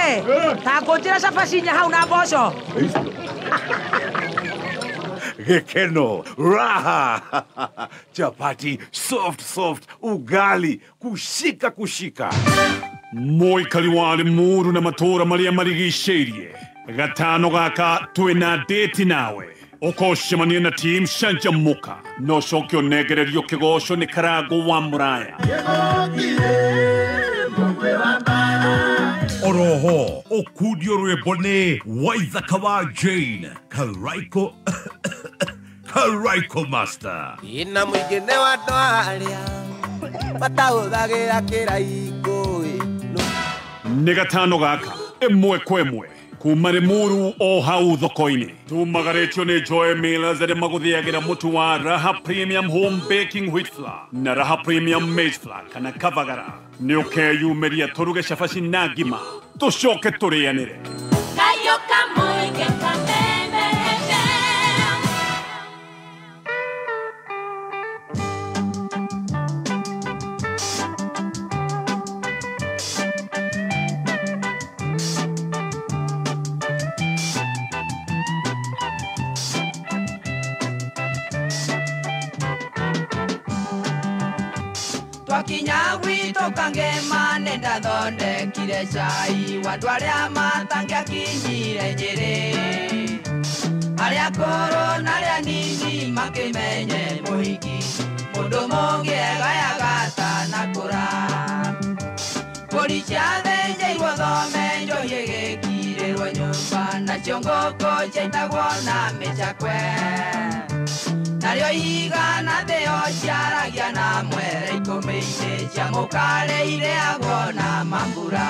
We, ta ngũnjĩra cabaci inya hau na mboco. Gikeno, raha, chapati, soft soft, ugali, kushika kushika. Mũikari wa Limuru na matũũra marĩa marigicĩirie gatano gaka twĩna date nawe ũkocemania na team Canjamũka no ũcoke ũnengererio kĩgoco nĩ Karango wa Mũraya. Oroho, ũkundio rwĩmbo nĩ Waithaka wa Jane, Karaiko, Karaiko Master. Ina mũingĩ nĩ wa andũ arĩa matahũthagĩra kĩraikũ. Nĩ gatano gaka ĩmwe kwa ĩmwe kuma Limuru o hau thoko-inĩ. Tumagarĩtio nĩ Joy Millers arĩa magũthĩagĩra mũtu wa Raha Premium Home Baking Wheat Flour na Raha Premium Maize Flour kana Kavagara. Nĩ ũkeyumĩria tũruge cabaci na ngima tũcoke tũrĩanĩre. Twakinya gwitũ Kangema nĩndathondekire cai wa andũ arĩa matangĩakinyire Nyĩrĩ. Arĩa akũrũ na arĩa anini makĩmenye mũhiki mũndũ mũngĩ egayaga atanakũra. Mbũri ciathĩnjĩirwo thome njohi ĩgĩkirĩrwo nyũmba nacio ngũkũ ciaitagwo na mĩcakwe. Narĩo ihiga na thĩo ciaragia na mwere ikũmbĩ-inĩ cia mũkare irĩagwo na mambura.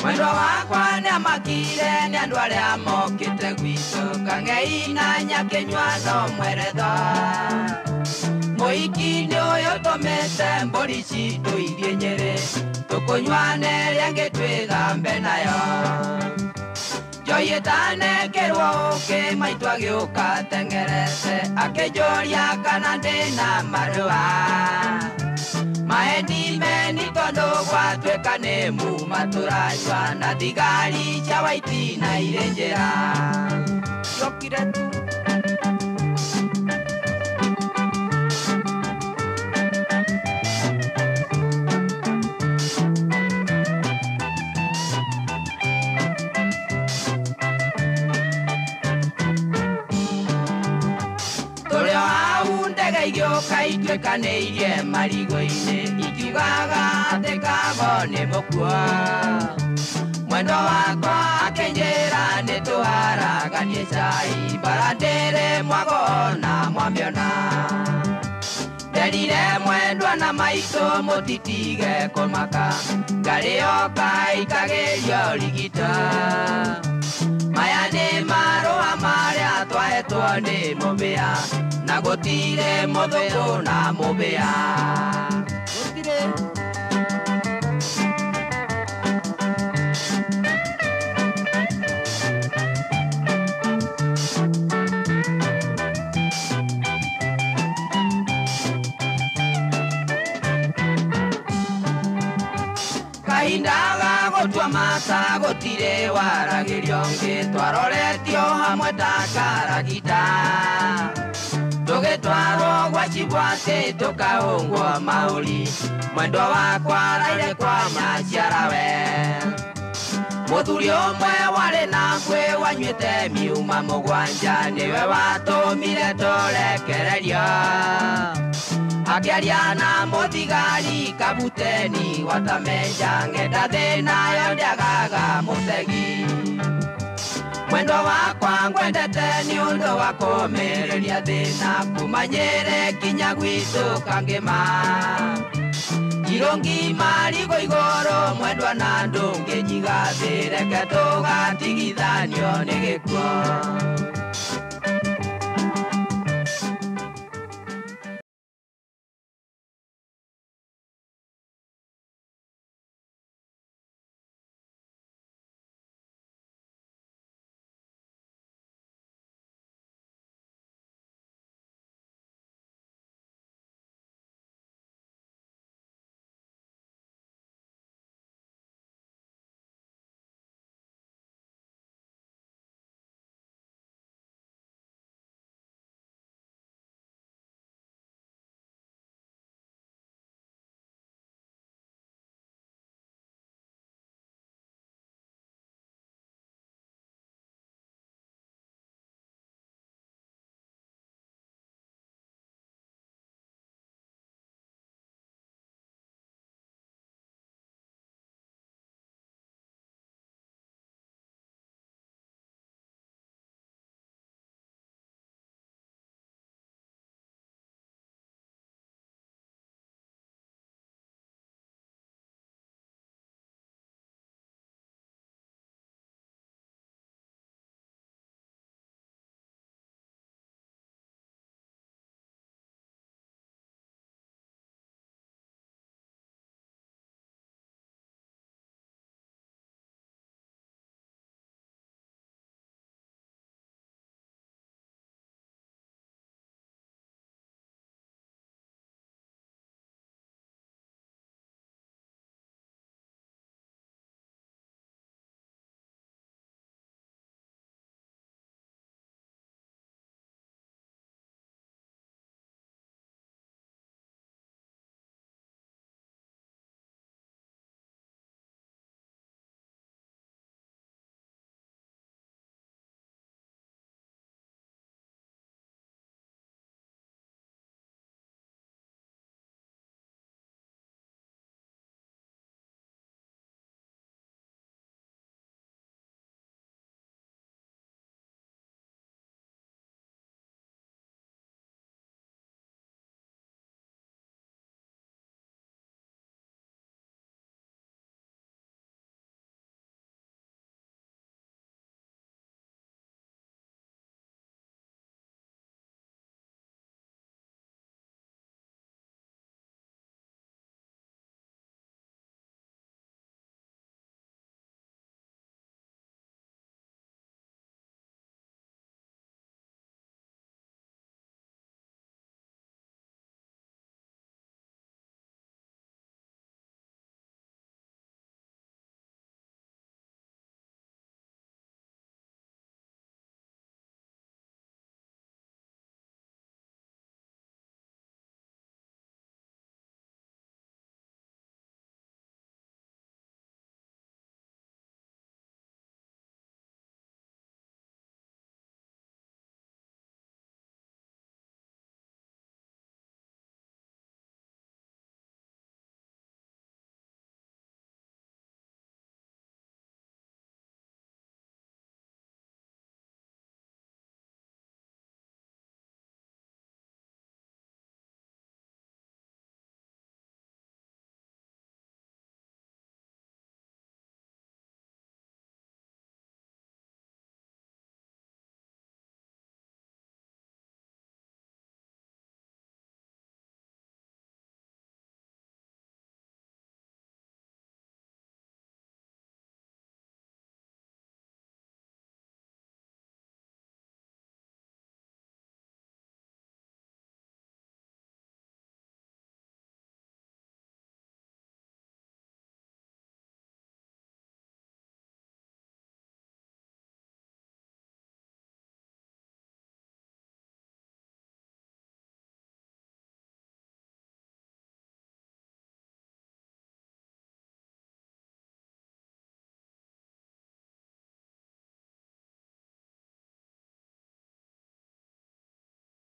Mwendwa wakwa nĩamakire nĩ andũ arĩa mokĩte gwitũ Kang'ei na Nyakĩnyua no mweretho. Mũhiki nĩ ũyũ tũmĩte mbũri citũ ithiĩ Nyĩrĩ tũkũnyua na ĩrĩa ĩngĩ twĩthambe nayo. Njohi ĩtanekĩrwo ũkĩ maitũ agĩũka ateng'erete akĩnjũria kana ndĩna marũa. Maeni meni tondũ gwatuĩka nĩ muma tũranyua na thigari cia waiti na irĩ njĩra. Ciokire tu. Tũrĩ o hau ndege igĩũka ituĩkanĩirie marigũ-inĩ ikiugaga atĩ Kago nĩ mũkuo. Mwendwa wakwa akĩnjĩra nĩ tũharaganie cai mbara ndĩrĩ mwago na mwamĩona. Nderire mwendwa na maitũ mũtitige kũmaka ngarĩ yoka ikagĩrio rigita. Maya nĩ marũa marĩa twahetwo nĩ mũbĩa na gũtirĩ mũthũngũ na mũbĩa. Gũtirĩ. Kahinda ga gũtua mata gũtirĩ waragĩrio ũngĩ twaroretio hamwe ta karagita. Tũgĩtwarwo gwa Chibwatĩ tũkahũngwo mahũri mwendwa wakwa araire kwa nyaciarawe. Mũthuri ũmwe warĩ na ngwĩ wanyuĩte miuma mũgwanja nĩwe watũmire tũrekererio. Akĩaria na mũthigari kabuteni watamenja ng'enda thĩna yo ndĩagaga mũtegi. Mwendwa wakwa ngwendete nĩ ũndũ wa kũũmĩrĩria thĩna kuma Nyĩrĩ nginya gwitũ Kangĩma. Irũngi marigũ igũrũ mwendwa na ndũngĩnyiga thĩ reke tũgatigithanio nĩ gĩkuũ.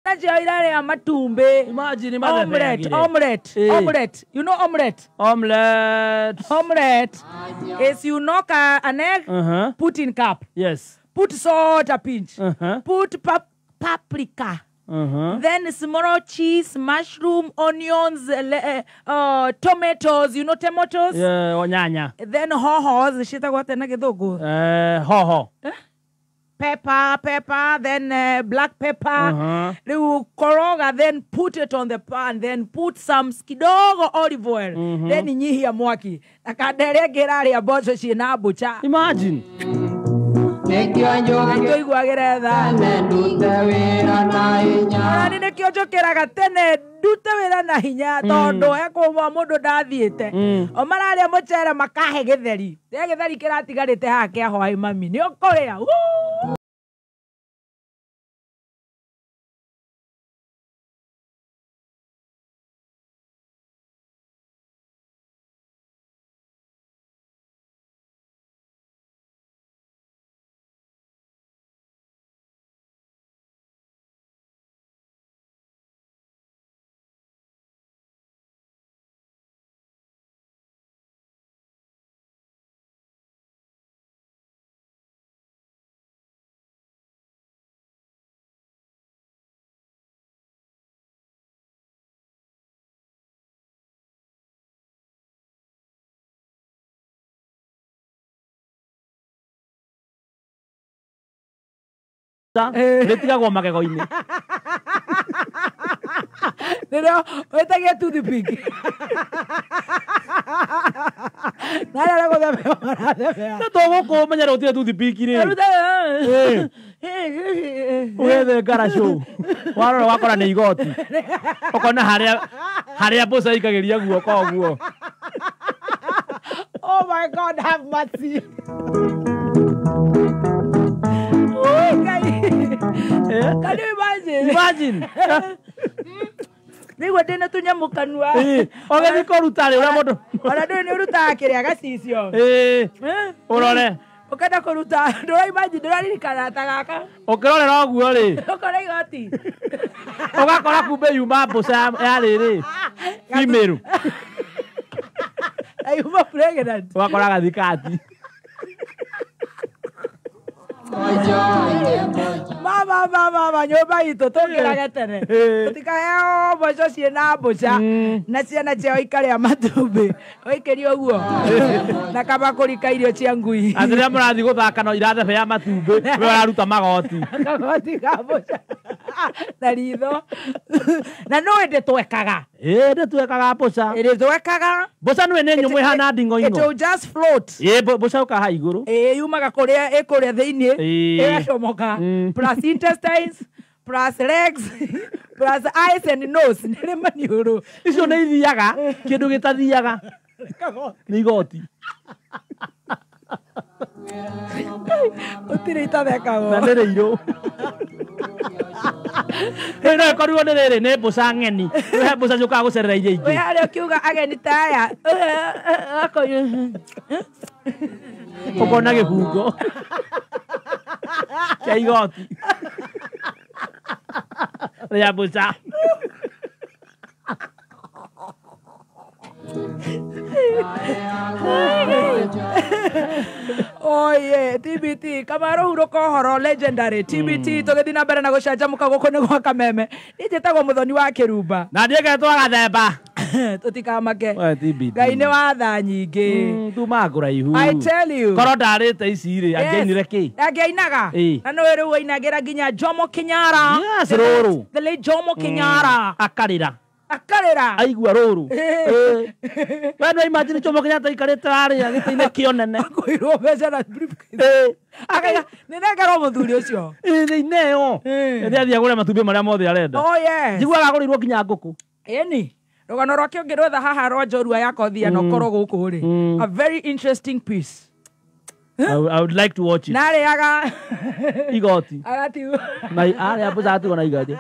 Nacio irarĩa matumbĩ. Imagine Omelette, mathebengire. omelette, Eh. omelette. You know omelette? Omelette. Omelette is you knock an egg, put in cup. Yes. Put salt a pinch. Put paprika. Then small cheese, mushroom, onions, tomatoes. You know tomatoes? Yeah, onyanya. Then hohos, ciĩtagwo atĩa na gĩthũngũ? Hoho. Pepper, pepper, then black pepper. Rĩu koroga, then put it on the pan, then put some kidogo olive oil. Then nyihia mwaki. Na kanda ĩrĩa ĩngĩ ĩrarĩa mboco ciĩna mbũca. Imagine. Tũiguagĩre tha. Ona nĩkĩo njũkĩraga tene ndute wĩra na hinya tondũ he kũmwa mũndũ ndathiĩte. O mararĩa mũcere makahe gĩtheri. Rĩa gĩtheri kĩratigarĩte haha kĩa hwaĩ mami. Nĩ ũkũrĩa. Woo! Rĩtigagwo magego-inĩ. Nĩrĩo wĩtagia toothpick. Narĩa nĩ gũthebea marathebea. No to gũkũ ũmenye rũtirĩ toothpick rĩ. Ũgethe ngaracũ. Warora wakora nĩ igoti. Ũkona harĩa mbũca ikagĩria guoko ũguo. Oh my God, have mercy. Oh, Ngai. Can you imagine? Imagine. Nĩguo ndĩna tũnyamũ kanua. Ũgĩthiĩ kũruta rĩ ũrĩa mũndũ. Ona ndũĩ nĩ ũrutaga kĩrĩa gacicio. Ũrore. Ũkenda kũruta, ndũra imagine, ndũraririkana ta gaka. Ũkĩrorera ũguo rĩ. Ũkora igoti. Ũgakora kumbe yuma mbũca ya rĩrĩ. Female. Yuma pregnant. Ũgakora gathikati. Mama, mama, mama, nyũmba itũ tũngĩrage tene. Tũtikaheo mboco ciĩna mbũca na ciana ciao ikarĩa matumbĩ. Ũikĩrie ũguo. Na kabakũri ka irio cia ngui. Atĩ rĩrĩa mũrathiĩ gũthaka no irathebea matumbĩ, we ũraruta magoti. Kagoti ka mbũca. Na ritho. Na no ĩndĩ twekaga. Ĩĩ ndĩtwekaga mbũca. Ĩndĩ twekaga. Mbũca nĩwe nĩ nyũmũ ĩhana nding'oing'o. It will just float. Ĩĩ mbũca yũkaga haha igũrũ. Ĩĩ yumaga kũrĩa ĩkũrĩa thĩinĩ. Ĩgacomoka. Plus intestines, plus legs, plus eyes and nose. Nĩ maniũrũ. Icio nĩ ithiaga, kĩndũ gĩtathiaga. Nĩ igoti. Gũtirĩ itathekagwo. Na nĩ rĩirũ. Rĩu no ĩkorirwo nĩ rĩrĩ nĩ mbũca ng'eni. He mbũca ciũkaga gũcerera iria ingĩ. We harĩa ũkiuga ageni ta aya. Ũkona gĩbungo. Kĩa igoti. Rĩa mbũca. Oye, TBT, Kamaro hurũka ũhoro legendary TBT tũgĩthiĩ na mbere na gũcanjamũka gũkũ nĩ gwa Kameme. Niĩ njĩtagwo Mũthoni wa Kĩrumba. Na niĩ ngetwo Gathemba. Tũtikamake. We TBT. Ngai nĩ wa tha nyingĩ. Tumaga kũraihu. I tell you. Korwo ndarĩte ici rĩ, angĩainire kĩ? Angĩainaga. Na nĩwe rĩu ainagĩra nginya Jomo Kenyatta. Yes, rũrũ. The late Jomo Kenyatta. Akarĩra. Akarĩra. Aigua rũrũ. We no imagine Jomo Kenyatta aikarĩte harĩa gĩtĩ-inĩ kĩonene. Akũirwo mbeca na briefcase. Akaiga nĩ nengerwo mũthuri ũcio. Thĩinĩ ĩyo. Nĩ athiĩ agũre matumbĩ marĩa mothe arenda. Oh yes. Njiguaga agũrĩirwo nginya ngũkũ. Ĩni. Rũgano rwake ũngĩrwetha haha rwa njorua ya kothia na ũkorwo gũkũ rĩ. A very interesting piece. I would like to watch it. Narĩaga igoti. Agatigwo. Na arĩa mboca agatigwo na igoti.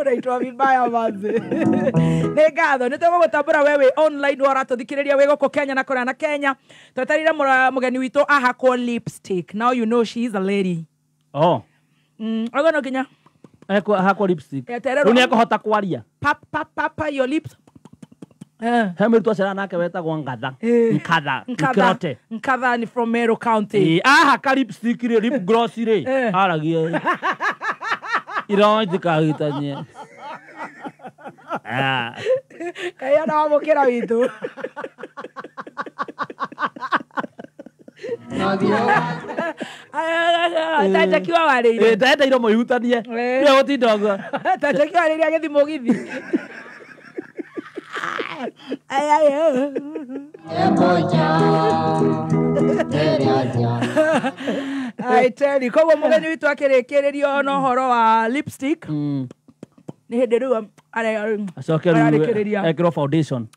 Unaitwa vibaya manzi. Nĩ ngatho nĩ tũgũgũtambũra we wĩ online ũratũthikĩrĩria wĩ gũkũ Kenya na kũrĩa na Kenya. Twetereire mũgeni witũ ahakwo lipstick. Now you know she is a lady. Oh. Ogo no nginya ahakwo lipstick. Rĩu nĩ ekũhota kwaria. Pap pap pap your lips. He mũirĩtu aciarana nake wetagwo Ngatha. Nkatha. Nkrote. Nkatha ni from Meru County. Ahaka lipstick rĩ, lip gloss rĩ, aragia. Iromo itikahutanie. Kaĩ ona wamũkĩra witũ. Ta Jackie wa warĩire. Ndenda iromo ihutanie. Nĩwe gũtinda ũguo. Ta Jackie warĩire agĩthiĩ mũgithi. Ay, ay, ay. I tell you, koguo mũgeni witũ akĩrĩkĩrĩrio na ũhoro wa lipstick nĩ hĩndĩ rĩu acoke rĩu ekĩrwo foundation.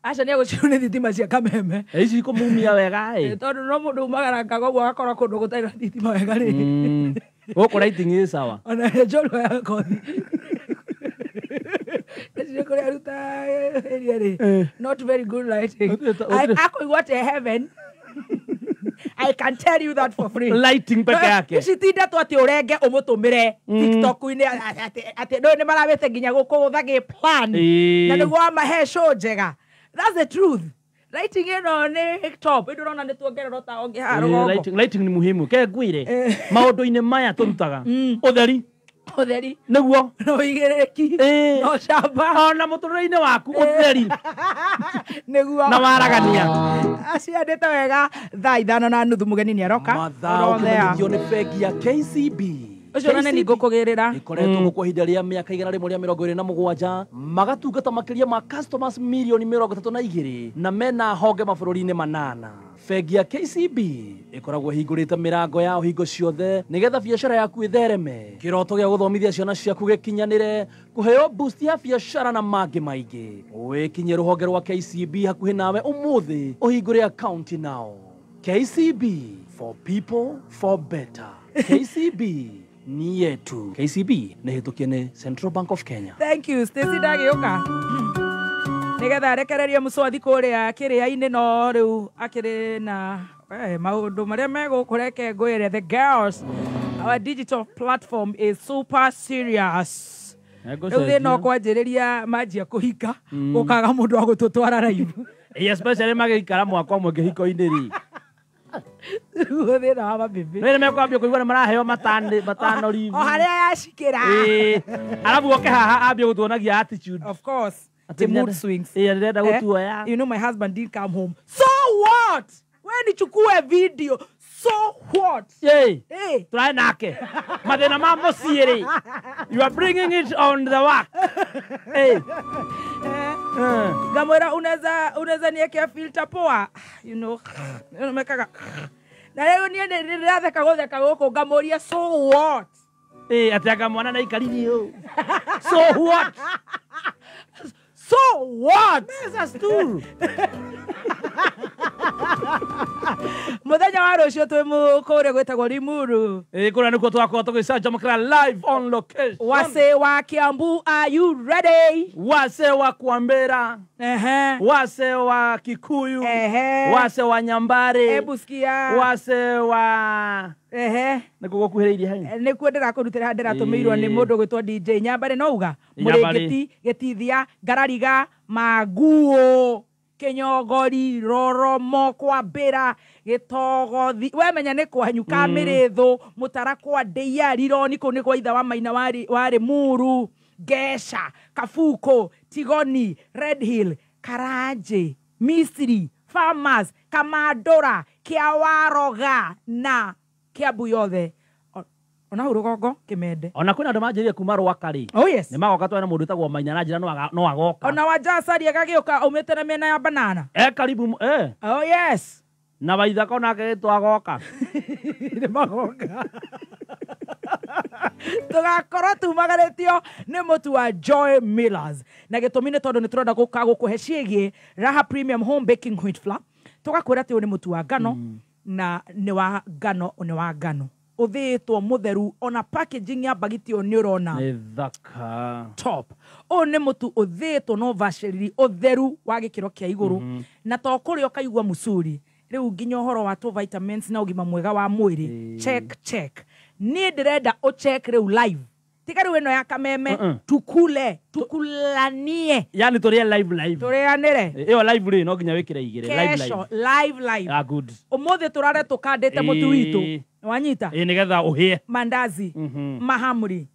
Aca nĩ egũcinwo nĩ thitima cia kameme. Ici ikũmumia wega ĩ. Tondũ no mũndũ umagaranga koguo agakora kũndũ gũtarĩ na thitima wega rĩ. Gũkũ lighting ĩ sawa. Ona njorua ya kothi. Kũrĩa aruta area rĩ, not very good lighting. Akũigua atĩ heaven. I can tell you that for free. Lighting peke yake. Ici ti ndeto atĩ ũrenge ũmũtũmĩre TikTok-inĩ atĩ no nĩ marabĩte nginya gũkũgũtha gĩ plan. Na nĩguo wamahe show njega. That's the truth. Lighting ĩno nĩ top. Ĩndĩ ũrona nĩ tuongererwo ta ũngĩ haha rũgongo. Lighting ni muhimu. Ke ngwĩre maũndũ-inĩ maya tũrutaga ũtheri. Ũtheri. Nĩguo. No igĩrĩki. No camba. Ona mũtũrĩre-inĩ waku ũtheri. Nĩguo. Na waragania. Aciandĩte wega thaa 5:30 mũgeni nĩ aroka. Mathaa ũkĩmenyithio nĩ bengi ya KCB. Ũcio nene nĩ ngũkũgĩrĩra. Ĩkoretwo gũkũ ihinda rĩa mĩaka 127 magatungata makĩria ma customers milioni 32 na mena honge mabũrũri-inĩ 8. Bengi ya KCB ĩkoragwo ĩhingũrĩte mĩrango yao hingo ciothe nĩgetha biacara yaku ĩthereme, kĩroto gĩa gũthomithia ciana ciaku gĩkinyanĩre, kũheo boost ya biacara na mangĩ maingĩ. Wĩkinyie rũhonge rwa KCB hakuhĩ nawe ũmũthĩ ũhingũre akaunti nao. KCB, for people for better. KCB ni yetu. KCB nĩ hĩtũkie nĩ Central Bank of Kenya. Thank you Stacy ndagĩũka. Nĩgetha arekererie mũcwathi kũrĩa kĩrĩa-inĩ no rĩu akĩrĩ na maũndũ marĩa megũkũ reke ngwĩre. The girls, our digital platform is super serious. Rĩu thĩna ũkwanjĩrĩria manjia kũhika gũkaga mũndũ wa gũtũtwara live. Especially magĩikara mwaka ũmwe kĩhiko-inĩ rĩ. Rĩu thĩna wa mabibi. Nĩ mekwambia kũigua nĩ maraheo matano live. O harĩa yacikĩra. Arabu oke haha ambie gũtuonagia attitude. Of course. The mood swings. You know my husband didn't come home. So what? We nichukue video. So what? Hey. Try nake. Mathĩna ma mũciĩ rĩ. You are bringing it on the work. Hey. Gamwera unaweza niekea filter poa. You know. Mekaga. Na rĩu niĩ ndĩratheka gũtheka gũkũ ngamũria so what? Atĩ anga mwana na ikariri ũũ. So what? So what? Meza stool. Muthenya wa rũciũ twĩ kũrĩa gwĩtagwo Limuru. Kũrĩa nĩkuo tũgakorwo tũgĩcanjamũkĩra live on location. Wase wa Kiambu, are you ready? Wase wa Kwambera. Wase wa Kikuyu. Wase wa Nyambare. Hebu sikia. Wase wa Nĩkuo gũkuhĩrĩirie hau. Nĩkuo ndĩrakũrutĩra ndĩratũmĩirwo nĩ mũndũ gwĩtwo DJ Nyambare no uga. Mũrĩngĩti, Gĩtithia, Ngarariga, Maguo, Kĩnyongori, Roromo, Kwambĩra, Gĩtogothi. We menya nĩ kwanyu Kamĩrĩthũ, Mũtarakwa, Ndĩia, Rironi, kũu nĩ kwa ithe wa Maina warĩ Muru, Ngeca, Kabuko, Tigoni, Red Hill, Karanjĩ, Misiri, Farmers, Kamandũra, Kĩawaroga na Kiambu yothe. Ona hau rũgongo Kĩmende. Ona kwĩna andũ manjĩrĩire kuma Rwaka rĩ. Oh yes. Nĩ magoka twena mũndũ wĩtagwo Maina na njĩra no agoka. Ona Wajacari agagĩũka aumĩte na mĩena ya banana. Karibu Oh yes. Na Waithaka onake gĩtwo agoka. Nĩ magoka. Tũgakorwo tumagarĩtio nĩ mũtu wa Joy Millers, na gĩtũmi nĩ tondũ nĩ tũrenda gũka gũkũhe ciĩgiĩ Raha Premium Home Baking Wheat Flour. Tũgakwĩra atĩ ũyũ nĩ mũtu wa ngano, na nĩ wa ngano, nĩ wa ngano ũthĩĩtwo mũtheru, ona packaging ya mbagiti ĩyo nĩ ũrona Nĩ thaka. Top. Ũyũ nĩ mũtu ũthĩĩtwo na ũbacĩrĩri, ũtheru wa gĩkĩro kĩa igũrũ, na to kũrĩa ũkaigua mũcuri rĩu, nginya ũhoro wa tũ vitamins na ũgima mwega wa mwĩrĩ. Check, check. Niĩ ndĩrenda ũcheck rĩu live, tiga rĩu ĩno ya kameme. Tukule, tukulanie. Yani tũrĩe live live. Tũrĩanĩre. Ĩyo live rĩ, no nginya wĩkĩre igĩrĩ live. Kesho Live. Live live. Ah, good. Ũmũthĩ tũrare tũkandĩte mũtu witũ. Wanyita? Ĩ, nĩgetha ũhĩe. Mandazi, mahamri,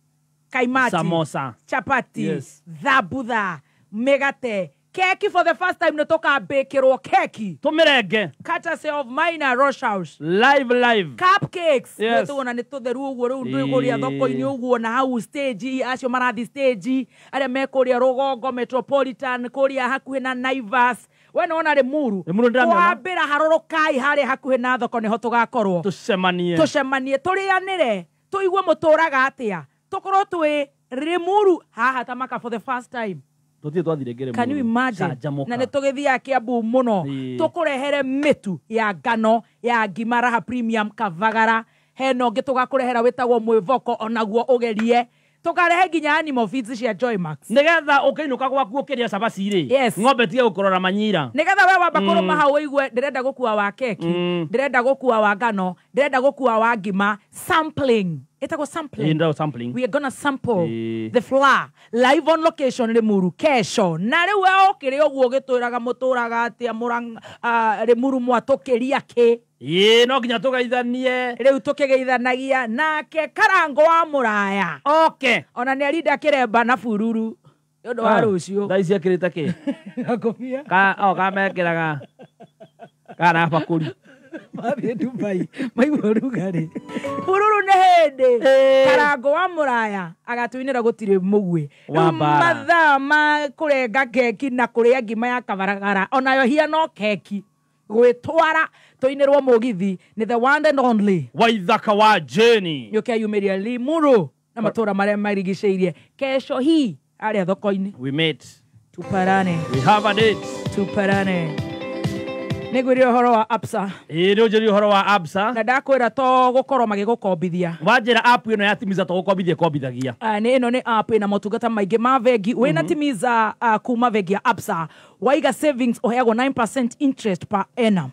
kaimati, Samosa. chapati, thambutha, mĩgate, keki. For the first time nĩ tũkambĩkĩrwo keki. Tũmĩrenge. Courtesy of Minor Rosh House. Live live. Cupcakes. Nĩtũgona nĩ tũtheru ũguo rĩu, ndwĩkũrĩa thoko-inĩ ũguo na hau stage, acio marathi stage, arĩa me kũrĩa rũgongo metropolitan, kũrĩa hakuhĩ na Naivas. We nĩwona Rĩmuru? Rĩmuru ndĩramĩona. Kwambĩra harũrũkai harĩa hakuhĩ na thoko nĩho tũgakorwo. Tũcemanie. Tũcemanie, tũrĩanĩre, tũigue mũtũraga atĩa, tũkorwo twĩ Rĩmuru haha Tamaka for the first time. Tũtirĩ twathire ngĩrĩ. Can you imagine? Na nĩ tũgĩthiaga Kiambu mũno. Tũkũrehere mĩtu ya ngano ya ngima, Raha Premium Kavagara. Hena ũngĩ tũgakũrehera wĩtagwo mwĩvoko, onaguo ũgerie. Tũkarehe nginya animal feeds cia Joymax. Nĩgetha ũkĩinũka gwaku ũkĩrĩa cabaci rĩ, ng'ombe tige gũkũrora manyira. Nĩgetha we wamba kũrũma hau ũigue, ndĩrenda gũkua wa keki, ndĩrenda gũkua wa ngano, ndĩrenda gũkua wa ngima. Sampling, ĩtagwo sampling. Ĩ, ndĩragwo sampling. We are gonna sample the flour live on location Limuru kesho. Na rĩu we ũkĩrĩ ũguo ũgĩtwĩraga mũtũraga atĩa, Limuru mwatũkĩria kĩ? Ĩ, no nginya tũgeithanie. Rĩu tũkĩgeithanagia nake Karango wa Mũraya. Ona nĩ arinda kĩremba na bururu nĩ ũndũ wa rũciũ. Thaa ici ekĩrĩte kĩ? Ngobia. Ka o kamekĩraga kana bakũri. Mathiĩ Dubai maigua ũrugarĩ, bururu nĩ hĩndĩ. Karango wa Mũraya agatuinĩra gũtirĩ mũguĩ. Wa Rĩu mbara. Mathaa ma kũrenga keki na kũrĩa ngima ya kabaragara, onayo hiano keki gwĩtwara tũinĩrwo mũgithi nĩ the one and only Waithaka wa Jane. Nĩũke yumĩria Limuru na matũra marĩa marigicĩirie kesho hii arĩa thoko-inĩ. We met. Tuparane. We have a date. Tuparane. Nĩngwĩrire ũhoro wa Absa. Ĩ, nĩ ũnjĩrire ũhoro wa Absa. Na ndakwĩra to gũkorwo magĩgũkombithia. Wanjĩra app ĩno ya Timiza to gũkombithia ĩkombithagia. Ah, nĩ ĩno nĩ app ĩna motungata maingĩ ma bengi. Wĩna Timiza kuma bengi ya Absa, waiga savings ũheagwo 9% interest per annum,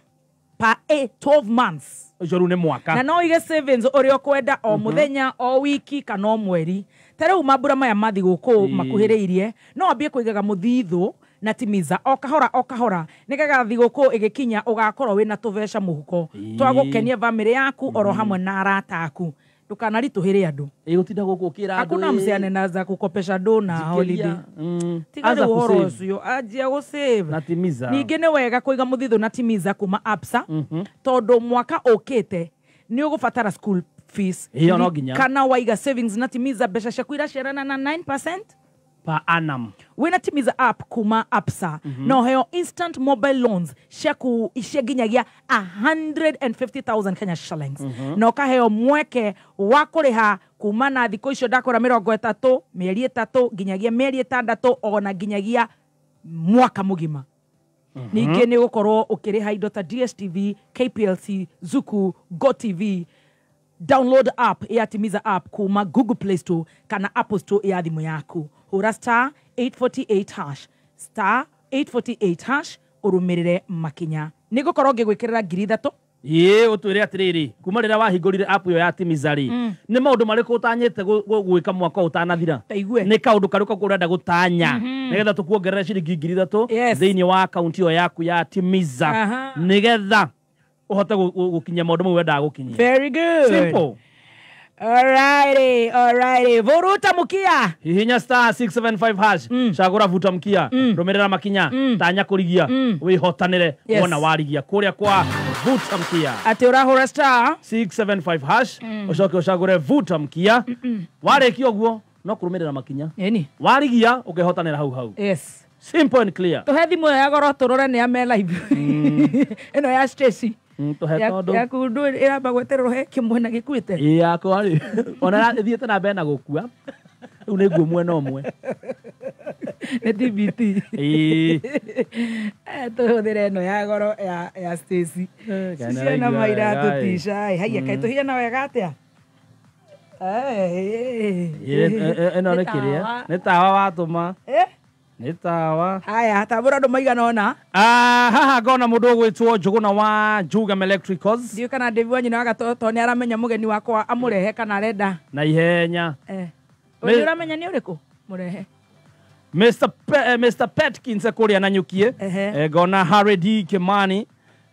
per a 12 months. Ũcio rĩu nĩ mwaka. Na no ũige savings ũrĩa ũkwenda, o mũthenya, o wiki, kana o mweri. Ta rĩu mambura maya ma thigũkũ makuhĩrĩirie, no wambie kũigaga mũthithũ na Timiza o kahora o kahora, nĩgetha thigũkũ ĩgĩkinya ũgakorwo wĩna tũbeca mũhuko twa gũkenia bamĩrĩ yaku oro hamwe na arata aku. Ndũkanaritũhĩre andũ. Ĩ, gũtinda gũkũ ũkĩra andũ, Hakuna msee anaanza kukopesha do na holiday. Tiga Anza rĩu ũhoro kusave. ũcio, anjia gũsave. Na Timiza. Ningĩ nĩ wega kũiga mũthithũ na Timiza kuma Absa, tondũ mwaka ũkĩte nĩ ũgũbatara school fees. Ĩyo no nginya. Kana waiga savings na Timiza, mbeca ciaku iraciarana na 9% per annum. Wĩna Timiza app kuma Absa, no heo instant mobile loans ciaku cia nginyagia 150,000 Kenya shillings, na ũkaheo mweke wa kũrĩha kuma na thikũ icio ndakũra 30, mĩeri 3, nginyagia mĩeri 6, ona nginyagia mwaka mũgima. Ningĩ nĩ ũgũkorwo ũkĩrĩha indo ta DStv, KPLC, Zuku, GoTV. Download app ya Timiza app kuma Google Play Store kana Apple Store ya thimũ yaku. Hũra *848#, *848# ũrũmĩrĩre makinya. Nĩ ngũkorwo ngĩgwĩkĩrĩra 3,000. Ĩ, ũtwĩre atĩrĩrĩ, kuma rĩrĩa wahingũrire app ĩyo ya Timiza rĩ, nĩ maũndũ marĩkũ ũtanyĩte gwĩka mwaka ũyũ ũtanathira? Taigue. Nĩ kaũndũ karĩkũ ũrenda gũtanya nĩgetha tũkuongerere ciringi 3,000 thĩinĩ wa akaunti ĩyo yaku ya Timiza, nĩgetha ũhote gũkinyia maũndũ mau wendaga gũkinyia? Very good. Simple. Alrighty, alrighty. Vuruta mukia. Hihinya *675#, cagũra vuta mkia, rũmĩrĩra makinya, tanya kũrigia, wĩhotanĩre. Wona warigia kũrĩa kwa vuta mkia. Atĩ ũrahũra star 675# ũcoke ũcagũre vuta mkia. Warĩkia ũguo no kũrũmĩrĩra makinya. Ĩni. Warigia ũkehotanĩra hau hau. Simple and clear. Tũhe thimũ ĩyo ya goro tũrore nĩ ame live. Ĩno ya Stacy. Tũhe tondũ Yaku ndũ ĩramba gwetererwo he kĩmwena gĩkuĩte. Ĩĩ yakwa rĩ ona ĩthiĩte na mbere na gũkua rĩu nĩ nguo mwena ũmwe. Nĩ TBT. Ĩĩ. Tũhũthĩre ĩno ya goro ya Stacy. Ciana maira tũtica. Haiya kaĩ tũhiana wega atĩa? Ĩno nĩ kĩrĩa nĩ tawa watũma. Nĩ tawa. Haya tambũra andũ maigana ũna. Haha ngona mũndũ ũgwĩtwo Njũgũna wa Njugam Electricals. Ndiũĩ kana David wa nyina wa Gatoto nĩ aramenya mũgeni wakwa amũrehe kana arenda. Na ihenya. Ũyũ ũramenya nĩ ũrĩkũ? Mũrehe. Mr. Petkins kũrĩa Nanyukie. Ngona Harry D Kimani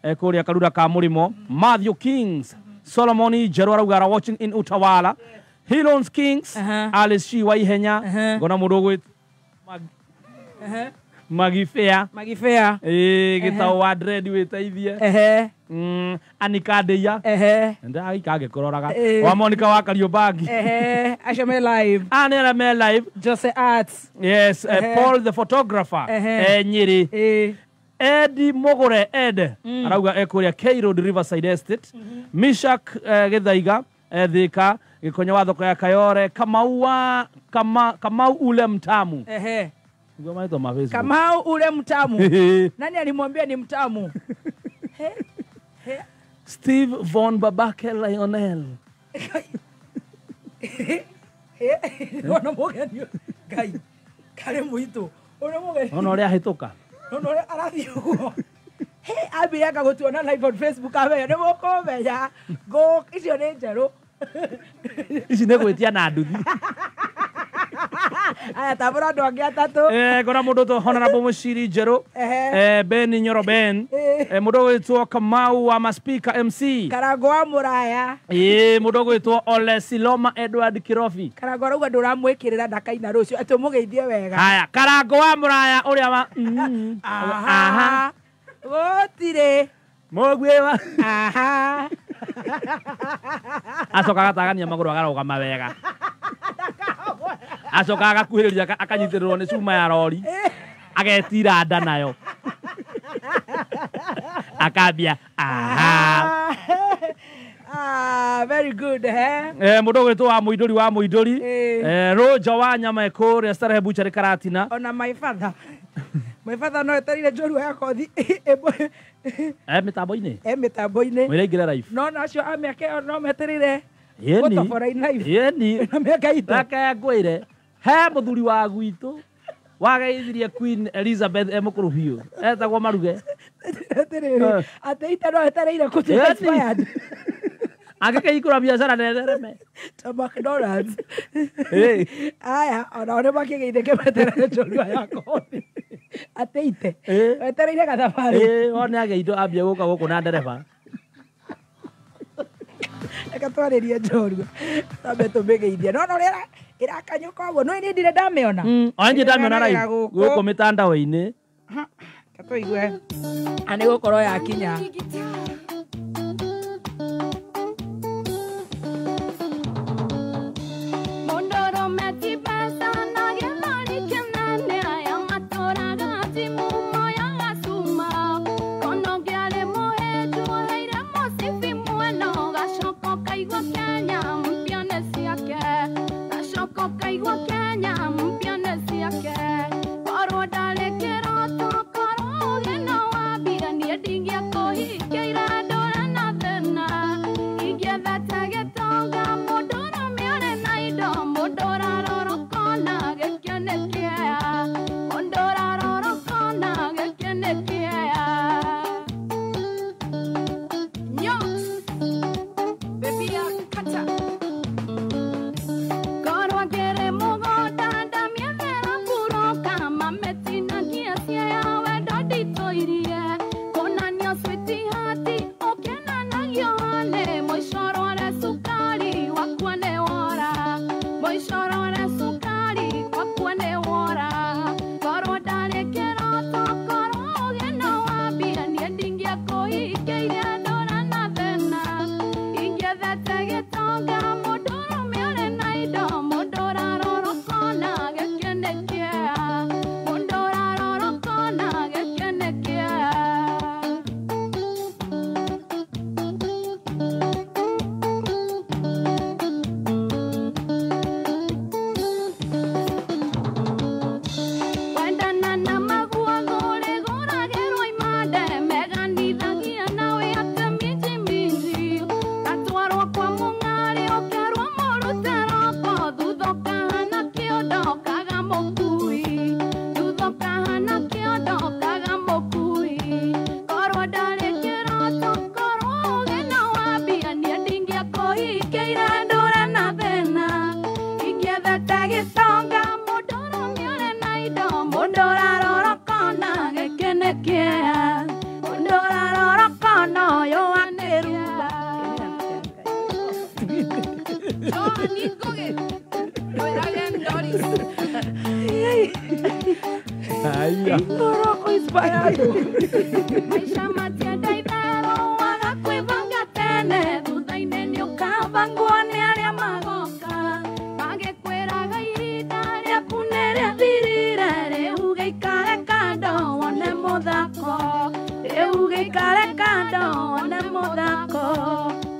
kũrĩa Karura ka Mũrĩmo. Matthew Kings, Solomon Njerũ arauga ara watching in Utawala. Hilons Kings, Alice Shi wa Ihenya. Ngona mũndũ ũgwĩtwo Magifea. Magifea. Gĩtao wa dread wĩteithie. Anika Ndeia. Ndagĩkangĩkũroraga. Wa Monica wa Kariobangi. Acio me live. Nĩ arĩa me live. Jose Arts. Yes, Paul the photographer. Nyĩrĩ. Eddie Mogore Ed arauga ekũrĩa K Road Riverside Estate. Mishak Gĩthaiga Thika Gĩkonyo wa thoko ya Kayore. Kamau ule mtamu. Kamau ule mtamu. Nani alimwambia ni mtamu? Steve Von Babake Lionel. Ona mũgeni Ngai karĩ mũitũ. Ona mũgeni. Ona ũrĩa ahĩtũka. Ona ũrĩa arathiĩ ũguo. Ambire anga gũtuona live on Facebook amenya nĩ mũkũmenya. Ngũ icio nĩ njerũ. Ici nĩ gwĩtia na nduthi. Aya tambũra andũ angĩ atatũ. Ngona mũndũ ũtwo Honorable Mũciri Njerũ. Ben Nyoro Ben. Mũndũ ũgwĩtwo Kamau wa Maspika MC. Karango wa Mũraya. Mũndũ ũgwĩtwo Ole Siloma Edward Kirobi. Karango arauga ndũramwĩkĩrĩra ndakaina rũciũ atĩ ũmũgeithie wega. Haya Karango wa Mũraya ũrĩa wa aha gũtirĩ mũguĩ wa aha acoka agatagania magũrũ akarũgama wega. Acoka agakuhĩrĩria akanyitĩrĩrwo nĩ cuma ya rori agetira nda nayo akambia aha. Very good. Mũndũ ũgwĩtwo wa Mũindũri wa Mũindũri. Roger wa Nyama kũrĩa Starehe Butchery Karatina. Ona my father. My father no eterire njorua ya kothi mĩtambo-inĩ. Mĩtambo-inĩ. Mwĩre aingĩre live. No nacio a mĩaka ĩyo no meterire. Yeni. Na mĩaka itũ. Reke ngwĩre he mũthuri wa gwitũ wageithirie Queen Elizabeth e mũkũrũ biũ etagwo Maruge. Atĩrĩrĩ atĩ ita no etereire kũtuĩka expired. Angĩkĩhingũra biacara nethereme ta McDonald's. Aya ona nĩ makĩgeithĩke meterere njorua ya kothi. Atĩ ite wetereire gathabarĩ. One ageitwo ambia gũka gũkũ na ndereba. Reke twarĩrie njorua tambe tũmĩgeithie. No ũrĩa ĩrakanyũka ũguo no niĩ ndirĩ ndamĩona. Ona niĩ ndamĩona live gũkũ mĩtandao-inĩ. Reke tũigue na nĩ gũkorwo yakinya. Mira. Rĩu gĩikare kando wone mũthako.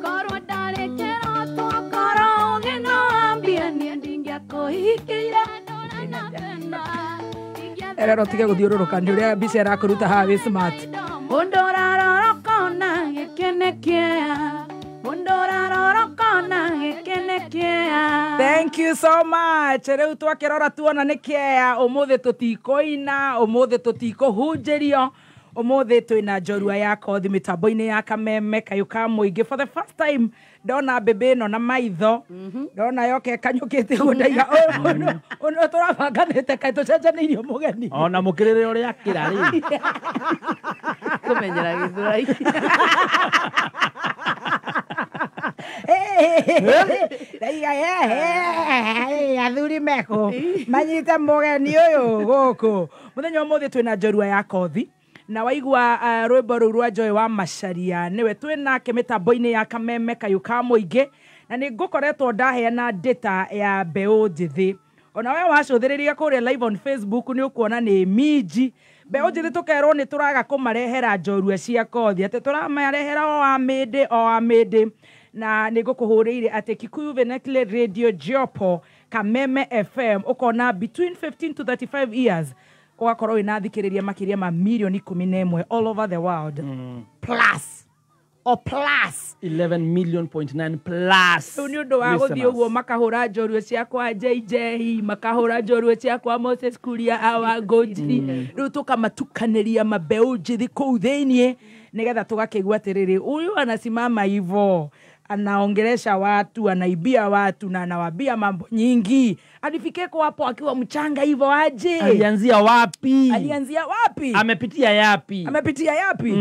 Korwo ndarĩ kĩroto korwo ũgĩ no wambie niĩ ndingĩakũhikĩire ndũra na thĩna. Erero tige gũthiũrũrũka nĩ ũrĩa mbica ĩrakũruta haha wĩ smart. Mũndũ ũrarora ũkona gĩkĩ nĩ kĩeha. Mũndũ ũrarora ũkona gĩkĩ nĩ kĩeha. Thank you so much. Rĩu twakĩrora tuona nĩ kĩeha. Ũmũthĩ tũtikũina, ũmũthĩ tũtikũhunjĩrio, ũmũthĩ twĩna njorua ya kothi mĩtambo-inĩ ya Kameme kayũ ka mũingĩ. For the first time ndona mbĩmbĩ ĩno na maitho, ndona yoka ĩkanyũkĩte ũguo ndaiga ũyũ tũrabanganĩte kaĩ tũcenjanĩirio mũgeni. Ona mũkĩrĩre ũrĩa akĩra rĩ. Kũmenyera gĩthũrai. Ndaiga athuri meko manyite mũgeni ũyũ gũkũ. Mũthenya ũmũthĩ twĩna njorua ya kothi. Na waigua rwĩmbo rũu rwa Joy wa Macharia nĩwe twĩnake mĩtambo-inĩ ya Kameme kayũ ka mũingĩ. Na nĩ ngũkoretwo ndaheana data ya mbeũ njĩthĩ. Ona we wacũthĩrĩria kũrĩa live on Facebook nĩ ũkuona nĩ minji. Mbeũ njĩthĩ tũkerwo nĩ tũraga kũmarehera njorua cia kothi, atĩ tũramarehera o amĩndĩ o amĩndĩ. Na nĩ ngũkũhũrĩire atĩ Kikuyu Vernacular Radio Jopo Kameme FM ũkona between 15 to 35 years ũgakorwo wĩna thikĩrĩria makĩria ma milioni 11 all over the world. Plus o plus 11.9 million plus. Rĩu nĩ ũndũ wa gũthiĩ ũguo makahũra njorua ciakwa JJ, makahũra njorua ciakwa Moses Kuria awa Ngũnjiri. Rĩu tũkamatukanĩria mambeũ njĩthĩ kũu thĩiniĩ nĩgetha tũgakĩigua atĩrĩrĩ, ũyũ anasimama hivo, anaongelesha watu, anaibia watu na anawabia mambo nyingi. Alifikeko hapo akiwa mchanga hivyo aje? Alianzia wapi? Alianzia wapi? Amepitia yapi? Amepitia yapi?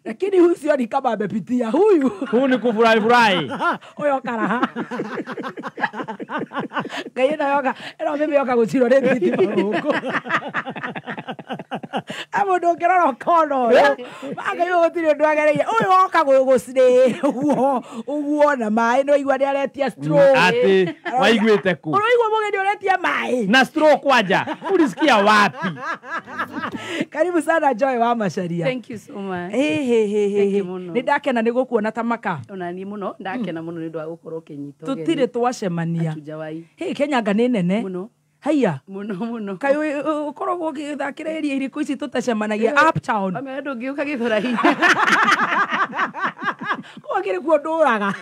Lakini huyu sio ni kama amepitia huyu. Huyu ni kufurahi furahi. Huyo karaha. Ngai na yoka, ero mimi yoka guciro ni thitima guku. Amo ndũngĩrora ũkona ũyũ. Ngai gũtirĩ ũndũ agereire. Ũyũ oka gũgũcirĩ ũguo ũguo na maĩ no igua nĩ aretia stroke. Ati waiguĩte kũ? Ũraigua mũgeni ũretia maĩ. Na stroke kwanja. Ulisikia wapi? Karibu sana Joy wa Macharia. Thank you so much. Hey. Nĩ ndakena nĩ gũkuona ta maka. Ona niĩ mũno ndakena mũno nĩ ũndũ wa gũkorwo ũkĩnyita ũgeni. Tũtirĩ twacemania. Hatujawai. Hey, Kenya anga nĩ nene. Mũno. Haiya. Mũno mũno. Kaĩ ũkoragwo ũgĩthakĩra area irĩkũ ici tũtacemanagia? Uptown. Ame ndũngĩũka Gĩthũrai. Kũu akĩrĩ kuo ndũraga.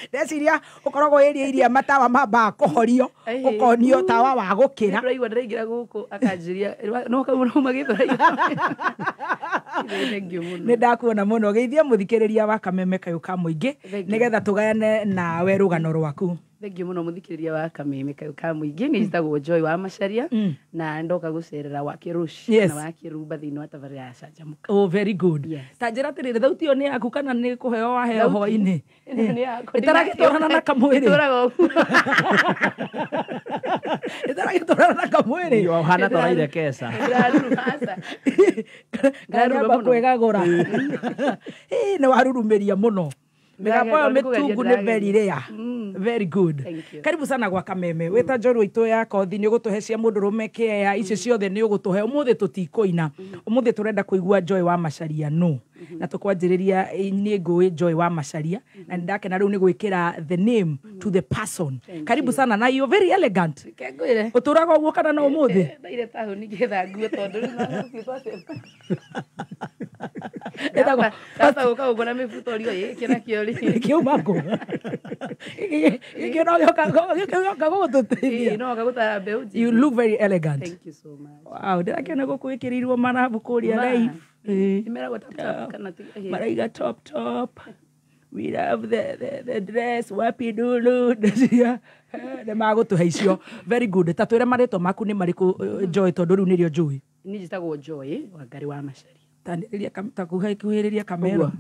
Ndeciria ũkoragwo area iria matawa mambaga kũhorio, ũkonio tawa wa gũkĩra. Ndĩraigua ndĩraingĩra gũkũ akanjĩria no kauma Gĩthũrai. Thank you mũno. Nĩ ndakuona mũno. Geithia mũthikĩrĩria wa Kameme kayũ ka mũingĩ nĩgetha tũgayane nawe rũgano rwaku. Thank you mũno mũthikĩrĩria wa Kameme kayũ ka mũingĩ. Nĩ njĩtagwo Joy wa Macharia na ndoka gũcerera wa Kĩrũci na wa Kĩrumba thĩinĩ wa tabarĩra ya Canjamũka. Oh, very good. Ta njĩra atĩrĩrĩ, thauti ĩyo nĩ yaku kana nĩ kũheo waheo hwaĩ-inĩ? Ĩtaragĩtwarana na kamwĩrĩ. Ĩtaragĩtwarana na kamwĩrĩ. Ũhana ta ũraire keca. Ngaramba kwĩgagũra. Nĩ warurumĩria mũno. Mĩgambo ĩyo mĩtungu nĩ very rare. Very good. Karibu sana gwa Kameme. Wĩta njorua itũ ya kothi nĩ ũgũtũhe cia mũndũrũme kĩea icio ciothe nĩ ũgũtũhe. Ũmũthĩ tũtikũina. Ũmũthĩ tũrenda kũigua Joy wa Macharia no. Na tũkwanjĩrĩria niĩ ngũĩ Joy wa Macharia na nĩndakena rĩu nĩ gwĩkĩra the name to the person. Karibu sana na you're very elegant. Ũtũraga ũguo kana no ũmũthĩ? Ndaire taũni ngĩetha nguo tondũ rĩu no gũthiĩ twacema. Ndaba gũka ũguo na mĩbuto ĩyo ĩkĩ nakĩo rĩ. Kĩuma kũ? Gĩkĩ no gĩoka gũgũtũteithia. No gũtara mbeũ njĩthĩ. You look very elegant. Thank you so much. Wow, ndĩrakena gũkũ ĩkĩrĩirwo marabu kũrĩa live. Imeragwo top top kana ti? Maraiga top top. We love the dress wapi dulu. Nĩ magũtũhe icio. Very good. Ta twĩre marĩtwa maku nĩ marĩkũ Joy tondũ rĩu nĩrĩo njũĩ. Niĩ njĩtagwo Joy Wangari wa Macharia. Tanĩrĩria takuhĩrĩria kamero.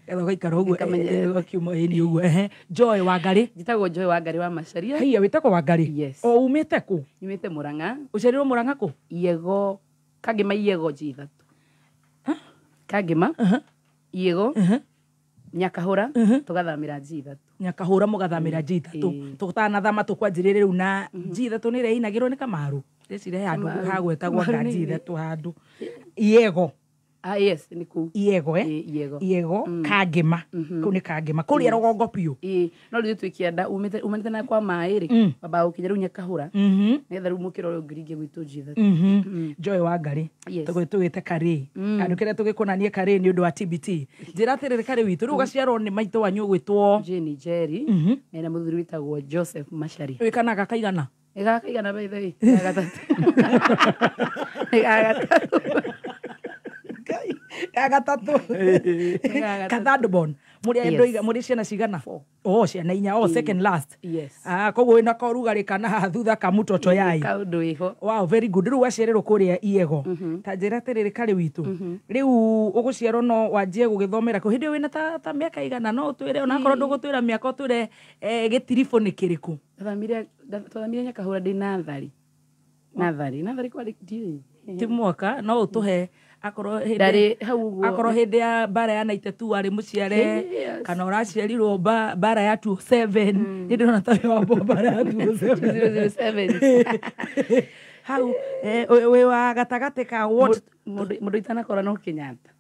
Getha ũgaikara ũguo ũgakiuma ĩni ũguo. Joy Wangari. Njĩtagwo Joy Wangari wa Macharia. Haiya wĩtagwo Wangari? Yes. O umĩte kũ? Nyumĩte Murang'a. Ũciarĩirwo Murang'a kũ? Iego Kangema Iego G3. Kangema Iego Nyakahũra tũgathamĩra G3. Nyakahũra mũgathamĩra G3. Tũtanathama tũkwanjĩrĩria rĩu na G3 nĩ ĩrĩa ĩinagĩrwo nĩ Kamaru. Ndĩciria he handũ hagwetagwo nga G3 handũ. Iego. Ah, yes, nĩ kũu. Iego, eh? Ĩ, Iego. Iego Kangĩma. Kũu nĩ Kangĩma kũrĩa rũgongo biũ. Ĩ, no rĩu twĩ kĩanda umanĩte na kwa maĩ rĩ, wambaga gũkinya rĩu Nyakahũra, nĩgetha rĩu mũkĩra ũrĩa ũngĩringia gwitũ G3. Joy Wangari. Yes. Tũgĩtũgĩte Karĩ. Andũ kĩrĩa tũgĩkũnanie Karĩ nĩ ũndũ wa TBT. Njĩra atĩrĩrĩ Karĩ witũ, rĩu ũgaciarwo nĩ maitũ wanyu ũgwĩtwo Jane Njeri, mena mũthuri wĩtagwo Joseph Macharia. Wĩ kana gaka igana? Nĩ gaka igana by the way, nĩ ga gatatũ. Nĩ ga gatatũ. Ga gatatũ. Nĩ ga gatatũ. Ka third born. Mũrĩ andũ mũrĩ ciana cigana? Oh, ciana inya. Oh, second last. Yes. Ah, koguo wĩna korugarĩ kana haha thutha ka mũtoto yai. Kaũndũ ĩho. Wow, very good. Rĩu waciarĩrwo kũrĩa Iego. Ta njĩra atĩrĩrĩ Karĩ witũ. Rĩu ũgũciarwo no wanjie gũgĩthomera kũ. Hĩndĩ ĩyo wĩna ta mĩaka igana, no ũtwĩre onakorwo ndũgũtwĩra mĩaka, ũtwĩre gĩtiribũ nĩ kĩrĩkũ? Twathamire Nyakahũra ndĩ natharĩ. Natharĩ kwarĩ ndiũĩ. Ti mwaka, no ũtũhe akorwo hĩndĩ Ndarĩ hau ũguo. Akorwo hĩndĩ ya mbara ya 92 warĩ mũciare, Yes. kana ũraciarirwo mbara ya 27. Nĩ ndĩrona ta wĩ wa mbara ya 27. 007. Hau, wĩ wa gatagatĩ ka what? Mũndũ itanakora no Kenyatta.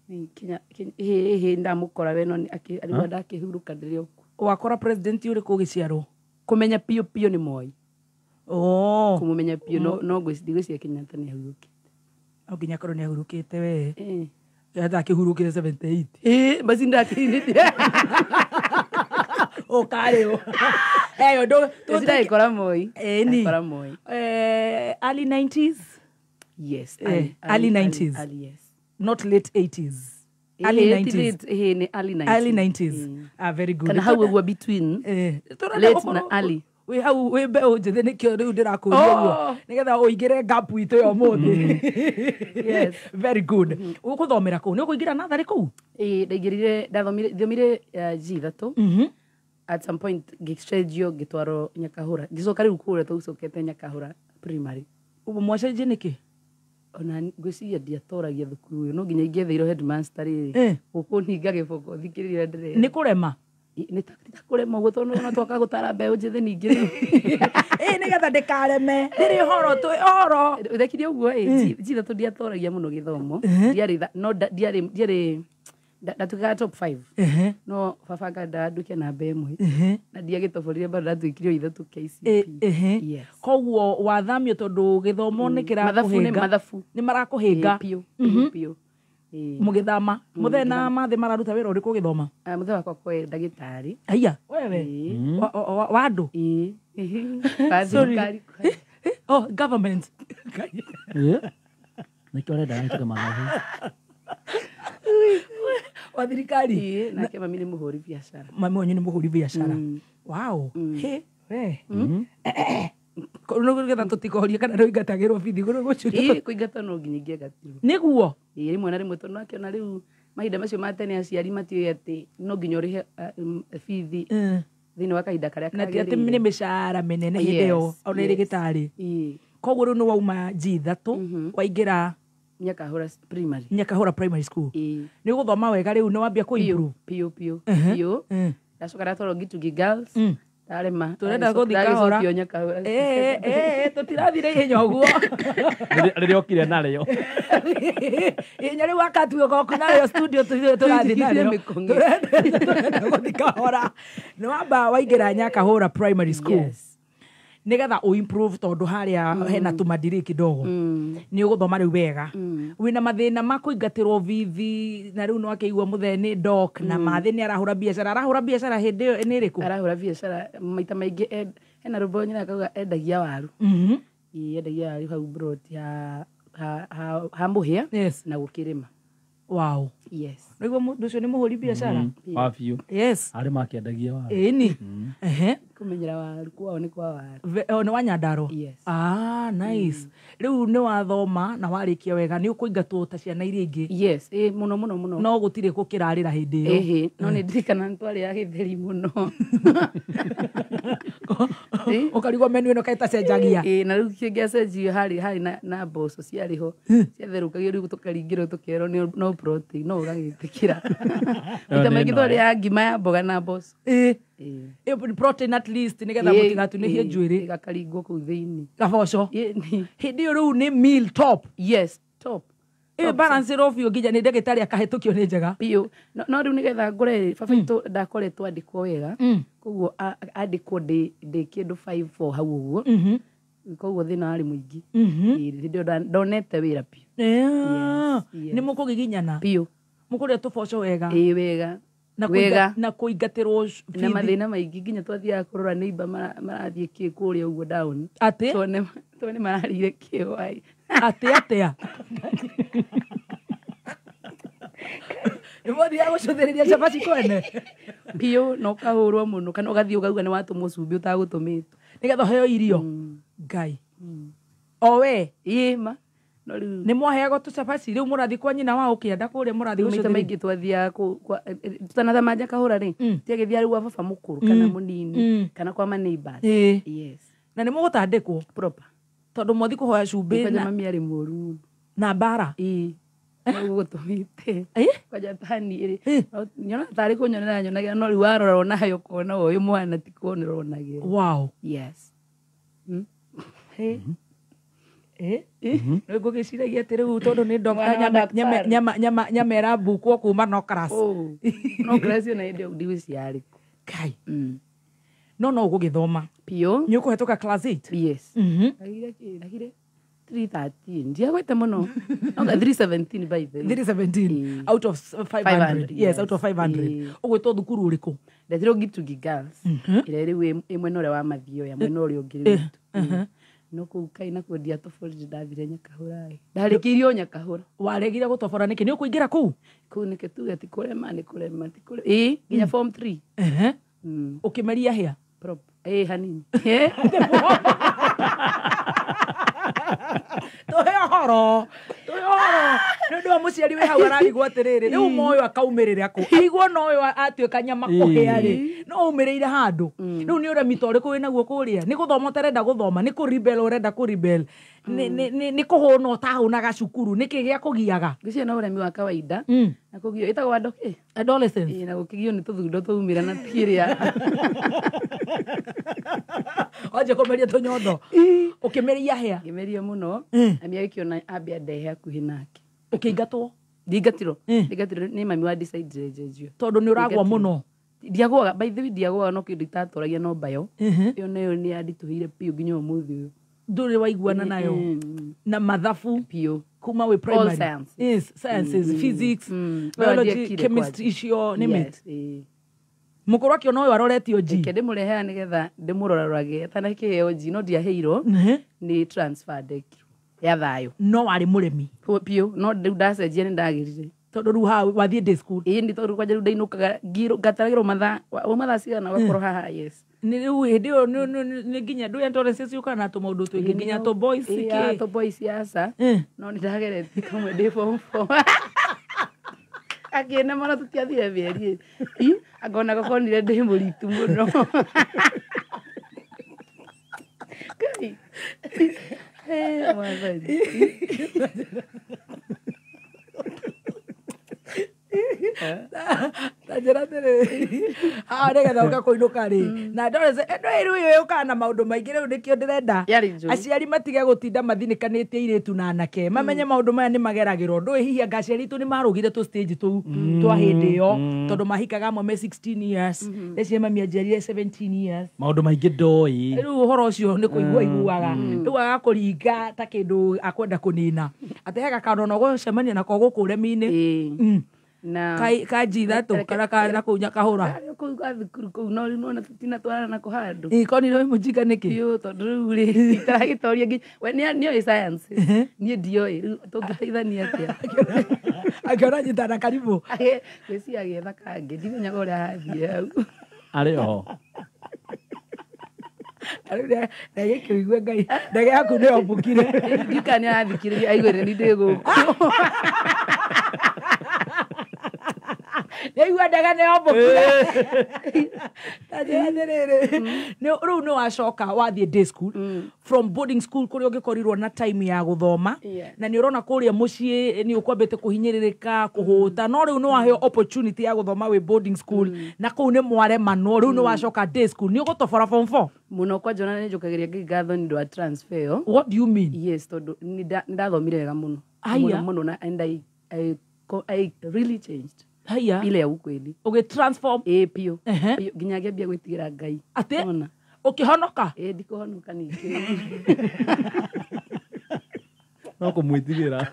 Nĩ Kenya, ĩhĩ ndamũkora we no arĩguo ndakĩhurũka ndĩrĩ o kuo. Wakora president ũrĩkũ ũgĩciarwo? Kũmenya biũ biũ nĩ Moi. Oh. Kũmũmenya biũ no ndigwĩciria Kenyatta nĩ ahurũkĩte. No nginya akorwo nĩ ahurũkĩte we. Kenyatta akĩhurũkire 78. Ĩ, basi ndakĩinĩte. Ũkarĩ ũ? Eyo, Ndagĩkora Moi. Ĩni. Ndagĩkora Moi. Early 90s? Yes, early 90s. Early, yes. Not late 80s. Early 90s. Late, nĩ early 90s. Early 90s. Ah, very good. Kana hau ũguo between Tũrenda late na gũkorwo early. Wĩ hau wĩ mbeũ njĩthĩ nĩkĩo rĩu ndĩrakũria ũguo. Nĩgetha ũingĩre gap itũ ya ũmũthĩ. Yes. Very good. Ũgũthomera kũu? Nĩ ũkũingĩra natharĩ kũu? Ĩ, ndaingĩrire, ndathomire, thomire G ithatũ. At some point ngĩcenjio ngĩtwarwo Nyakahũra. Ngĩcoka rĩu kũrĩa tũcokete Nyakahũra primary. Ũguo mwacenjie nĩkĩ? Ona ngwĩciria ndiatoragia thukuru ĩyo, no nginya ingĩetheirwo headmaster rĩrĩ gũkũninga gĩboko thikĩrĩria ndĩrera. Nĩ kũrema? Nĩ ta kũrema ũguo tondũ ona twaka gũtara mbeũ njĩthĩ ningĩ rĩu. Ĩ, nĩgetha ndĩkareme. Rĩrĩ ũhoro twĩ ũhoro. Ndekire ũguo ĩ, G ithatũ ndiatoragia mũno gĩthomo. Ndiarĩ no ndiarĩ ndatuĩkaga top 5. No baba nganda nduĩke namba ĩmwe. Na ndiagĩtoborire bado ndatuĩkire o ithatũ KCPE. Yes. Koguo wathamio tondũ gĩthomo nĩ Mathabu nĩ kĩrakũhĩnga. mathabu. Nĩ marakũhĩnga. Ĩ, biũ, biũ, biũ. Ĩ. Mũgĩthama. Mũthee na mathĩ mararuta wĩra ũrĩkũ ũgĩthoma? Ah, mũthee wakwa kwe ndagĩtarĩ. Aya, wewe. Wa andũ? Ĩ. Wa Sorry. thirikari. Oh, government. Nĩkĩo arenda gagĩtuke mathabu. Wa thirikari. Ĩ, nake mami nĩ mũhũri biacara. Mami wanyu nĩ mũhũri biacara. Wow. He, we. Nĩgetha tũtikorie kana nĩ ũingatagĩrwo bithi gũcuria. Ĩ, kũingatwo no nginya ingĩangatirwo. Nĩguo? Ĩ, rĩmwe na rĩmwe tondũ akĩona rĩu mahinda macio ma tene aciari matiũĩ atĩ no nginya ũrĩhe bithi thĩinĩ wa kahinda karĩa Na ti atĩ kagĩrĩire. nĩ mĩcara mĩnene hĩndĩ ĩyo Yes, ona ĩrĩ yes. gĩtarĩ. Ĩ. Koguo rĩu nĩ wauma G ithatũ waingĩra Nyakahũra primary. Nyakahũra primary school. Ĩ. Nĩ ũgũthoma wega rĩu nĩ wambia kũ improve. Biũ biũ biũ. Ndacoka ndatwarwo Gitugi Girls. Ndarema. Tũrenda gũthiĩ kahora. Ndagĩcokio Nyakahũra. Tũtirathire ihenya ũguo. Rĩrĩa okire narĩo. Ihenya rĩu wakatuo goku narĩo studio tũrathiĩ narĩo. Tũrenda gũthiĩ kahora. Nĩ wamba waingĩra Nyakahũra primary school. Nĩgetha ũ improve tondũ harĩa hena tũmadiri kidogo. Nĩ ũgũthoma rĩu wega. Wĩna mathĩna ma kũingatĩrwo bithi na rĩu nĩwakĩigua mũthee nĩ doc na mathĩ nĩ arahũra biacara. Arahũra biacara hĩndĩ ĩyo nĩ ĩrĩkũ? Arahũra biacara maita maingĩ hena rwĩmbo nyina akauga endagia waru. Ĩ, endagia waru hau broti ha Mũhĩa na gũkĩrĩma. Wow. Yes. Nĩguo mũndũ ũcio nĩ mũhũri biacara? Wa biũ. Yes. Arĩ makĩendagia waru. Ĩni. Ehe. Kũmenyera waru kwao nĩ kwa waru. Oh, nĩ wa Nyandarua? Yes. Ah, nice. Rĩu nĩ wathoma na warĩkia wega nĩ ũkũingatwo ta ciana iria ingĩ? Yes, ĩ, mũno mũno mũno. No gũtirĩ gũkĩrarĩra hĩndĩ ĩyo. Ĩhĩ, no nĩ ndirikana nĩ twarĩaga gĩtheri mũno. Ũkarigwo menu ĩno kaĩ ĩtacenjagia. Ĩ, na rĩu kĩngĩacenjirio harĩ na mboco ciarĩ ho. Ciatherũkagio rĩu tũkaringĩrwo tũkerwo no protein, no ũgagĩtĩkĩra. Maita maingĩ twarĩaga ngima ya mboga na mboco. Ĩ. Ĩ, protein at least nĩgetha mũtigatunĩhie njuĩrĩ. Gakaringwo kũu thĩinĩ. Gaboco. Hĩndĩ ĩyo rĩu nĩ meal top. Yes, top. Ĩ balance ro biũ nginya nĩ ndagĩtarĩ akahĩtũkio nĩ njega. Biũ. No rĩu nĩgetha ngũre rĩ, baba witũ ndakoretwo andĩkwo wega. Koguo andĩkwo ndĩ kĩndũ 5-4 hau ũguo. Koguo thĩna warĩ mũingĩ. Hĩndĩ ĩyo ndonete wĩra biũ. Nĩ mũkũgiginyana? Biũ. Mũkũrĩa tũboco wega? Ĩĩ wega. Na kũingatĩrwo na mathĩna maingĩ nginya twathiaga kũrora neighbor marathiĩ kĩ kũrĩa ũguo down. Atĩ? Tuone mararire kĩ wai. Atĩ atĩa? Nĩ mũthiaga gũcũthĩrĩria cabaci kwene? Biũ, na ũkahũrwo mũno kana ũgathiĩ ũkauga nĩ watũmwo cumbĩ ũtagũtũmĩtwo. Nĩgetha ũheo irio? Ngai. O we? Ĩĩ ma. Nĩ mwaheagwo tũcabaci rĩu mũrathiĩ kwa nyina wa ũkĩenda kũrĩa mũrathiĩ gũcũthĩrĩria. Maita maingĩ twathiaga tũtanathama Nyakahũra rĩ, tiagĩthiaga rĩu gwa baba mũkũrũ kana mũnini kana kwa ma neighbors. Yes. Na nĩ mũgũtandĩkwo? Proper. Tondũ mwathi kũhoya cumbĩ na mami arĩ mũru mũno. Na mbara? Ĩĩ. Gũtũmĩte. Kwanja tani ĩrĩ. Nyonaga tarĩ kũnyonera nyonagira no rĩu warora onayo ũkona ũyũ mwana ti kuonera onagĩra. Wow. Yes. Nĩ ngũgĩciragia atĩ rĩu tondũ nĩ ndonga nyama ĩrambukwo kuma no class. No class ĩyo na hĩndĩ ĩyo ndigwĩciria kũ. Kai. No no ũgũgĩthoma. Biũ. Nĩ ũkũhetũka class 8? Yes. Ndagire kĩ? Ndagire 313. Ndiagwete mũno. No 317 by the way. 317 out of 500. Yes, out of 500. Ũgwĩtwo thukuru ũrĩkũ? Ndetirwo Gitugi Girls. Ĩrĩa rĩu ĩ mwena ũrĩa wa Mathioya, mwena ũrĩa ũngĩ rĩu. No kũu kai nakuo ndiatoborire ndathire Nyakahũra ĩ. Ndarĩkĩirio Nyakahũra. Waregire gũtobora nĩkĩ? Nĩ ũkũingĩra kũu? Kũu nĩkĩ tuge ti kũrema nĩ kũrema ti kũrema. Ĩ nginya form 3. Ũkĩmeria hĩa? Ĩ hanini. Tũhe ũhoro. Tũhe ũhoro. Nĩ ũndũ wa mũciari wĩ hau ararigwo atĩrĩrĩ, rĩu moyo akaumĩrĩra kũ? Aigua no ũyũ atuĩka nyama kũhĩa rĩ, no aumĩrĩire handũ. Rĩu nĩ ũremi ta ũrĩkũ wĩnaguo kũrĩa? Nĩ gũthoma ũtarenda gũthoma, nĩ kũribel ũrenda kũribel, nĩ kũhũna ũtahũnaga cukuru, nĩkĩ gĩa kũgiaga? Ngwĩciria no ũremi wa kawaida. Na kũgio ĩtagwo andũ kĩ? Adolescence. Ĩ na gũkĩgio nĩ tũthundo twaumĩra na kĩrĩa. Wanjia kũmeria tũnyondo. Ũkĩmeria hĩa? Ngĩmeria mũno. Mami agĩkĩona ambe andehe hakuhĩ nake. Ũkĩingatwo? Ndingatirwo. Ndingatirwo nĩ mami wa decide njenjio. Tondũ nĩ ũragwa mũno. Ndiagwaga, by the way ndiagwaga no kĩndũ itatoragia no mbayo. Ĩyo nayo nĩ yanditũhĩire biũ nginya ũmũthĩ ũyũ. Ndũrĩ waiguana nayo. Na mathabu biũ. Kuma wĩ primary. All sciences. Yes, sciences, physics, biology, chemistry icio nĩ mate. Mũkũrũ akĩona ũyũ aroretio G. Reke ndĩmũrehe nĩgetha ndĩmũrorarorage atanakĩheo G no ndiaheirwo nĩ transfer ndekirwo ya thayũ. No warĩ mũremi. Biũ, no rĩu ndacenjia nĩ ndagĩrire. Tondũ rĩu haha wathiĩ day school. Ĩĩ nĩ tondũ kwanja rĩu ndainũkaga ngataragĩrwo mathaa, wauma thaa cigana ũgakorwo haha yes. Nĩ rĩu hĩndĩ ĩyo nĩ nginya ndũĩ adolescence yũkaga na tũmaũndũ tũingĩ nginya tũ boys kĩ. Tũ boys aca. No nĩ ndageretie kamwe ndĩ form 4. Akĩona mũno tũtiathire mĩeri ĩ. Angona gakonire ndĩ mũritu mũno. Kai. Mwathani. Ta njĩra atĩrĩrĩ, haha nĩgetha ũka kũinũka rĩ, na adolescence ĩno rĩu yũkaga na maũndũ maingĩ rĩu nĩkĩo ndĩrenda aciari matige gũtinda mathinĩkanĩtie airĩtu na anake, mamenye maũndũ maya nĩ mageragĩrwo. Ndũĩ hihi anga aciari aitũ nĩ marũgire tũ stage tũu twa hĩndĩ ĩyo, tondũ mahikaga amwe me 16 years, rĩciria mami anjiarire 17 years. Maũndũ maingĩ ndoĩ. Rĩu ũhoro ũcio nĩ kũigua aiguaga, rĩu agakũringa ta kĩndũ akwenda kũnina, atĩ he gakaũndũ ona ũgũcemania nako gũkũ ũremi-inĩ. Na kaji ithatũ kana kana kũu Nyakahũra. Kũu ga thukuru kũu no rĩu nĩwona tũtinatwarana nako handũ. Ĩ konire wĩ mũjinga nĩkĩ? Biũ tondũ rĩu rĩ itaragĩtoria nginya we nĩoĩ science niĩ ndioĩ rĩu tũngĩteithania atĩa? Akĩona nyitana karibu. Ngwĩciria agĩetha kangĩ ndimenyaga ũrĩa arathiĩ hau. Arĩ oho. Rĩu ndagĩkĩigue Ngai ndege yaku nĩ yombũkire. Ndiũĩ kana nĩ arathikĩrĩria aiguĩre nĩ ndĩ gũkũ. Nĩaigua ndege nĩyombũkire. Ta njĩra atĩrĩrĩ, rĩu nĩ wacoka wathiĩ day school from boarding school kũrĩa ũngĩkorirwo na time ya gũthoma, na nĩ ũrona kũrĩa mũciĩ nĩ ũkwambĩte kũhinyĩrĩrĩka, kũhũta, no rĩu nĩ waheo opportunity ya gũthoma wĩ boarding school na kũu nĩ mwaremanwo. Rĩu nĩ wacoka day school, nĩ ũgũtobora form 4? Mũno. Kwanja ona nĩ njũkagĩria Ngai ngatho nĩ ũndũ wa transfer ĩyo. What do you mean? Yes, tondũ nĩ ndathomire wega mũno. Haya. Mũno mũno, na and I really changed. Haya. Ile ya ukweli. Ũgĩ transform? Ĩ, biũ. Biũ, nginya ngĩambia gwĩtigĩra Ngai. Atĩ? Ona. Ũkĩhonoka? Ĩ, ndikũhonoka ningĩ. No kũmwĩtigĩra.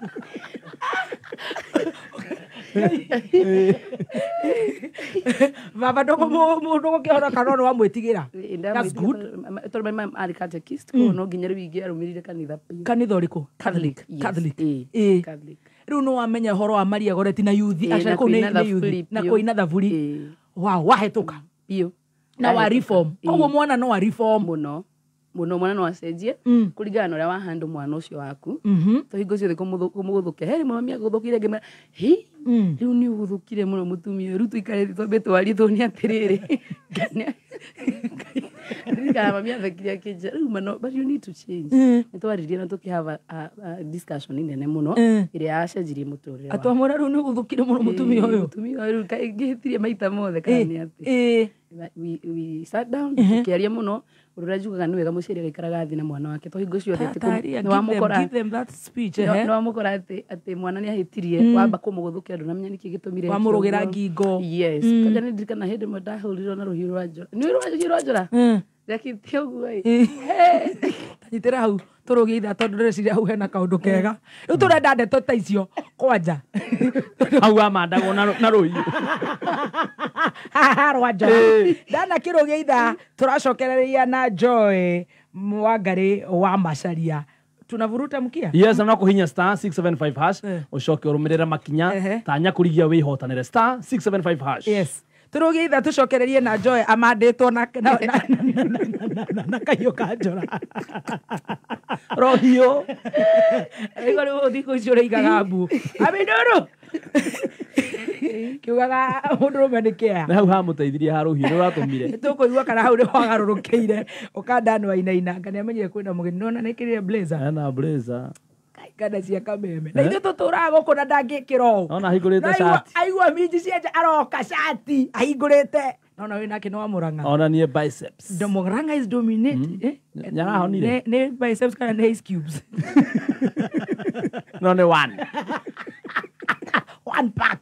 Baba, ndũgũkĩhonoka, no nĩ wamwĩtigĩra. That's good. Tondũ mami arĩ catechist, koguo no nginya rĩu ingĩarũmĩrĩire kanitha biũ. Kanitha ũrĩkũ? Catholic? Yes. Catholic. Ĩ, Ĩ. Catholic. Rĩu nĩ wamenya ũhoro wa Maria Goreti na yuthi. Ĩ, aca na kũu nĩ kũina nĩ yuthi thaburi na biũ. kũina thaburi. Ĩ. Wow, wahĩtũka Biũ. na wa Ndahĩtũka. reform. Ĩ. Koguo mwana no wa reform. Mũno mũno, mwana no acenjie kũringana na ũrĩa wahandũ mwana ũcio waku. To hingo ciothe kũmũgũthũkia, he rĩmwe mami agũthũkire, ngĩmwĩra, hi, rĩu nĩ ũgũthũkire mũno mũtumia ũyũ, rĩu tũikare thĩ twambe twarie tuone atĩrĩrĩ. Ririkana mami athekire akĩnjĩra, rĩu mano, but you need to change. Nĩ twaririe na tũkĩ have a discussion nene mũno ĩrĩa yacenjirie mũtũrĩre wakwa. Atwamwĩra rĩu nĩ ũgũthũkire mũno mũtumia ũyũ. Mũtumia ũyũ rĩu kaĩ ngĩhĩtirie maita mothe kana nĩ atĩ? We sat down, tũkĩaria mũno. Ũndũ ũrĩa njugaga, nĩ wega mũciari agaikaraga thĩ na mwana wake, to hingo ciothe atĩ Taria, nĩ wamũkora give them that speech, ehe. nĩ wamũkora atĩ mwana nĩ ahĩtirie, wamba kũmũgũthũkĩra, ndũnamenya nĩkĩ gĩtũmire eke Wamũrũgĩra ũguo. ngingo. Yes. Kanja nĩ ndirikana hĩndĩ ĩmwe ndahũrirwo na rũhiũ rwa njora. Nĩ rũhiũ rwa njora ndekĩte ũguo ĩ. Tanyitĩra hau tũrũgie ithaa, tondũ ndĩreciria hau hena kaũndũ kega. Rĩu tũrenda ndeto ta icio kwanja. Hau amandagwo na rũhiũ. Haha rwa njora ndana kĩrũgie ithaa, tũracokereria na Joy Mwangarĩ wa Macaria. Tunavuruta mkia. Yes, na no kũhinya *675# ũcoke ũrũmĩrĩre makinya tanya kũrigia wĩhotanĩre *675#. Yes, tũrũgie ithaa, tũcokererie na Joy amandĩtwo na kahiũ ka njora. Rũhiũ. Aigua rĩu thikũ ici ũrĩigaga mbu amindũrũ kiugaga mũndũrũme nĩ kĩa. Nĩ hau hamũteithirie ha rũhiũ nĩ ũratũmire. Tũkũigua kana hau nĩ wagarũrũkĩire ũkandani wainaina nga nĩamenyire kwĩna mũgeni, nona nĩkĩrire blazer. Ena blazer. Kana cia kameme na ithuĩ tũtũraga gũkũ na ndangĩkĩra ũũ. Ona ahingũrĩte Na cati. Aigua minji cia nja aroka cati ahingũrĩte, nona wĩ nake nĩ wa Mũrang'a. Ona niĩ biceps. The Murang'a is dominate. Eh? Nĩarahonire? Nĩ biceps kana nĩ ice cubes? No nĩ one. One pack.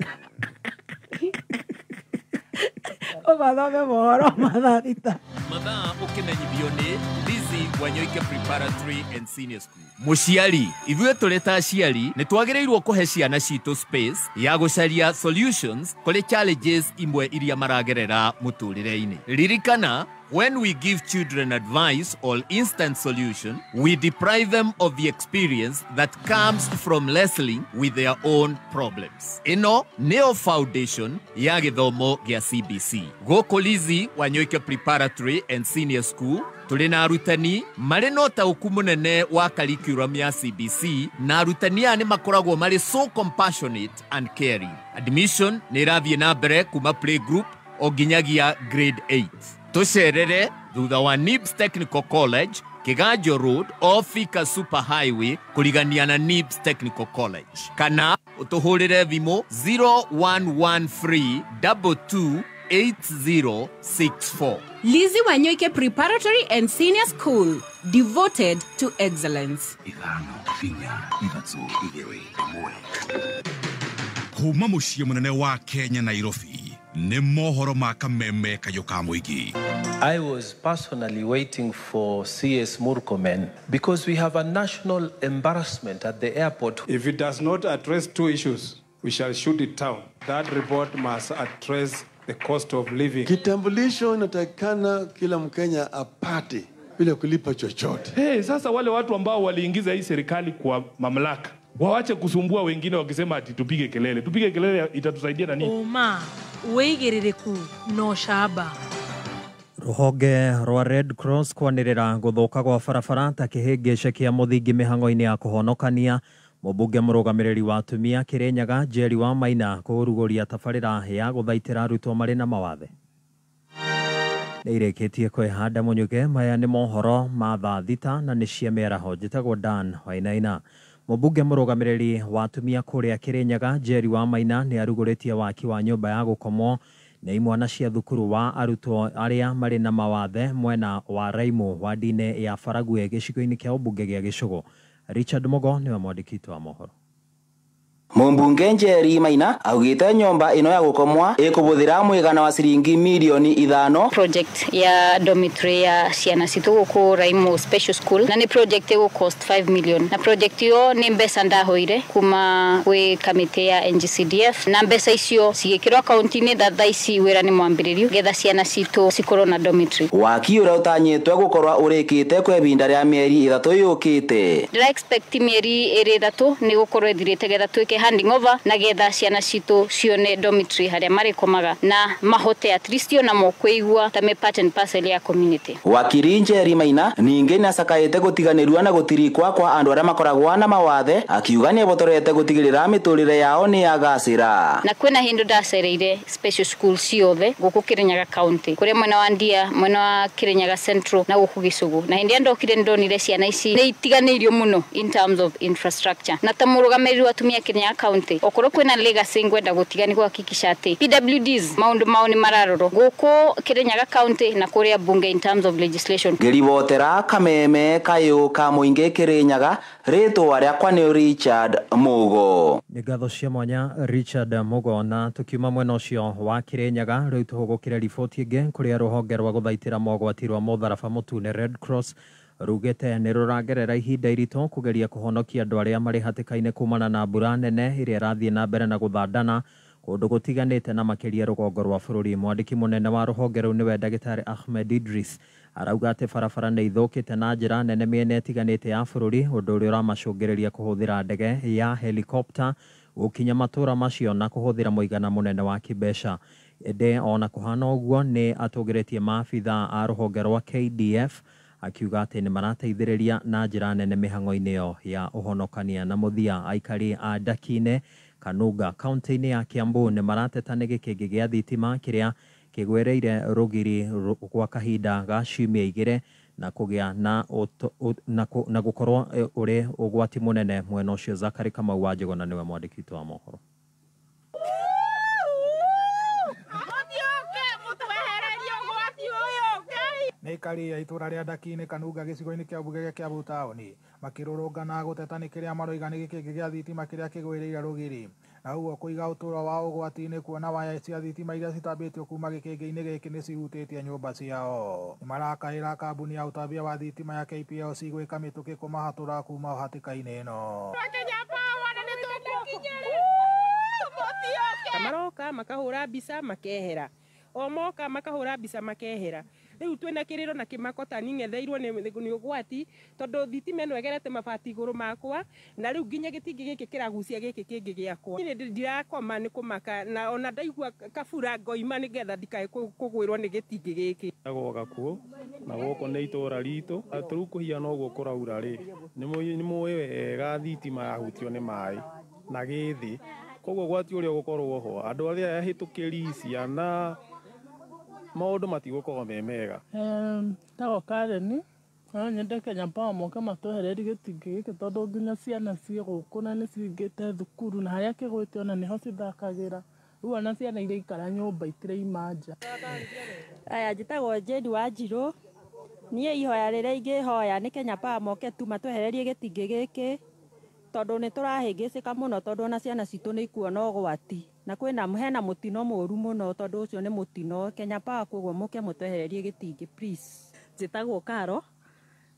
Ũgathome mohoro mathaa 6. Mathaa ũkĩmenyithio nĩ Lizzy Wanyoike Preparatory and Senior School. Mũciari, ithuĩ tũrĩ ta aciari nĩ twagĩrĩirwo kũhe ciana citũ space ya gũcaria solutions kũrĩ challenges imwe iria maragerera mũtũrĩre-inĩ. Ririkana, when we give children advice or instant solution, we deprive them of the experience that comes from wrestling with their own problems. Ĩno nĩyo foundation ya gĩthomo gĩa CBC. Gũkũ Lizzy Wanyoike Preparatory and Senior School tũrĩ na arutani marĩ na ũtaũku mũnene wa curriculum ya CBC, na arutani aya nĩ makoragwo marĩ so compassionate and caring. Admission nĩ ĩrathiĩ na mbere kuma playgroup o nginyagia grade 8. Tũcerere thutha wa NIBS Technical College, Kiganjo Road, o Thika Super Highway, kũrigania na NIBS Technical College, kana ũtũhũrĩre thimũ 0113 22 8064. Lizzy Wanyoike Preparatory and Senior School, devoted to excellence. 5 4 3 1. Kuma mũciĩ mũnene wa Kenya, Nairobi, nĩ mohoro ma kameme kayũ ka mũingĩ. I was personally waiting for CS Murkomen because we have a national embarrassment at the airport. If it does not address two issues, we shall shoot it down. That report must address the cost of living. Kitambulisho inatakikana kila Mkenya apate bila kulipa chochote. Hey, sasa wale watu ambao waliingiza hii serikali kwa mamlaka wawache kusumbua wengine wakisema ati tupige kelele. Tupige kelele itatusaidia na nini? Ũma, wĩigĩrĩrĩku na ũcamba. Rũhonge rwa Red Cross kwanĩrĩra gũthũka gwa barabara ta kĩhĩngĩca kĩa mũthingi mĩhang'o-inĩ ya kũhonokania. Mũmbunge mũrũgamĩrĩri wa atumia Kirinyaga Njeri wa Maina kũrugũria tabarĩra ya gũthaitĩra arutwo marĩ na mawathe. Nĩ irĩkĩtie kwĩhanda mũnyuge. Maya nĩ mohoro ma thaa 6 na nĩ cia mĩaraho. Njĩtagwo Dan Wainaina. Mũmbunge mũrũgamĩrĩri wa atumia kũrĩa Kirinyaga Njeri wa Maina nĩ arugũrĩtie waki wa nyũmba ya gũkomwo nĩ imwana cia thukuru wa arutwo arĩa marĩ na mawathe mwena wa Raimu wadi-inĩ ya Barague gĩcigo-inĩ kĩa ũmbunge gĩa Gĩcũgũ. Richard Mugo niwe mwandĩki witũ wa mohoro. Mũmbunge Njeri Maina augĩte nyũmba ĩno ya gũkomwa ĩkũbũthĩra mũigana wa ciringi milioni 5. Project ya dormitory ya ciana citũ gũkũ Raimo Special School na nĩ project ĩgũ cost 5 million, na project ĩyo nĩ mbeca ndahoire kuma gwĩ kamĩtĩ ya NGCDF, na mbeca icio cigĩkĩrwo akaunti-inĩ. Thaa ici wĩra nĩ mwambĩrĩrio getha ciana citũ cikorwo na dormitory. Waki ũrĩa ũtanyĩtwe gũkorwo ũrĩkĩte kwa ihinda rĩa mĩeri 3 yũkĩte. Ndĩra expect mĩeri 2 3 nĩ gũkorwo ĩthirĩte getha twĩke handing over na getha ciana citũ cione dormitory harĩa marĩkomaga na mahote at least onamo kwĩigua ta me part and parcel ya community. Wakiri Njeri Maina ningĩ nĩacakaĩte gũtiganĩrua na gũtirikwa kwa andũ arĩa makoragwo na mawathe, akiuga nĩebotorete gũtigĩrĩra mĩtũrĩre yao nĩ yagacĩra. Na kwĩna hĩndĩ ndacereire special school ciothe gũkũ Kirinyaga county, kũrĩa mwena wa Ndia, mwena wa Kirinyaga Central na gũkũ Gĩcũgũ, na hĩndĩ ĩrĩa ndokire nĩndonire ciana ici nĩ itiganĩirio mũno in terms of infrastructure. Na ta mũrũgamĩrĩri wa atumia Kirinyaga county, okorwo kwĩna legacy ngwenda gũtiga nĩ kuhakikisha atĩ PWDs maũndũ mao nĩ mararorwo gũkũ Kirinyaga county na kũrĩa bunge in terms of legislation. Ngĩribotera Kameme kayũ ka mũingĩ Kirinyaga, rĩtwa rĩakwa nĩ Richard Mugo. Nĩ ngatho cia mwanya Richard Mugo. Na tukiuma mwena ũcio wa Kirinyaga rĩu tũhũgũkĩre riboti ĩngĩ kũrĩa rũhonge rwa gũthaitĩra mogwati rwa mũtharaba mũtune Red Cross rugĩte nĩ rũragerera ihinda iritũ kũgeria kũhonokia andũ arĩa marĩ hatĩka-inĩ kumana na mbura nene ĩrĩa ĩrathiĩ na mbere na gũthandana kũndũ gũtiganĩte na makĩria rũgongo rwa bũrũri. Mwandĩki mũnene wa rũhonge rũu nĩwe ndagĩtarĩ Ahmed Idris arauga atĩ barabara nĩ ithũkĩte na njĩra nene mĩena ĩtiganĩte ya bũrũri, ũndũ ũrĩa ũramacũngĩrĩria kũhũthĩra ndege ya helikopta gũkinya matũra macio na kũhũthĩra mũigana mũnene wa kĩmbeca. Ĩndĩ ona kũhana ũguo nĩ atũgĩrĩtie maabitha a rũhonge rwa KDF akiuga atĩ nĩ marateithĩrĩria na njĩra nene mĩhang'o-inĩ ĩyo ya ũhonokania. Na mũthia, aikari a Ndakine Kanunga kaunti-inĩ ya Kiambu nĩ marateta nĩ gĩkĩngĩ gĩa thitima kĩrĩa kĩgwereire rũgiri gwa kahinda ga ciumia 2 na kũgĩa na gũkorwo ũrĩ ũgwati mũnene mwena ũcio. Zakari Kamau wa Njũgũna nĩwe mwandĩki witũ wa mohoro. Nĩ aikari a itũra rĩa Ndakine Kanunga gĩcigo-inĩ kĩa mbunge gĩa Kiambu taũni makĩrũrũngana gũteta nĩ kĩrĩa maroiga nĩ gĩkĩngĩ gĩa thitima kĩrĩa kĩgwĩrĩire rũgiri, na ũguo kũiga ũtũũro wao ũgwati-inĩ kuona waya cia thitima iria citambĩtio kuma gĩkĩngĩ-inĩ gĩkĩ nĩ cihutĩtie nyũmba ciao. Nĩ marakaĩra kambuni ya ũtambia wa thitima ya KPLC gwĩka mĩtũkĩ kũmahatũra kuma hatĩka-inĩ ĩno. Maroka makahũra mbica makehera, o moka makahũra mbica makehera. Rĩu twĩna kĩrĩro na kĩmako ta ning'etheirwo nĩ ũgwati tondũ thitima ĩno ĩgerete mabati igũrũ makwa, na rĩu nginya gĩtingĩ gĩkĩ kĩragucia gĩkĩ kĩngĩ gĩakwa. Niĩ ndirakoma nĩ kũmaka, na ona ndaigua kabura ngoima nĩgetha ndikae kũgwĩrwo nĩ gĩtingĩ gĩkĩ. Njĩtagwo Gakuũ na gũkũ nĩ itũra ritũ. Rĩu kũhiana ũguo kũraura rĩ, nĩ mũĩ wega thitima yahutio nĩ maĩ na gĩthĩ, koguo ũgwati ũrĩa ũgũkorwo ho andũ arĩa ahĩtũkĩri, ciana, maũndũ matigũkorwo me mega. Njĩtagwo Karen, no nyende Kenya Power moke matwehererie gĩtingĩ gĩkĩ tondũ nginya ciana ciĩ gũkũ na nĩ cihingĩte thukuru na harĩa kĩgwĩte ona nĩho cithakagĩra, rĩu ona ciana iraikara nyũmba itiraima nja. Aya, njĩtagwo Jane Wanjirũ. Niĩ ihoya rĩrĩa ingĩhoya nĩ Kenya Power moke tu matwehererie gĩtingĩ gĩkĩ tondũ nĩ tũrahĩngĩcĩka mũno, tondũ ona ciana citũ nĩ ikuona ũgwati na kwĩna hena mũtino mũru mũno, tondũ ũcio nĩ mũtino. Kenya Power koguo mũke mũtwehererie gĩtingĩ please. Njĩtagwo Karo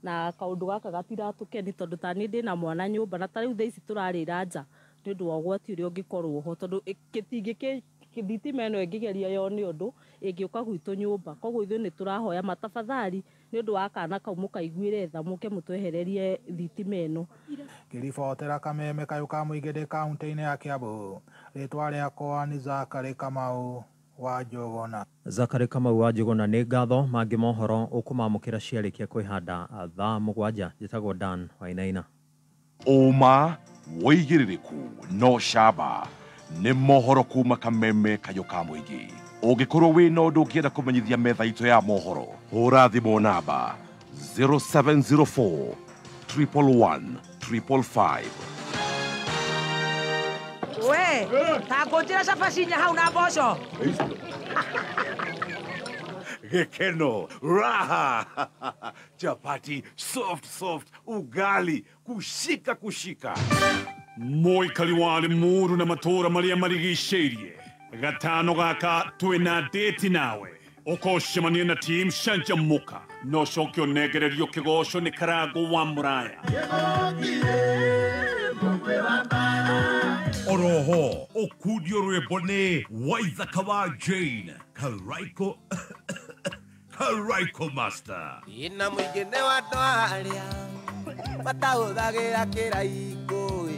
na kaũndũ gaka gatiratũkeni tondũ ta niĩ ndĩna mwana nyũmba na ta rĩu thaa ici tũrarĩra nja nĩ ũndũ wa ũgwati ũrĩa ũngĩkorwo ho, tondũ gĩtingĩ thitima ĩno ĩngĩgeria yone ũndũ ĩngĩũka gwitũ nyũmba. Koguo ithuĩ nĩ tũrahoya matafadhali nĩ ũndũ wa kana kau mũkaiguĩre tha mũke mũtwehererie thitima ĩno. Ngĩribotera Kameme kayũ ka mũingĩ ndĩ kaunti-inĩ ya Kiambu, rĩtwa rĩakwa nĩ Zakari Kamau wa Njũgũna. Zakari Kamau wa Njũgũna, nĩ ngatho. Mangĩ mohoro ũkũmamũkĩra ciarĩkia kwĩhanda thaa 7. Njĩtagwo Dan Wainaina. Ũma Wĩigĩrĩrĩku no camba nĩ mohoro kuma Kameme Kayũ ka mũingĩ. Ũngĩkorwo wĩna ũndũ ũngĩenda kũmenyithia metha itũ ya mohoro, hũra thimũ namba 0704 111 555. We ta ngũnjĩra cabaci inya hau na mboco. Gĩkeno, raha, chapati soft soft, ugali kushika kushika. Mũikari wa Limuru na matũũra marĩa marigicĩirie, gatano gaka twĩna date nawe. Ũkocemania na team Canjamũka na ũcoke ũnengererio kĩgoco nĩ Karango wa Mũraya. Oroho ũkundio rwĩmbo nĩ Waithaka wa Jane Karaiko Karaiko Master. Ina mũingĩ nĩ wa andũ arĩa matahũthagĩra kĩraikũ.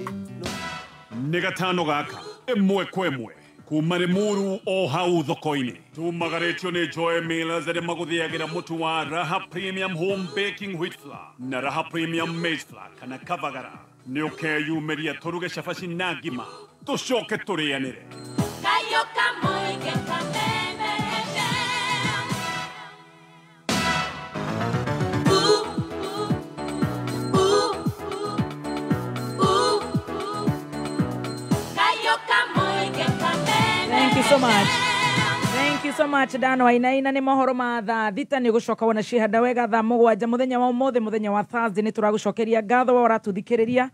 Nĩ gatano gaka ĩmwe kwa ĩmwe kuma Limuru o hau thoko-inĩ. Tumagarĩtio nĩ Joy Millers arĩa magũthĩagĩra mũtu wa Raha Premium Home Baking Wheat Flour na Raha Premium Maize Flour kana Kavagara. Nĩ ũkeyumĩria tũruge cabaci na ngima tũcoke tũrĩanĩre. Kayũ ka mũingĩ Kameme FM. Ooh, ooh, ooh, ooh. Kayũ ka mũingĩ Kameme. Thank you so much. Thank you so much Dan Wainaina. Nĩ mohoro ma thaa 6 nĩ gũcoka wona cihanda wega thaa 7 mũthenya wa ũmũthĩ, mũthenya wa Thursday. Nĩ tũragũcokeria ngatho wa ũratũthikĩrĩria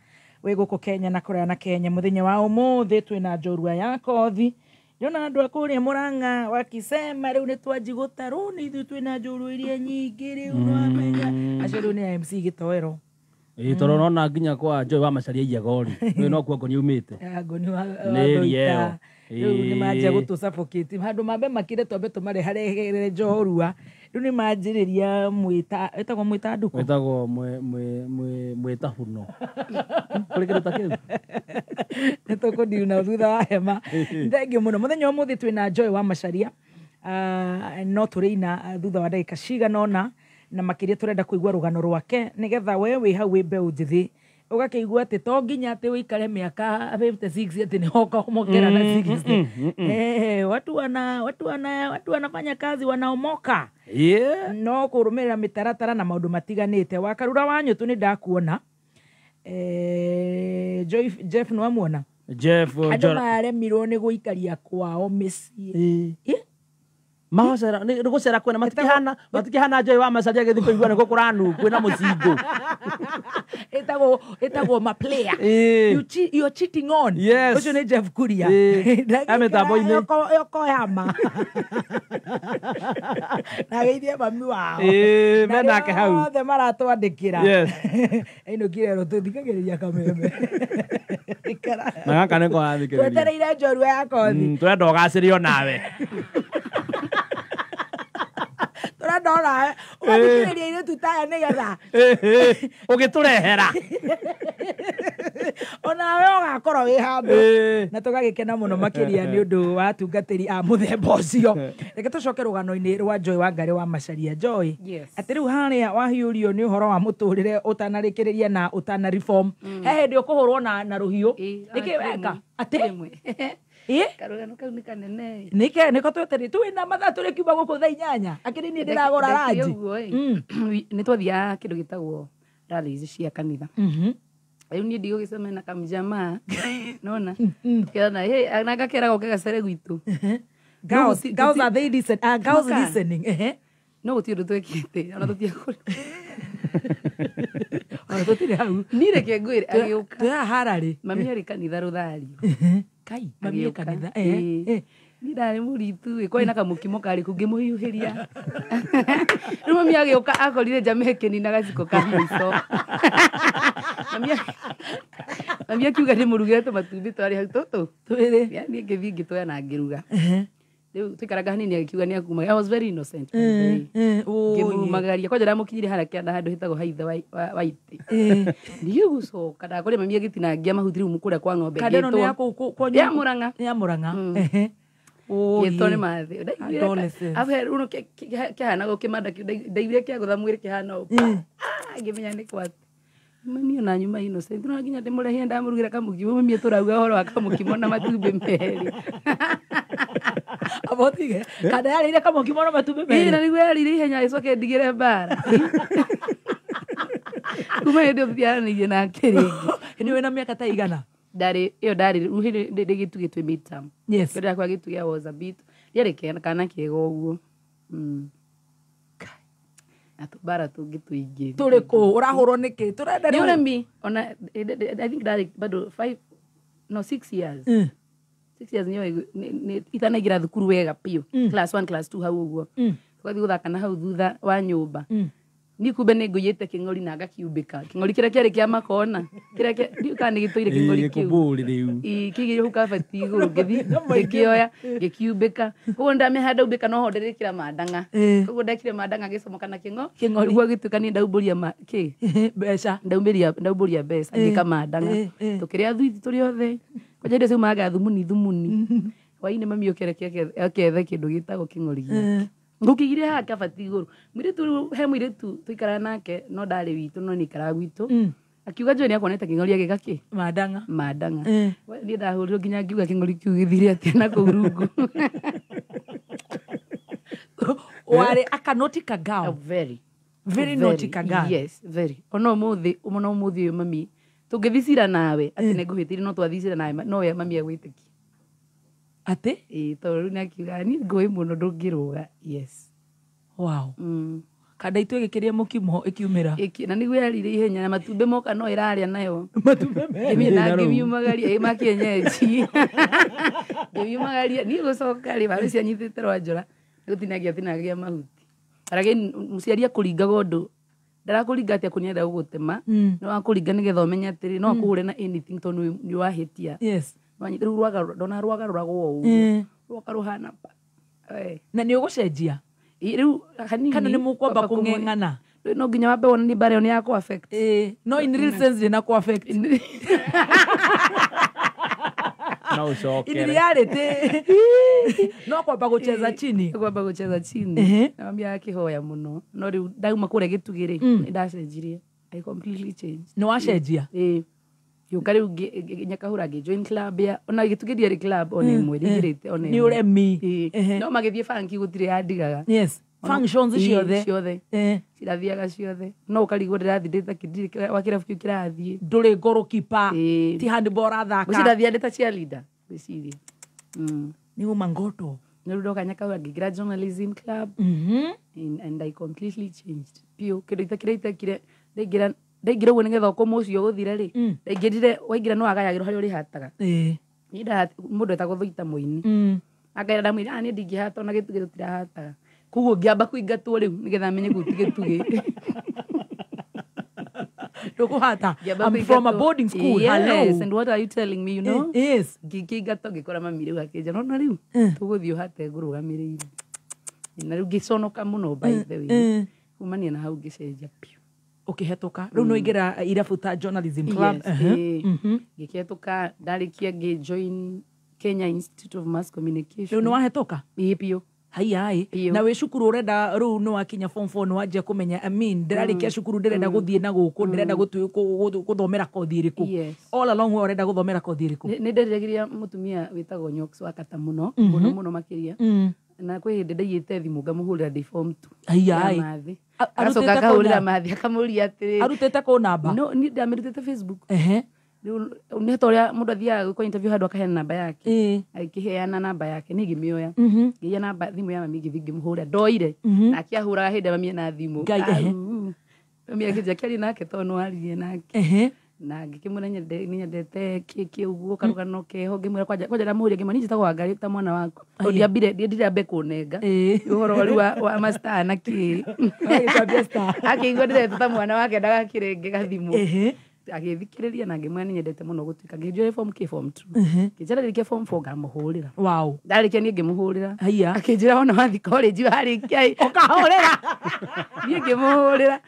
wĩ gũkũ Kenya na kũraya na Kenya. Mũthenya wa ũmũthĩ twĩna njorua ya kothi. Ndĩrona andũ a kũrĩa Mũrang'a wakisema rĩu nĩ twanji gũtarwo nĩ ithuĩ twĩna njorua iria nyingĩ rĩu nĩwamenya. Acio rĩu nĩ MC Gĩtoero. Ĩĩ tondũ ũrona nginya kwa Joy wa Macharia Iyagori rĩu no kuo ngoni umĩte. Ngoni wa Nĩ area ĩyo. Rĩu nĩ manjia gũtũ suffocate handũ mambe makire twambe tũmareharehere njorua. Rĩu nĩ manjĩrĩria mwĩta ĩtagwo mwĩta nduko, ĩtagwo mwĩtahuno. Kũrĩ kĩndũ ta kĩu. Nĩ tũkũndiu na thutha wa hema. Thengiũ mũno. Mũthenya wa ũmũthĩ twĩna Joy wa Macharia. No tũrĩina thutha wa ndagĩka cigana ũna, na makĩria tũrenda kũigua rũgano rwake nĩgetha we wĩ hau wĩ mbeũ njĩthĩ ũgakĩigua atĩ to nginya atĩ ũikare mĩaka 56 atĩ nĩho ũkaomokera na 60. Watu wanafanya kazi wanaomoka. No kũrũmĩrĩra mĩtaratara na maũndũ matiganĩte. Wakarura wa Nyũtũ nĩ ndakuona. Joy Jeff nĩwamuona? Jeff andũ maremirwo nĩ gũikaria kwao mĩciĩ. Mahocera nĩ gũcera kwĩna matikĩhana Joy wa Macharia agĩthiĩ kũigua nĩkuo kũranu kwĩna mũcingũ. Ĩtagwo ma player. You're cheating on. Ũcio nĩ Jeff Kuria. Mĩtambo-inĩ. Yokohama. Na geithie mami wao. Menake hau. Othe maratwandĩkĩra. Ainũkire ro tũthikagĩrĩria Kameme. Na gaka nĩko arathikĩrĩria. Twetereire njorua ya kothi. Tũrenda ũgacĩre onawe. Tũrenda onawe ũgathikĩrĩria airĩtu ta aya nĩgetha ũgĩtũrehera onawe ũgakorwo wĩ handũ. Na tũgagĩkena mũno makĩria nĩ ũndũ wa atungatĩri a mũthemba ũcio. Reke tũcoke rũgano-inĩ rwa Joy Wangari wa Macharia. Joy, atĩ rĩu harĩa wahiũrio nĩ ũhoro wa mũtũrĩre ũtanarĩkĩrĩria na ũtana reform, he hĩndĩ ũkũhũrwo na rũhiũ. Nĩkĩ weka atĩ Karũgano kau nĩ kanene. Nĩke nĩko twetereire twĩna mathaa tũrĩkiuma gũkũ thaa 8 akĩrĩ niĩ ndĩragũra ranji. Nĩ twathiaga kĩndũ gĩtagwo rallies cia kanitha. Rĩu niĩ ndigũgĩcemania na kamjamaa nona kĩrana hey na gakera goke gacere gwitũ. Girls are they listen? Girls listening. No gũtirĩ ũndũ twekĩte ona tũtiakũrĩ. Ona tũtirĩ hau. Niĩ reke ngwĩre agĩũka. Twĩ Harare. Mami arĩ kanitha Rũthario. Kai mami e kanitha. Niĩ ndarĩ mũritu ĩ kwarĩ na kamũkimo karĩ kũu ngĩmũhiũhĩria. Rĩu mami agĩũka akorire njame ĩkĩnina gaciko ka mũico. Mami akiuga ndĩmũrugĩre tũmatumbĩ twarĩ hau tũtũ. Twĩrĩ. Niĩ ngĩthiĩ ngĩtoya na ngĩruga. Rĩu twaikaraga hanini agĩkiuga nĩ akuma. I was very innocent. Ngĩmumagaria kwanja ndamũkinyire harĩa kĩanda handũ hetagwo haitha wa itĩ. Ndiĩ gũcoka ndakorire mami agĩtinangia mahuti rĩu kũrĩa kwa ng'ombe. Kanda ĩno nĩ ya kũu kwanyu? Ya Mũrang'a. Ya Mũrang'a. Gĩtwo nĩ mathĩ. Ndaiguire kĩhana ũguo kĩmanda kĩu ndaiguire kĩagũtha mwĩrĩ kĩhana ũguo. Ngĩmenya nĩ kwatĩ. Mami ona nyuma innocent no nginya ndimũrehie ndamũrugĩra kamũkimo mami tũrauga ũhoro wa kamũkimo na matumbĩ merĩ. Abotige kada yarĩire kamũkimo na matumbĩ merĩ. Ĩ na nĩguo yarĩire ihenya ĩcoke ndigĩre mbara. Kuma hĩndĩ ĩyo tũtiaranĩirie nake rĩngĩ. Hĩndĩ wĩna mĩaka ta igana? Ndarĩ ĩyo ndarĩ rĩu hĩndĩ ndĩ gĩtugĩ twĩ midterm. Yes. Kĩrĩa kwa gĩtugĩ was a bit rĩarĩ kana kega ũguo. Na tũmbara tũngĩ tũingĩ. Tũrĩ kũ? Ũrahũrwo nĩkĩ? Tũrenda Nĩ ũremi ona I think ndarĩ bado 5 no 6 years. 6 years nĩyo itanaingĩra thukuru wega biũ. Class 1 class 2 hau ũguo. Tũgathiĩ gũthaka na hau thutha wa nyũmba. Ni kumbe nĩ ngũiyĩte kĩng'ori na ngakiumbĩka. Kĩng'ori kĩrĩa kĩarĩ kĩa makona. Kĩrĩa ndiũĩ kana nĩ gĩtũire kĩng'ori kĩu. Ĩ kĩigĩrĩirwo hau kabati igũrũ ngĩthiĩ ngĩkĩoya ngĩkiumbĩka. Koguo ndamĩhanda umbĩka noho ndĩrĩkĩra mandang'a. Koguo ndekire mandang'a gĩcomoka na kĩng'ori. Nĩguo gĩtuĩka niĩ ndaumbũria kĩ? Mbeca. Ndaumbũria mbeca ngĩka mandang'a. Tũkĩrĩa thuiti tũrĩ othe. Kwanja indo ciumaga thumuni thumuni. Hwainĩ mami oke reke akethe kĩndũ gĩtagwo kĩng'ori gĩake. Ngũkĩigire haha kabati igũrũ. Mũirĩtu rĩu he mũirĩtu tũikaraga nake no ndarĩ witũ no nĩaikaraga gwitũ. Akiuga Joy nĩakuonete kĩng'ori agĩka kĩ? Mandang'a. Mandang'a. Niĩ ndahũrirwo nginya ngiuga kĩng'ori kĩu gĩthire atĩa na kũu rungu. Warĩ a naughty girl. Very. Very naughty girl. Yes, very. Ona ũmũthĩ ona ũmũthĩ ũyũ mami tũngĩthiĩ cira nawe atĩ nĩngũhĩtĩire no twathiĩ cira nawe no we mami agwĩtĩkia. Atĩ? Ĩĩ tondũ rĩu nĩakiuga niĩ ngũĩ mũno ndũngĩrũga. Yes. Wow. Kanda itũ ĩgĩkĩria mũkimo ĩkiumĩra. Na nĩguo yarĩire ihenya na matumbĩ moka no ĩrarĩa nayo. Matumbĩ merĩ. Na ngĩmiumagaria ĩ ma kienyeji. Ngĩmiumagaria niĩ gũcoka rĩ waru cianyitĩte rwa njora nĩgũtinagia tinagia mahuti. Again mũciari akũringaga ũndũ ndarakũringa atĩ akũnienda gũgũtema no akũringa nĩgetha ũmenye atĩrĩ no akũhũre na anything tondũ nĩ wahĩtia. Yes. Rĩu rwaga ndona rwaga rũragwo ũguo. Rwoka rũhana pa. Na nĩ ũgũcenjia? Rĩu hanini. Kana nĩ mũkwamba kũng'eng'ana? No nginya wambe wone mbara ĩyo nĩ ya kũ affect. No in real sense ndĩna kũ affect. No ũcokere. In reality no kwamba gũcheza chini. Kwamba gũcheza chini. Na mami akĩhoya mũno. No rĩu ndauma kũrĩa gĩtugĩ rĩ nĩ ndacenjirie. I completely changed. Nĩ wacenjia? Ĩĩ. Gĩũka rĩu nyakahũra ngĩ join club ya ona gĩtugĩ ndiarĩ club ona ĩmwe ndingĩrĩte ona ĩmwe. Nĩ ũremi. No magĩthiĩ banki gũtirĩ yandigaga. Yes. Functions ciothe. Ciothe. Cirathiaga ciothe. No ũkarigwo ndĩrathiĩ ndĩ wa kĩrabu kĩu kĩrathiĩ. Ndũrĩ goalkeeper. Ti handball ũrathaka. Ngwĩciria ndathiaga ndĩ ta cheerleader. Ngwĩciria. Nĩ uma ngoto. Nĩ rĩu ndoka nyakahũra ngĩingĩra journalism club. And I completely changed. Biũ kĩndũ kĩrĩa itekire ndaingĩra ndaingĩra ũguo nĩgetha ũkũmũ ũcio ũthire rĩ ndaingĩrire waingĩra no wagayagĩrwo harĩa ũrĩhataga. Niĩ mũndũ etagwo Thuita Mũini akaira ndamwĩra niĩ ndingĩhata ona gĩtugĩ tũtirahataga koguo ngĩamba kũingatwo rĩu nĩgetha menye kũu ti gĩtugĩ. Ndũkũhata. I'm from a boarding school. Yes, hello. And what are you telling me, you know? Yes. Ngĩingatwo ngĩkora mami rĩu akĩnjĩra no rĩu tũgũthiĩ ũhate ngũrũgamĩrĩire. Na rĩu ngĩconoka mũno by the way. Kumania na hau ngĩcenjia biũ. Ũkĩhetũka rĩu nĩ waingĩra irabu ta journalism club. Ngĩkĩhetũka ndarĩkia ngĩ join Kenya Institute of Mass Communication. Rĩu nĩ wahetũka? Ĩĩ biũ. Haiya na wĩ cukuru ũrenda rĩu nĩ wakinya form 4 nĩ wanjia kũmenya I mean ndĩrarĩkia cukuru ndĩrenda gũthiĩ na gũkũ ndĩrenda gũthomera kothi ĩrĩkũ. All along we ũrenda gũthomera kothi ĩrĩkũ? Nĩ nderiragĩria mũtumia wĩtagwo Nyox wa Kata mũno mũno mũno makĩria. Na kwĩ hĩndĩ ndaiyĩte thimũ ngamũhũrĩra ndĩ form 2. Haiya. Agacoka akahũrĩra mathi akamũria atĩrĩ arutĩte kũ namba? No niĩ ndamĩrutĩte Facebook. Rĩu nĩ ta ũrĩa mũndũ athiaga gwĩkwo interview handũ akaheana namba yake. Akĩheana namba yake niĩ ngĩmĩoya. Ngĩiya namba thimũ ya mami ngĩthiĩ ngĩmũhũrĩra ndoire. Nake ahũraga hĩndĩ mami ena thimũ. Mami akĩnjĩra kĩarie nake tondũ nĩ waririe nake. Na ngĩkĩmwĩra nĩnyendete kĩ ũguo karũgano keho ngĩmwĩra kwanja ndamũria ngĩmwĩra niĩ njĩtagwo Wangarĩ ta mwana waku. Tondũ ndiambire ndiambe kũnenga. Ũhoro rĩu wa mastar na kĩ. Akĩigua ndĩretwo ta mwana wake ndagakĩrenge gathimũ. Agĩthikĩrĩria na ngĩmwĩra nĩnyendete mũno gũtuĩka ngĩnjoya form K form 2. Ngĩnjĩra ndarĩkia form 4 ngamũhũrĩra. Wow. Ndarĩkia niĩ ngĩmũhũrĩra. Haiya. Akĩnjĩra ona wathiĩ college warĩkia ũkahũrĩra. Niĩ ngĩmũhũrĩra.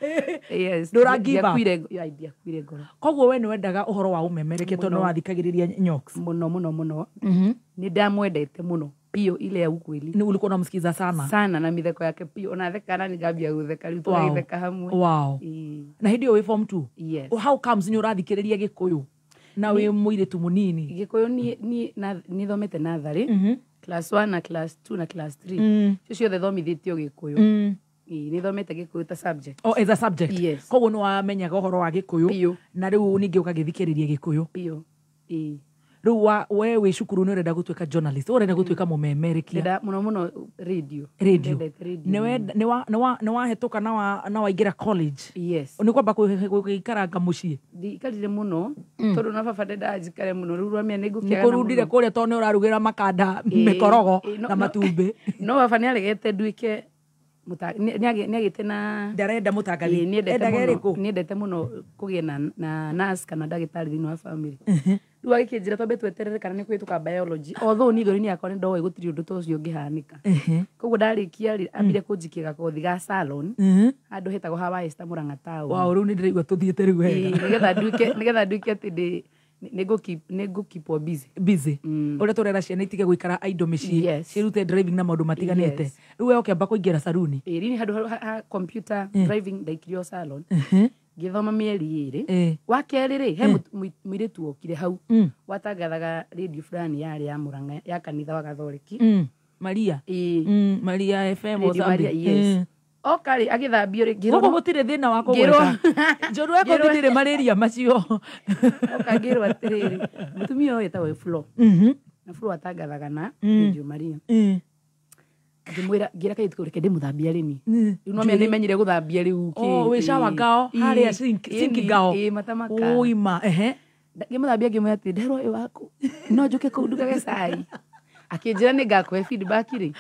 Yes. Ndũra give up. Ndiakuire ngoro. Koguo we nĩwendaga ũhoro wa ũmemerekia tondũ nĩwathikagĩrĩria Nyox. Mũno mũno mũno. Nĩ ndamwendete mũno. Pio ile ya ukweli. Ni ulikuwa unamsikiza sana? Sana, na mitheko yake pio. Ona theka na ningambia gutheka riu tugagitheka hamwe. Wow. Na hindi yo wi form 2? Yes. How comes ni urathikiriria Gikuyu na wi muiritu munini? Gikuyu ni ni thomete natharĩ. Class 1 na class 2 na class 3. Cio ciothe thomithĩtio Gikuyu. Nĩ thomete Gikuyu ta subject. Oh, as a subject. Yes. Koguo nĩ wamenyaga ũhoro wa Gikuyu na rĩu ningĩ ũkagĩthikĩrĩria Gikuyu. Biũ. Rĩu we wĩ cukuru nĩ ũrenda gũtuĩka journalist, ũrenda gũtuĩka mũmemerekia. Ndĩrenda mũno mũno radio. Radio. Nĩ wahĩtũka na waingĩra college. Yes. Nĩ kwamba gũikaranga mũciĩ? Ndiikarire mũno tondũ na baba ndendaga njikare mũno, rĩu rwamia nĩ ngũkĩaga. Nĩ kũrundire kũrĩa tondũ nĩ ũrarugĩra makanda mĩkorogo na matumbĩ. No baba nĩ aregete nduĩke nĩagĩte na ndarenda mũtangathi. Nĩendete mũno kũgĩa na nurse kana ndagĩtarĩ thĩinĩ wa family. Rĩu agĩkĩnjĩra twambe tweterere kana nĩ kũhĩtũka biology, although niĩ ngoro-inĩ yakwa nĩ ndoĩ gũtirĩ ũndũ ta ũcio ũngĩhanĩka. Koguo ndarĩkia rĩ, ambire kũnjikia gakothi ga salon handũ hetagwo ha Esther Murang'a town. Wow, rĩu nĩ ndĩraigua tũthiĩte rĩu wega. Nĩgetha nduĩke atĩ nĩngũkeepwo busy. Busy. Ũrĩa tũrera ciana itige gũikara idle mĩciĩ, ciĩrute driving na maũndũ matiganĩte. Rĩu we ũkĩamba kũingĩra saruni? Ĩĩ, niĩ handũ ha computer driving ndaikirio salon. Ngĩthoma mĩeri 2. Wa kerĩ rĩ, he mũirĩtu okire hau watangathaga radio fulani yarĩ ya Murang'a ya kanitha wa Gathoreki. Maria. Maria FM or something. Yes. Oka rĩ agĩthambio rĩ, ngĩrwo gũkũ gũtirĩ thĩna wa kũgweta. Njũru eko gũtirĩ malaria macio. Oka ngĩrwo atĩrĩrĩ, mũtumia ũyũ etagwo Flo. Na Flo atangathaga na Radio Maria. Ngĩmwĩra ngĩra kairĩtu kau reke ndĩmũthambie rĩ niĩ. Rĩu no nĩmenyire gũthambia rĩu kĩ. Oh, wĩ shower ngao harĩa sink ngao. Ĩĩ, matamaka. Ũima, ehe. Ngĩmũthambia ngĩmwĩra atĩ nderwo ũyũ waku no njũke kũu ndugage cai. Akĩnjĩra nĩ ngakũhe feedback rĩ.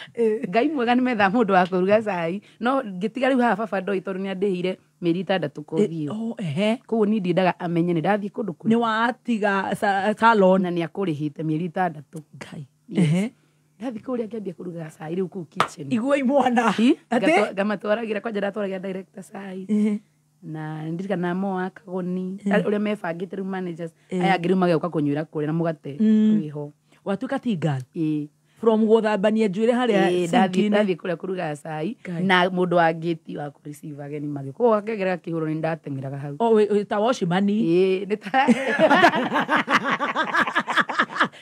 Ngai mwega nĩ metha mũndũ wa kũruga cai. No ngĩtiga rĩu haha baba ndoi tondũ nĩ andĩhire mĩeri 6 kothi ĩyo. Ehe. Koguo niĩ ndiendaga amenye nĩ ndathiĩ kũndũ kũrĩkũ. Nĩ watiga salon na nĩ akũrĩhĩte mĩeri 6. Ngai. Ehe. Ndathi kũrĩa ngĩambia kũruga cai rĩu kũu kitchen. Iguai mwana. Ngamatwaragĩra kwanja ndatwaragĩra director cai. Na ndirikana mo wa Kagoni ũrĩa mebangĩte rĩu managers aya angĩ rĩu magĩũka kũnyuĩra kũrĩa na mũgate wĩho. Watuĩka tea girl? From gũthambania njuĩrĩ harĩa sinki-inĩ. Ndathiĩ kũrĩa kũruga cai na mũndũ wa gate wa kũreceive ageni magĩũka. Koguo akĩgerera kĩhũro nĩ ndateng'eraga hau. Oh, ta watchman. Ĩĩ, nĩ ta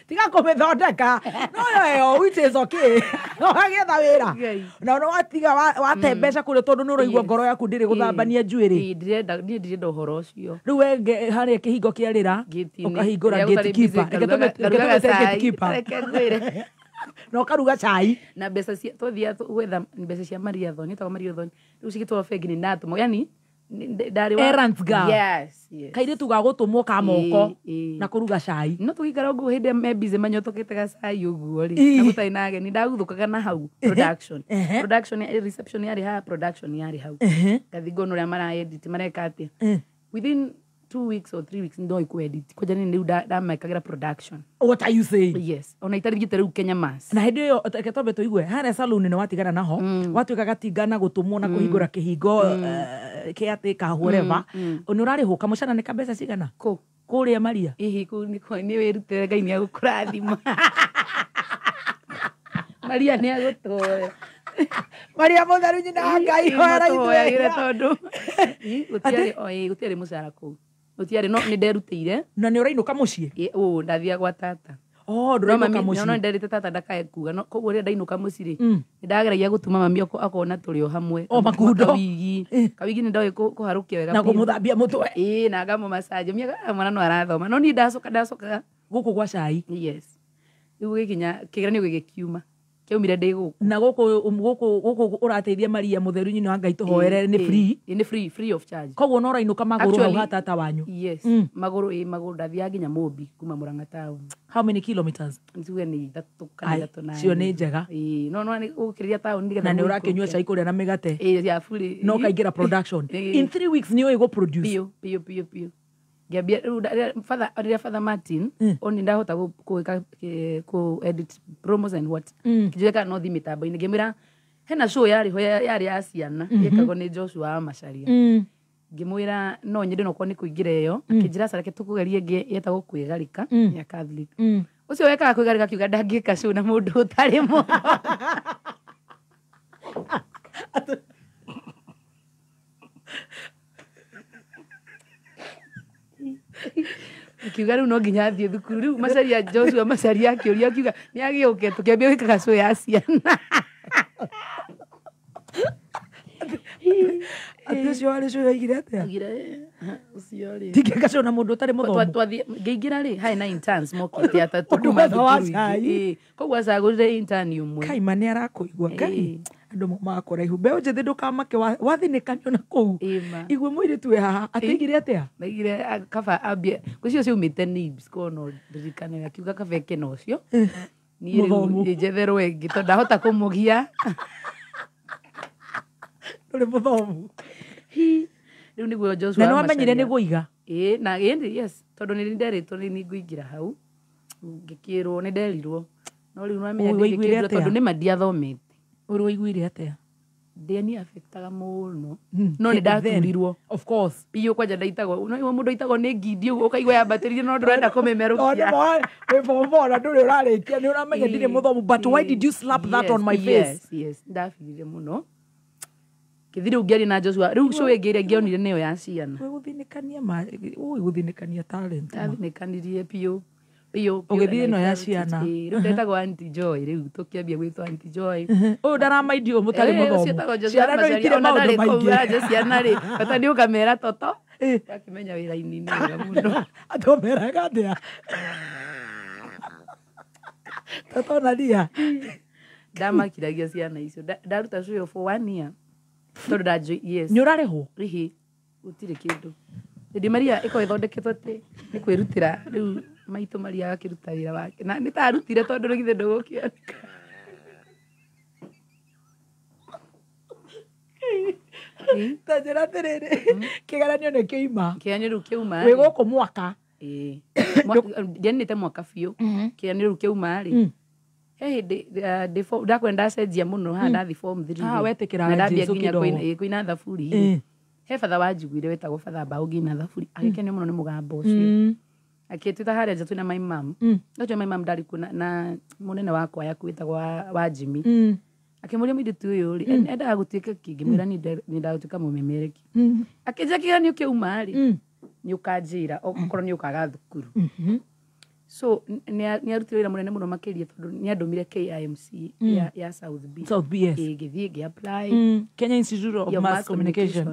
tiga kũmĩthondeka. No yo, which is okay. No agĩetha wĩra. Na no watiga wate mbeca kũrĩa tondũ nĩ ũraigua ngoro yaku ndĩrĩ gũthambania njuĩrĩ. Ĩĩ, ndĩrenda niĩ ndirenda ũhoro ũcio. Rĩu we harĩa kĩhingo kĩa rĩra ũkahingũra gatekeeper. Reke tũmĩte gatekeeper. Reke ngwĩre. Na ũkaruga cai. Na mbeca cia twathiaga gwetha mbeca cia Mariathon, ĩtagwo Mariathon. Rĩu cigĩtwarwo bengi nĩ ndatũmwo. Yani ndarĩ wa errands girl. Yes, yes. Kairĩtu ga gũtũmwo ka moko na kũruga cai. No tũgĩikara ũguo hĩndĩ ĩrĩa me busy manyotokete gacai ũguo rĩ, na gũtarĩ na ageni, ndaguthũkaga na hau production. Production reception yarĩ haha, production yarĩ hau. Ngathiĩ ngona ũrĩa mara edit mareka atĩa. Within 2 weeks or 3 weeks ndoĩ kũ edit. Kwanja nĩ rĩu ndamekagĩra production. What are you saying? Yes. Ona itarigite rĩu Kenya Mass. Na hĩndĩ ĩyo reke twambe tũigue harĩa salon nĩ watigana naho, watuĩka gatinga na gũtũmwo na kũhingũra kĩhingo kĩa atĩ ka whatever. Nĩ ũrarĩhũka mũcara nĩ ka mbeca cigana? Kũ? Kũrĩa Maria. Ĩhĩ, kũu nĩ wĩrutĩre Ngai nĩ agũkũrathima. Maria nĩ agũtũhoya. Maria mũtheru nyina wa Ngai hoera ithuĩ. Tondũ gũtiarĩ mũcara kũu. Gũtiarĩ, no nĩ nderutĩire. Na nĩ ũrainũka mũciĩ? Ũ, ndathiaga gwa tata. Oh, ndũrainũka mũciĩ. No nderĩte tata ndakae kuga. No koguo rĩrĩa ndainũka mũciĩ rĩ, nĩ ndageragia gũtuma mami akona tũrĩ o hamwe. O makundo. Kawigi. Kawigi nĩ ndoĩ kũharũkia wega. Na kũmũthambia mũtwe. Ĩĩ, na ngamũmacaji. Mami mwana no arathoma. No niĩ ndacoka gũkũ gwa cai. Yes. Rĩu gĩkinya kĩgeranio gĩgĩkiuma. Kĩaumire ndĩ gũkũ. Na gũkũ ũrateithia Maria mũtheru nyina wa Ngai tũhoere nĩ free. Nĩ free, free of charge. Koguo no ũrainũka magũrũ hau ha tata wanyu. Yes. Magũrũ, magũrũ ndathiaga nginya Mũmbi kuma Murang'a town. How many kilometers? Njuge nĩ 3 kana 3 na. Cio nĩ njega. Ĩĩ, no nĩ gũkĩrĩria town nĩgetha. Na nĩ ũrakĩnyua cai kũrĩa na mĩgate. Ĩĩ, ya bure. No ũkaingĩra production. In 3 weeks nĩ ũĩ gũ produce. Biũ, biũ, biũ, biũ. Ngĩambia rĩu rĩrĩa Father Martin oni ndahota gwĩka kũ edit promos and what. Kĩnjũria kana no thiĩ mĩtambo-inĩ, ngĩmwĩra hena show yarĩ ho yarĩ ya ciana yekagwo nĩ Joshua wa Macharia. Ngĩmwĩra no nyende no korwo nĩ kũingĩra ĩyo, akĩnjĩra aca reke tũkũgerie ĩngĩ yetagwo Kwĩgarĩka ya Catholic. Ũcio wekaga kwĩgarĩka akiuga ndangĩka show na mũndũ ũtarĩ mũthomu. Akiuga rĩu no nginya athiĩ thukuru. Rĩu Macharia, Joshua Macharia akĩũria, akiuga nĩ agĩũke tũkĩambia gwĩkaga show ya ciana. Atĩ ũcio warĩ show yoigire atĩa? Augire, "Ũcio rĩ Ndingĩka show na mũndũ ũtarĩ mũthomu." Ngĩingĩra rĩ, harĩ na interns mokĩte atatũ Ũndũ kuma wothe wa thukuru cai. ingĩ. Koguo acagũrire intern ũmwe. Kaima nĩ arakũigua. Ngai, andũ maumaga kũraihu. Mbeũ njĩthĩ, ndũkamake wathinĩkanio na kũu. Igua mũirĩtu wĩ haha atĩigire atĩa? Ndaigire kaba ambie gũcio ciaumĩte NIBS, korwo no ndirikane, akiuga kaba eke na ũcio, niĩ rĩu Mũthomu. njetherwo ĩngĩ tondũ ndahota kũmũgia. Ndũrĩ mũthomu. Rĩu nĩguo Joshua Na nĩ wamenyire Macharia. nĩ gũiga? Ĩĩ, na ĩĩ, yes, tondũ nĩ nderĩtwo nĩ ngũingĩra hau, ngĩkĩrwo, nĩ nderirwo, no rĩu nĩwamenya Ũĩ, waiguire ndingĩkĩrwo atĩa? tondũ nĩma ndiathomete. Ũrĩ waiguire atĩa? Ndĩani affectaga mũno, no nĩ Then, ndaturirwo of course biũ. Kwanja ndaitagwo, no mũndũ aitagwo nĩ ngindi ũguo, ũkaigua yambatĩrire no ndũrenda kũmĩmerũkia. Wĩ form four na ndũrĩ ũrarĩkia, nĩ ũramenya ndirĩ mũthomu, but why did you slap that on my face? Yes, ndabirire mũno. Kĩthi rĩu ngĩaria na Joshua, rĩu show ĩngĩ ĩrĩa ngĩonire nĩyo ya ciana. Wĩ gũthinĩkania ma, ũĩ gũthinĩkania talent ma. Ndathinĩkanirie biũ biũ biũ. Ũgĩthiĩ And ĩno I ya felt it. ciana. Ĩĩ, rĩu ndetagwo Aunty Joy, rĩu tũkĩambia gwĩtwo Aunty Joy. Ũyũ ndaramaindi ũyũ mũtarĩ Ũcio mũthomu. etagwo Joshua Ciana no Macharia, itirĩ ona maũndũ ndarĩ kũu maingĩ. anja ciana rĩ, bata nĩ ũkamera toto wakĩmenya wĩra-inĩ nĩ wega mũno. Atũmeraga atĩa? Toto na ria. Ndamakiragia ciana icio. Ndaruta show ĩyo for one year tondũ ndanjũ, yes. Nĩ ũrarĩhwo? Rĩhi gũtirĩ kĩndũ. Lady Maria ĩkoragwo ĩthondeketwo atĩ nĩ kwĩrutĩra. Rĩu maitũ Maria agakĩruta wĩra wake na nĩ tarutire tondũ rĩu githĩ ndũgũkĩoneka. Ta njĩra atĩrĩrĩ, kĩgeranio nĩ kĩoima? Kĩgeranio rĩu kĩauma Wĩ rĩ. gũkũ mwaka? Ĩĩ. Ndianinĩte mwaka biũ. Kĩgeranio rĩu kĩauma rĩ, he hĩndĩ ndakwenda ndacenjia mũno haha, ndathi form 3. Ah, wetĩkĩra na ndambia Jesũ nginya kidogo. kũina thaburi rĩ. He batha wanjiguire wetagwo batha Mbaũ ngĩina thaburi, agĩkenio mũno nĩ mũgambo ũcio, akĩtwĩta harĩa nja twĩna my mum. Ũcio my mum ndarĩ kuo na mũnene wakwa yaku wĩtagwo wa Jimmy. Akĩmũria, mũirĩtu ũyũ rĩ, endaga gũtuĩka kĩ? Ngĩmwĩra niĩ nyendaga gũtuĩka mũmemereki. Akĩnjĩra kĩgeranio kĩauma rĩ, nĩ ũkanjĩra okorwo nĩ ũkaga thukuru. So nĩ arutire wĩra mũnene mũno makĩria tondũ nĩ andũmire KIMC ya South B. South B, yes. Ĩĩ, ngĩthiĩ ngĩ-apply. Kenya Institute of Ya Mass Communication.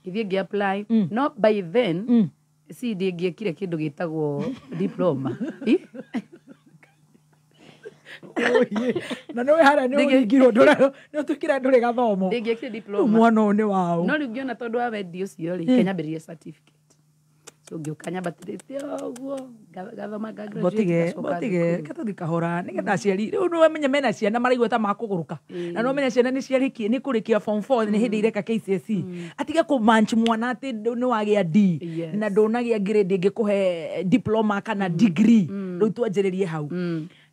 Ngĩthiĩ ngĩ-apply, no by then si ndingĩekire kĩndũ gĩtagwo diploma. Ĩ? Na nĩ harĩa nĩ ũringirwo, nĩ ũtuĩkire ndũrĩ gathomo. Ndingĩekire Rĩu diploma. mwana ũyũ nĩ waũ? No rĩu ngĩona tondũ wa wendi ũcio rĩ, kĩnyambĩrĩria certificate, so ngĩũka nyambatĩrĩte ũguo, ngathoma, nga graduate, Botige, ngacoka botige, thukuru. katũthi kahora nĩgetha aciari rĩu nĩ wamenye mena ciana maraigua ta makũgũrũka, na nĩ wamenya ciana nĩ ciarĩkie, nĩ kũrĩkia form 4, nĩ hĩndĩ ireka KCSE, atige kũmanch mwana atĩ nĩ wagĩa D na ndũnagĩa grade ĩngĩkũhe diploma kana degree. Rĩu twanjĩrĩrie hau,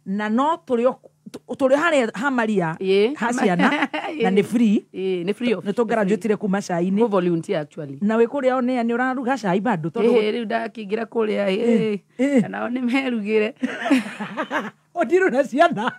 na no tũrĩ tũrĩ harĩa ha Maria ha ciana, na nĩ free. Ĩĩ, nĩ free of Nĩ tũgraduatire kuma cai-inĩ. Go volunteer actually. Na wĩ kũrĩa onea nĩ ũraruga cai bado tondũ Ĩĩ, rĩu ndakĩingĩra kũrĩa ĩĩ, nao nĩ merugĩre. Ũndirũ na ciana.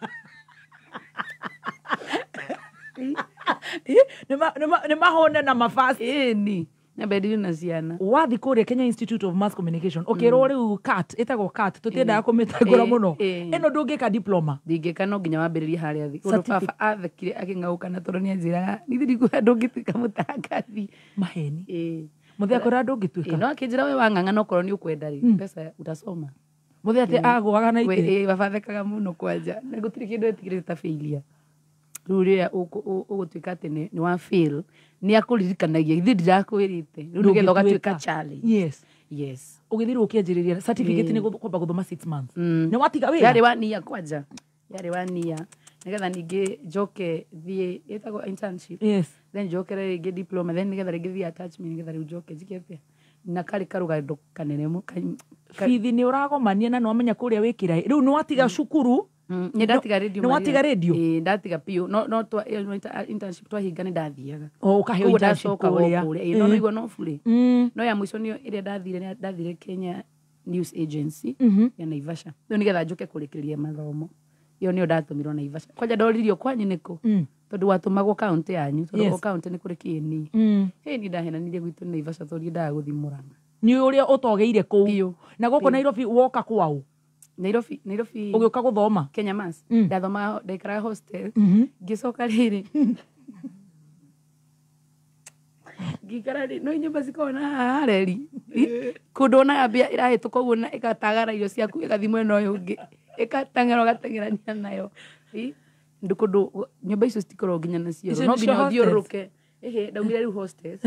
Nĩ mahũne na mafast. Ĩni nyambe ndirĩ na ciana. Wathi kũrĩa Kenya Institute of Mass Communication, ũkĩrwo rĩu CAT, ĩtagwo CAT, tũtiendaga kũmĩtangũra mũno, ĩno ndũngĩka diploma. Ndingĩka, no nginya wambĩrĩrie harĩa thĩ. Ũndũ Certificate. baba athekire akĩng'aũkana tondũ nĩ anjĩraga niĩ ndikuga ndũngĩtuĩka mũtangathi. Maheni. Ĩĩ. Mũthee akwĩra ndũngĩtuĩka? Ĩĩ, no akĩnjĩra we wang'ang'ana okorwo nĩ ũkwenda rĩ, mbeca utasoma. Mũthee atĩ agũaga na itĩ? Ĩĩ, baba athekaga mũno kwanja, na gũtirĩ kĩndũ etigĩrĩte ta failure. Rĩu rĩrĩa ũgũtuĩka atĩ nĩ wa fail, nĩ akũririkanagia ithuĩ ndirakwĩrĩte rĩu nĩgetha ũgatuĩka challenge. Yes. Yes. Ũgĩthiĩ rĩu ũkĩanjĩrĩria certificate, nĩ kwamba gũthoma 6 months, nĩ watiga wĩra? Yarĩ one year, kwanja yarĩ one year, nĩgetha ningĩ njoke thiĩ ĩtagwo internship, then njokere rĩngĩ diploma, then nĩgetha rĩngĩ thiĩ attachment, nĩgetha rĩu njoke njike atĩa, na karĩ karũgendo kanene Bithi nĩ ũragomania na nĩ wamenya kũrĩa wĩkĩra rĩu nĩ watiga cukuru. Nĩ ndatiga radio. Nĩ watiga radio? Ĩĩ, ndatiga biũ, no twa ĩyo internship twahinga nĩ ndathiaga. O, ũkaheo Koguo internship ndacoka kũrĩa. o kũrĩa. Ĩĩ, no nĩguo no burĩ, no ya mũico nĩyo ĩrĩa ndathire, nĩ ndathire Kenya News Agency ya Naivasha. Rĩu nĩgetha njũke kũrĩkĩrĩria mathomo, ĩyo nĩyo ndatũmirwo Naivasha. Kwanja ndoririo kwanyu nĩkũ, tondũ watũmagwo kaũntĩ yanyu, tondũ o kaũntĩ nĩ kũrĩ kĩni. Hĩ, niĩ ndahenanirie gwitũ nĩ Naivasha tondũ ndiendaga gũthiĩ Mũrang'a. Nĩ ũrĩa ũtogeire kũu na gũkũ Nairobi woka kwaũ? Nairobi, Nairobi. Ũgĩũka gũthoma? Kenya Mass. Ndathomaga, ndaikaraga hostel. Ngĩcoka rĩrĩ ngĩikara rĩ, no nyũmba cikoragwo na haha hareri kũndũ wonaga mbia ĩrahĩtũka ũguo na ĩgatagara irio ciaku ĩgathiĩ mwena ũyũ ũngĩ, ĩgateng'era ũgateng'erania nayo. Ndũ kũndũ nyũmba icio citikoragwo nginya na cioro, Icio no nĩcio nginya hostels? ũthiũrũrũke. Ĩhĩ, ndaumire rĩu hostels,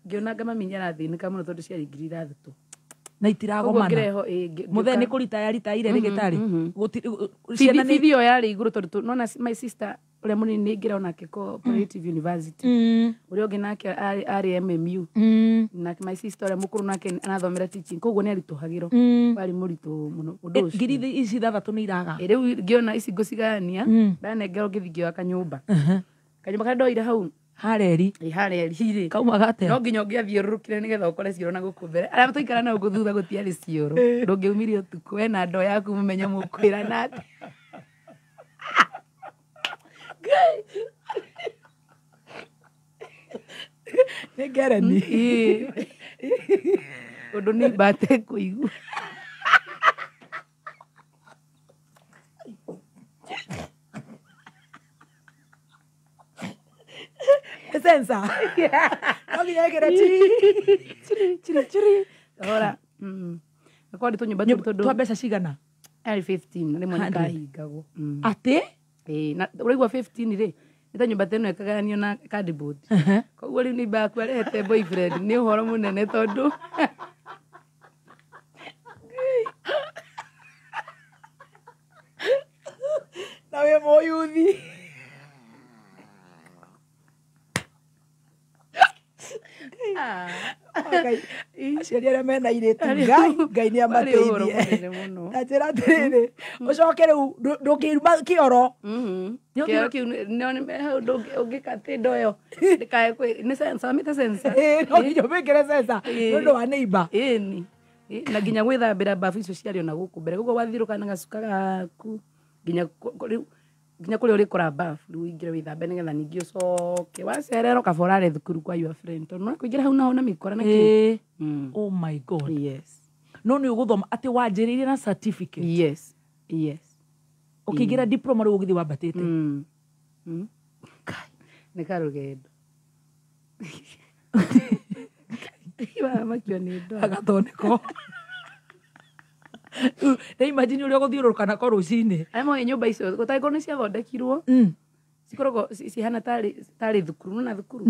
ngĩona anga mami nĩarathĩnĩka mũno tondũ ciarĩ 6,000 Na itiragomana. Koguo ngĩreho, Mũthee ngĩũka- nĩ kũritaya ritaire rĩgĩtarĩ. Bithi bithi ĩyo yarĩ igũrũ tondũ nona my sister ũrĩa mũnini nĩ ingĩra onake Cooperative University, ũrĩa ũngĩ nake arĩ MMU, nake my sister ũrĩa mũkũrũ nake arathomera teaching, koguo nĩ aritũhagĩrwo. Warĩ mũritũ mũno ũndũ ũcio. 6,000 nĩ iraga. Rĩu ngĩona ici ngũcigayania, ndanengerwo ngĩthiĩ ngĩoya kanyũmba, kanyũmba karĩa ndoire hau hareri. Ĩ, hareri rĩ kaumaga atĩa? No nginya ũngĩathiũrũrũkire nĩgetha ũkore cioro na gũkũ mbere. Arĩa twaikara na gũkũ thutha gũtiarĩ cioro, ndũngĩumire ũtukũ wena ndoo yaku mũmenye mũkwĩrana atĩa. Nĩ ngereni. Ũndũ nĩ mbate kũigua. Nĩ sensor. No nginya ĩkĩre chiri, chiri, chiri. Ora. Akorwo tũnyũmba tũu tondũ Twa mbeca cigana? Yarĩ 15 rĩmwe 100. nĩkahingagwo. Atĩ? Ĩĩ, na ũraigua 15 rĩ, nĩ ta nyũmba ta ĩno ĩkagayanio na cardboard. Koguo rĩu nĩ yaku arehete boyfriend nĩ ũhoro mũnene tondũ na wĩ mũyuthi. Ngai, aciari arĩa mena airĩtu, Ngai, Ngai nĩ Warĩ ũhoro amateithie. mũnene mũno. Na njĩra atĩrĩrĩ, ũcoke rĩu ndũngĩuma kĩoro. Nĩ Kĩoro kĩu no nĩ hau ũngĩka atĩ ndoo ĩyo ndĩkae nĩ sensor, mĩte sensor. Ĩĩ, no nginya ũmĩkĩre sensor nĩ ũndũ wa neighbor. Ĩni. Na nginya gwĩthambĩra bafu icio ciarĩ ona gũkũ mbere, koguo wathiũrũka na gacuka gaku nginya rĩu nginya kũrĩa ũrĩkora bafu, rĩu ũingĩre wĩthambe nĩgetha ningĩ ũcoke wacererwo kaba ũrare thukuru kwa your friend tondũ no kũingĩra hau naho na mĩkora na kĩ. Ĩĩ. Oh my God. Yes. No nĩ ũgũthoma atĩ wanjĩrĩirie na certificate. Yes. Yes. Ũkĩingĩra diploma rĩu ũgĩthiĩ wambatĩte. Nĩ karũgendo. Wamakio nĩ ndwara. Agathondekwo. Nĩ imagine ũrĩa ũgũthiũrũrũka nako rũcinĩ. Arĩa moĩ nyũmba icio gũtangĩkorwo nĩ ciathondekirwo, cikoragwo cihana tarĩ thukuru, nona thukuru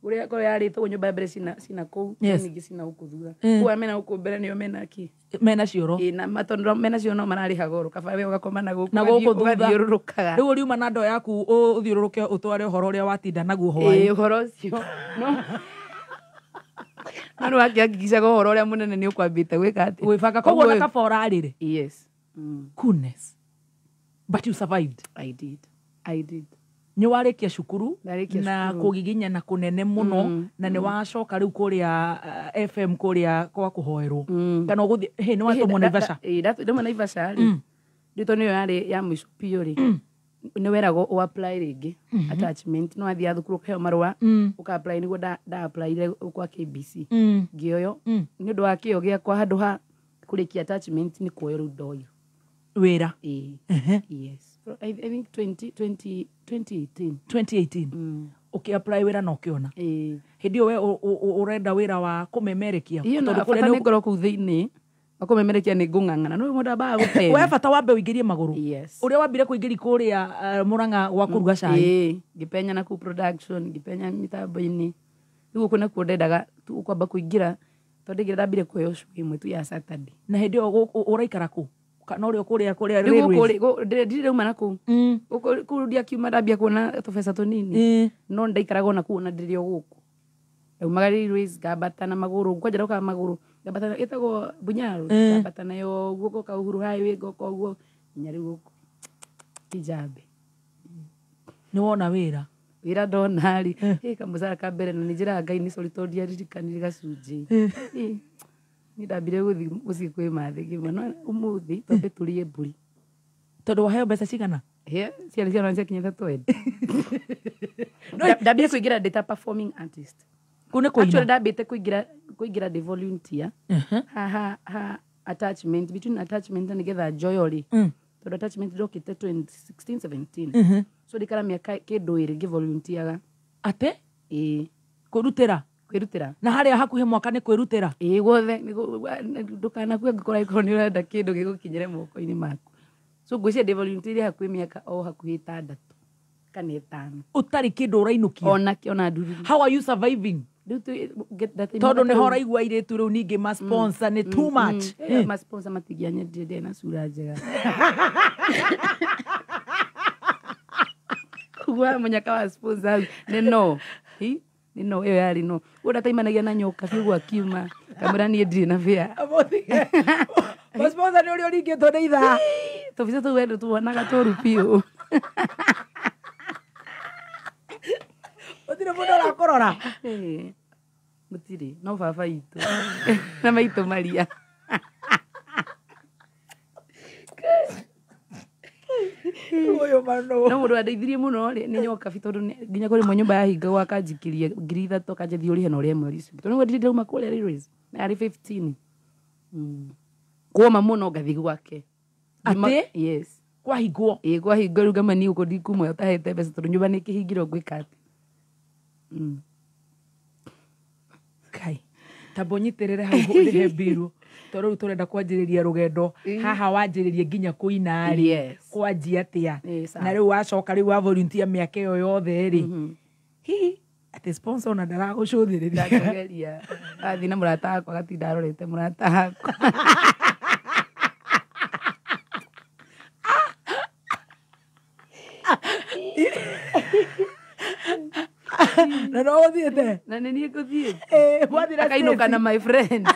ũrĩa korwo yarĩtwo nyũmba ya mbere cina kũu, ningĩ cina gũkũ thutha. Kũu arĩa mena gũkũ mbere nĩo mena kĩ? Mena cioro. Ĩ, na tondũ mena cioro no mararĩha goro, kaba we ũgakoma na gũkũ Na gũkũ thutha. ũgathiũrũrũkaga. Rĩu ũriuma na ndoo yaku ũthiũrũrũke ũtware ũhoro ũrĩa watinda naguo hwaĩ. Ĩ, ũhoro ũcio. No no nĩ wakĩhakikicaga ũhoro ũrĩa mũnene nĩ ũkwambĩte gwĩka atĩa? Gwĩbanga. Koguo ona kaba ũrarĩre. Yes. Goodness. But you survived. I did. I did. Nĩ warĩkia cukuru Ndarĩkia na cukuru. kũgiginyana kũnene mũno, na nĩ wacoka rĩu kũrĩa FM kũrĩa kwa kũhoerwo kana ũgũthiĩ hĩ nĩ watũmwo Naivasha. Ndauma Naivasha rĩ, rĩu tondũ nĩyo yarĩ ya mũico biũ rĩ, nĩ weragwo ũ apply rĩngĩ attachment, no wathiaga thukuru ũkaheo marũa ũka apply, nĩguo nda applyire kwa KBC. Ngĩoywo nĩ ũndũ wa kĩo gĩakwa, handũ ha kũrĩkia attachment nĩ kuoywo rĩu ndoywo wĩra. Ĩĩ. Yes. I think 2018. 2018. Ũkĩ apply wĩra na ũkĩona. Hĩndĩ ĩyo we ũrenda wĩra wa kũmemerekia. Iyo na Tondũ kũrĩa bata nĩ nĩ ngorwo kũu thĩinĩ wa kũmemerekia nĩ ngũng'ang'ana no mũndũ ambaga gũtema. We bata wambe ũingĩrie magũrũ. Yes. Ũrĩa wambire kũingĩria kũrĩa Mũrang'a gwa kũruga cai. Ĩĩ, ngĩpenya na kũu production, ngĩpenya mĩtambo-inĩ. Rĩu gũkũ nakuo ndendaga tu kwamba kũingĩra tondũ ndaingĩra ndambire kuoya show ĩmwe tu ya Saturday. Na hĩndĩ ĩyo ũraikara kũ? Kana ũrĩa kũrĩa Rĩu gũkũ railways? rĩ, ndirĩ ndauma na kũu. Gũkũ kũu ndiakiuma ndambia kuona tũbeca tũnini. No ndaikaraga ona kũu ona ndĩrĩ o gũkũ. Ndaumaga railways ngambata na magũrũ, kwanja ndokaga magũrũ, ngambata ĩtagwo Bunyaro, ngambata nayo ũguo ngoka Uhuru Highway ngoka ũguo nginya rĩu gũkũ Kijabe. Nĩ wona wĩra? Wĩra ndona rĩ, ĩ kamũcara ka mbere na nĩ njĩraga Ngai nĩ sorry tondũ ndiaririkanire gacunjĩ. Ĩ, Niĩ ndambire gũthiĩ mũciĩ kwĩ mathĩ ngĩmwĩra no ũmũthĩ twambe tũrĩe mbũri. Tondũ waheo mbeca cigana? He, ciarĩ ciana ciakinyĩte 20. Ndambire kũingĩra ndĩ ta performing artist. Kũu nĩ kũina? Actually ndambĩte kũingĩra ndĩ volunteer. Ha attachment between attachment na nĩgetha njoyo rĩ. Tondũ attachment ndokĩte 2016 17. So ndikara mĩaka kĩndũ ĩrĩ ngĩvolunteeraga. Atĩ? Ĩĩ. Kwĩrutĩra? Kwĩrutĩra. Na harĩa hakuhĩ mwaka nĩ kwĩrutĩra? Ĩĩ guothe ndũkanakue ngũkora angĩkorwo nĩ ũrenda kĩndũ gĩgũkinyĩre moko-inĩ maku. So ngwĩciria ndĩ volunteer hakuhĩ mĩaka o hakuhĩ 6 kana 5. Ũtarĩ kĩndũ ũrainũkia? Ona ona ndururu. How are you surviving? Rĩu Tondũ nĩho ũraigua airĩtu rĩu ningĩ ma sponsor nĩ too much. Ma sponsor matingĩanyendire ndĩ na cura njega. Koguo mũnyaka wa sponsors nĩ no. Hi? Nĩ no ĩyo yarĩ no. Ũguo ndataimanagia na nyoka biũ akiuma. Kamwĩra niĩ ndirĩ na bĩa. Ma sponsor nĩ ũrĩa ũringĩtwo nĩ ithaa. Tũbica tũu we ndũtuonaga tũru biũ. Gũtirĩ mũndũ ũrakũrora? Ĩĩ. Gũtirĩ, no baba itũ. Na maitũ Maria. Ũyũ mano. No mũndũ wandeithirie mũno rĩ nĩ nyoka biũ tondũ nginya kũrĩ rĩmwe nyũmba yahingagwo akanjikĩria 3,000 akanjĩra ũrĩhe na ũrĩhe mweri ũcio. Tondũ nĩguo ndirauma kũrĩa Railways. Na yarĩ 15. Kuoma mũno ngathiĩ gwake. Atĩ? Yes. Kwahingwo? Ĩĩ kwahingwo rĩu ngama niĩ gũkũ ndikuma ũtahete mbeca tondũ nyũmba nĩ ĩkĩhingirwo ngwĩka atĩa. Kai, tamba ũnyitĩrĩre hau ũrĩhe mbiru tondũ rĩu tũrenda kwanjĩrĩria rũgendo haha wanjĩrĩrie nginya kũina rĩ Yes. kwanjia atĩa sawa. na rĩu wacoka rĩu wa volunteer mĩaka ĩyo yothe rĩ hihi atĩ sponsor ona ndaragũcũthĩrĩria. Ndakũgeria. Athiĩ na mũrata wakwa agatinda arorete mũrata wakwa. Na no ũthiĩte? Na nĩ niĩ ngũthiĩte. Mwathiĩ na Akainũka na Stacy. my friend.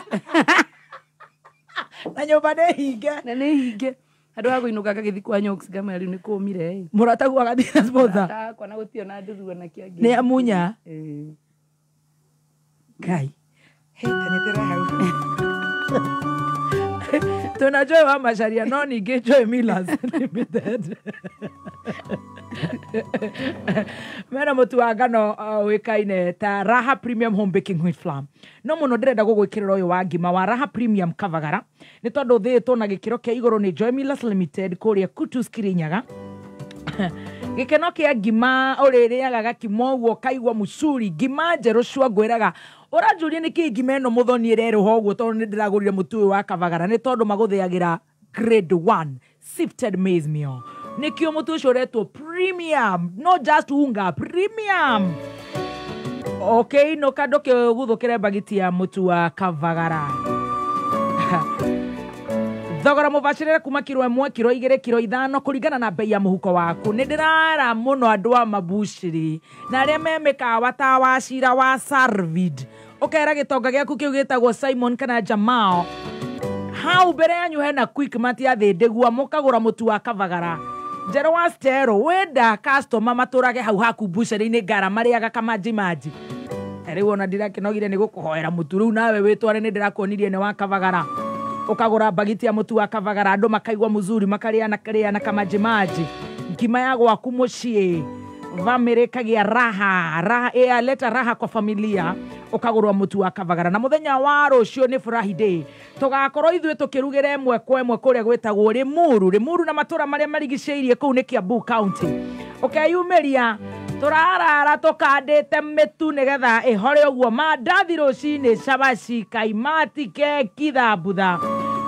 Na nyũmba nĩ hinge. Na nĩ hinge. Handũ ha kũinũka ngagĩthiĩ kwa Nyox ngamwĩra rĩu nĩ kũmire ĩ. Mũrataguo agathiĩ na sponsor. Mũrata wakwa na gũtirĩ ona ndũru ona kĩ Nĩ amunya? Ĩĩ. Ngai. Hey, tanyitĩra hau. Tuna Joy wa Macharia no ningĩ Joy Millers Limited. Mena mũtu wa ngano ũĩkaine ta Raha Premium Home Baking Wheat Flour. No mũno ndĩrenda gũgwĩkĩrĩra ũyũ wa ngima wa Raha Premium Kavagara nĩ tondũ ũthĩĩtwo na gĩkĩro kĩa igũrũ nĩ Joy Millers Limited kũrĩa Kutus Kirinyaga. Gĩkeno kĩa ngima ũrĩrĩaga gakima ũguo kaigua mũcuri ngima njerũ cua ngwĩraga ũranjũria nĩkĩ ngima ĩno mũthoni ĩrerũha ũguo tondũ nĩ ndĩragũrire mũtu ũyũ wa Kavagara nĩ tondũ magũthĩagĩra grade 1 sifted maize meal nĩkĩo mũtu ũcio ũretwo premium no just unga premium okay inũka ndũkĩguthũkĩre mbagiti ya mũtu wa Kavagara. Thogora mũbacĩrĩre kuma kiro 1 kiro 2 kiro 5 kũringana na bei ya mũhuko waku. Nĩ ndĩrara mũno andũ a mabucĩrĩ na arĩa me mĩkawa ta wa Cira wa Sarvid ũkera gĩtonga gĩaku kĩu gĩtagwo Simon kana Jamal hau mbere yanyu hena Quickmart ya Thĩndĩgua mũkagũra mũtu wa Kavagara njerũ wa Stero wenda customer matũrage hau haku bucĩrĩ-inĩ ngara marĩaga kamanji manji. Rĩu ona ndirakĩnogire nĩ gũkũhoera mũtu rĩu nawe wĩtware nĩ ndĩrakuonirie nĩ wa Kavagara. Ũkagũra mbagiti ya mũtu wa Kavagara andũ makaigua mũzuri makarĩa na karĩa na kamajimaji ngima ya gwaku mũciĩ bamĩrĩ ĩkagĩa raha raha ĩyaleta raha kwa familia ũkagũrwo mũtu wa Kavagara. Na mũthenya wa rũciũ nĩ Furahi Day tũgakorwo ithuĩ tũkĩrugĩra ĩmwe kwa ĩmwe kũrĩa gwĩtagwo Limuru Limuru na matũra marĩa marigicĩirie kũu nĩ Kiambu County. Ũkeyumĩria tũrarara tũkandĩte mĩtu nĩgetha ĩhore ũguo mandathi rũcinĩ cabaci kaimati keki thambutha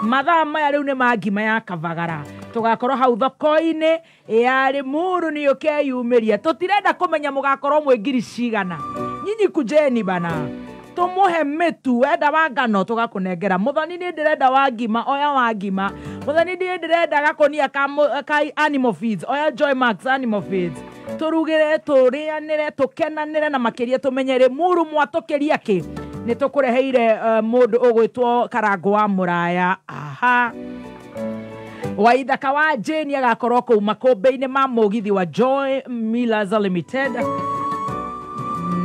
mathaa maya rĩu nĩ ma ngima ya Kavagara. Tũgakorwo hau thoko-inĩ ya Limuru nĩ ũkeyumĩria tũtirenda kũmenya mũgakorwo mwĩ ngiri cigana nyinyi kujeni bana tũmũhe mĩtu wenda wa ngano tũgakũnengera mũthoni niĩ ndĩrenda wa ngima oya wa ngima mũthoni niĩ ndĩrenda gakũnia ka animal feeds oya Joy Max animal feeds tũrugĩre tũrĩanĩre tũkenanĩre na makĩria tũmenye Limuru mwatũkĩria kĩ nĩ tũkũreheire mũndũ ũgwĩtwo Karango wa Mũraya aha Waithaka wa Jane agakorwo kũu makũmbĩ-inĩ ma mũgithi wa Joy Millers Limited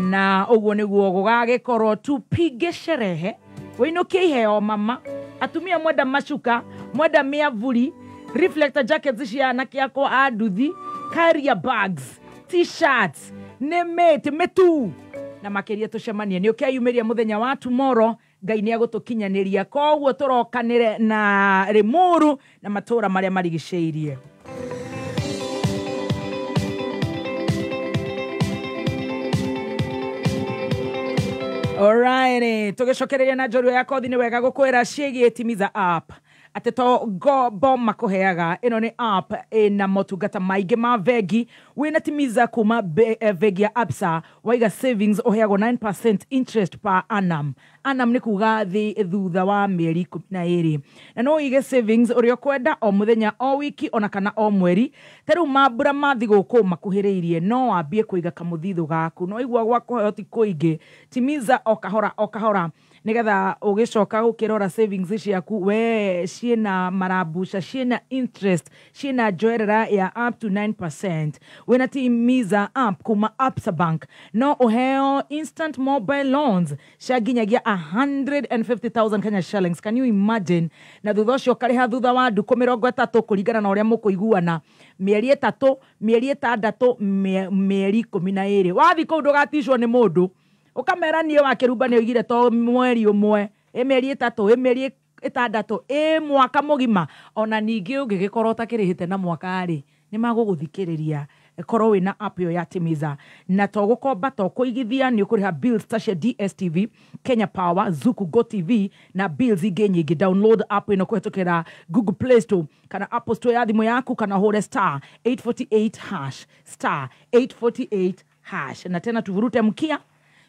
na ũguo nĩguo gũgagĩkorwo tupige sherehe Wĩinũkie iheo mama. Atumia mwenda macuka, mwenda mĩavuri, reflector jackets cia anake akwa a nduthi, carrier bags, t-shirts, nĩ mĩtĩ mĩtu na makĩria. Tũcemanie nĩ ũkeyumĩria mũthenya wa tomorrow. Ngai nĩ agũtũkinyanĩria, koguo tũrokanĩre na Rĩmuru na matũũra marĩa marigicĩirie. Alright, tũgĩcokereria na njorua ya kothi, nĩ wega gũkwĩra ciĩgiĩ Timiza app, atĩ to ngombo makũheaga. Ĩno nĩ app ĩna motungata maingĩ ma bengi. Wĩna Timiza kuma bengi ya Absa, waiga savings ũheagwo 9% interest per annum. Annum nĩ kuga thĩ thutha wa mĩeri 12. Na no ũige savings ũrĩa ũkwenda, o mũthenya, o wiki, ona kana o mweri. Ta rĩu mambura ma thigũkũ makuhĩrĩirie, no wambie kũiga kamũthithũ gaku. No igua gwa kũheo ti kũingĩ, timiza o kahora o kahora, nigetha ũgĩcoka gũkĩrora savings ciaku we ciĩna marambuca, ciĩna interest, ciĩna njoerera ya up to 9%. Wĩna Timiza app kuma Absa Bank, no ũheo instant mobile loans cia nginyagia 150,000 Kenya shillings. Can you imagine? Na thutha ũcio ũkarĩha thutha wa ndukũ 30, kũringana na ũrĩa mũkũiguana, mĩeri 3, mĩeri 6, mĩeri 12. Wathiĩ kũu ndũgaticwo nĩ mũndũ, ũkamera niĩ wa kĩrumba nĩ oigire to mweri ũmwe, ĩ mĩeri 3, ĩ mĩeri 6, ĩ mwaka mũgima. Ona ningĩ ũngĩgĩkorwo ũtakĩrĩhĩte na mwaka rĩ, nĩ magũgũthikĩrĩria korwo wĩna app ĩyo ya Timiza. Na to gũkomba, to kũigithia, nĩ ũkũrĩha bills ta cia DStv, Kenya Power, Zuku, Go TV na bills ingĩ nyingĩ. Download app ĩno kũhetũkĩra Google Play Store kana Apple Store ya thimũ yaku, kana hũre *848#, *848#. Na tena tuvurute mkia,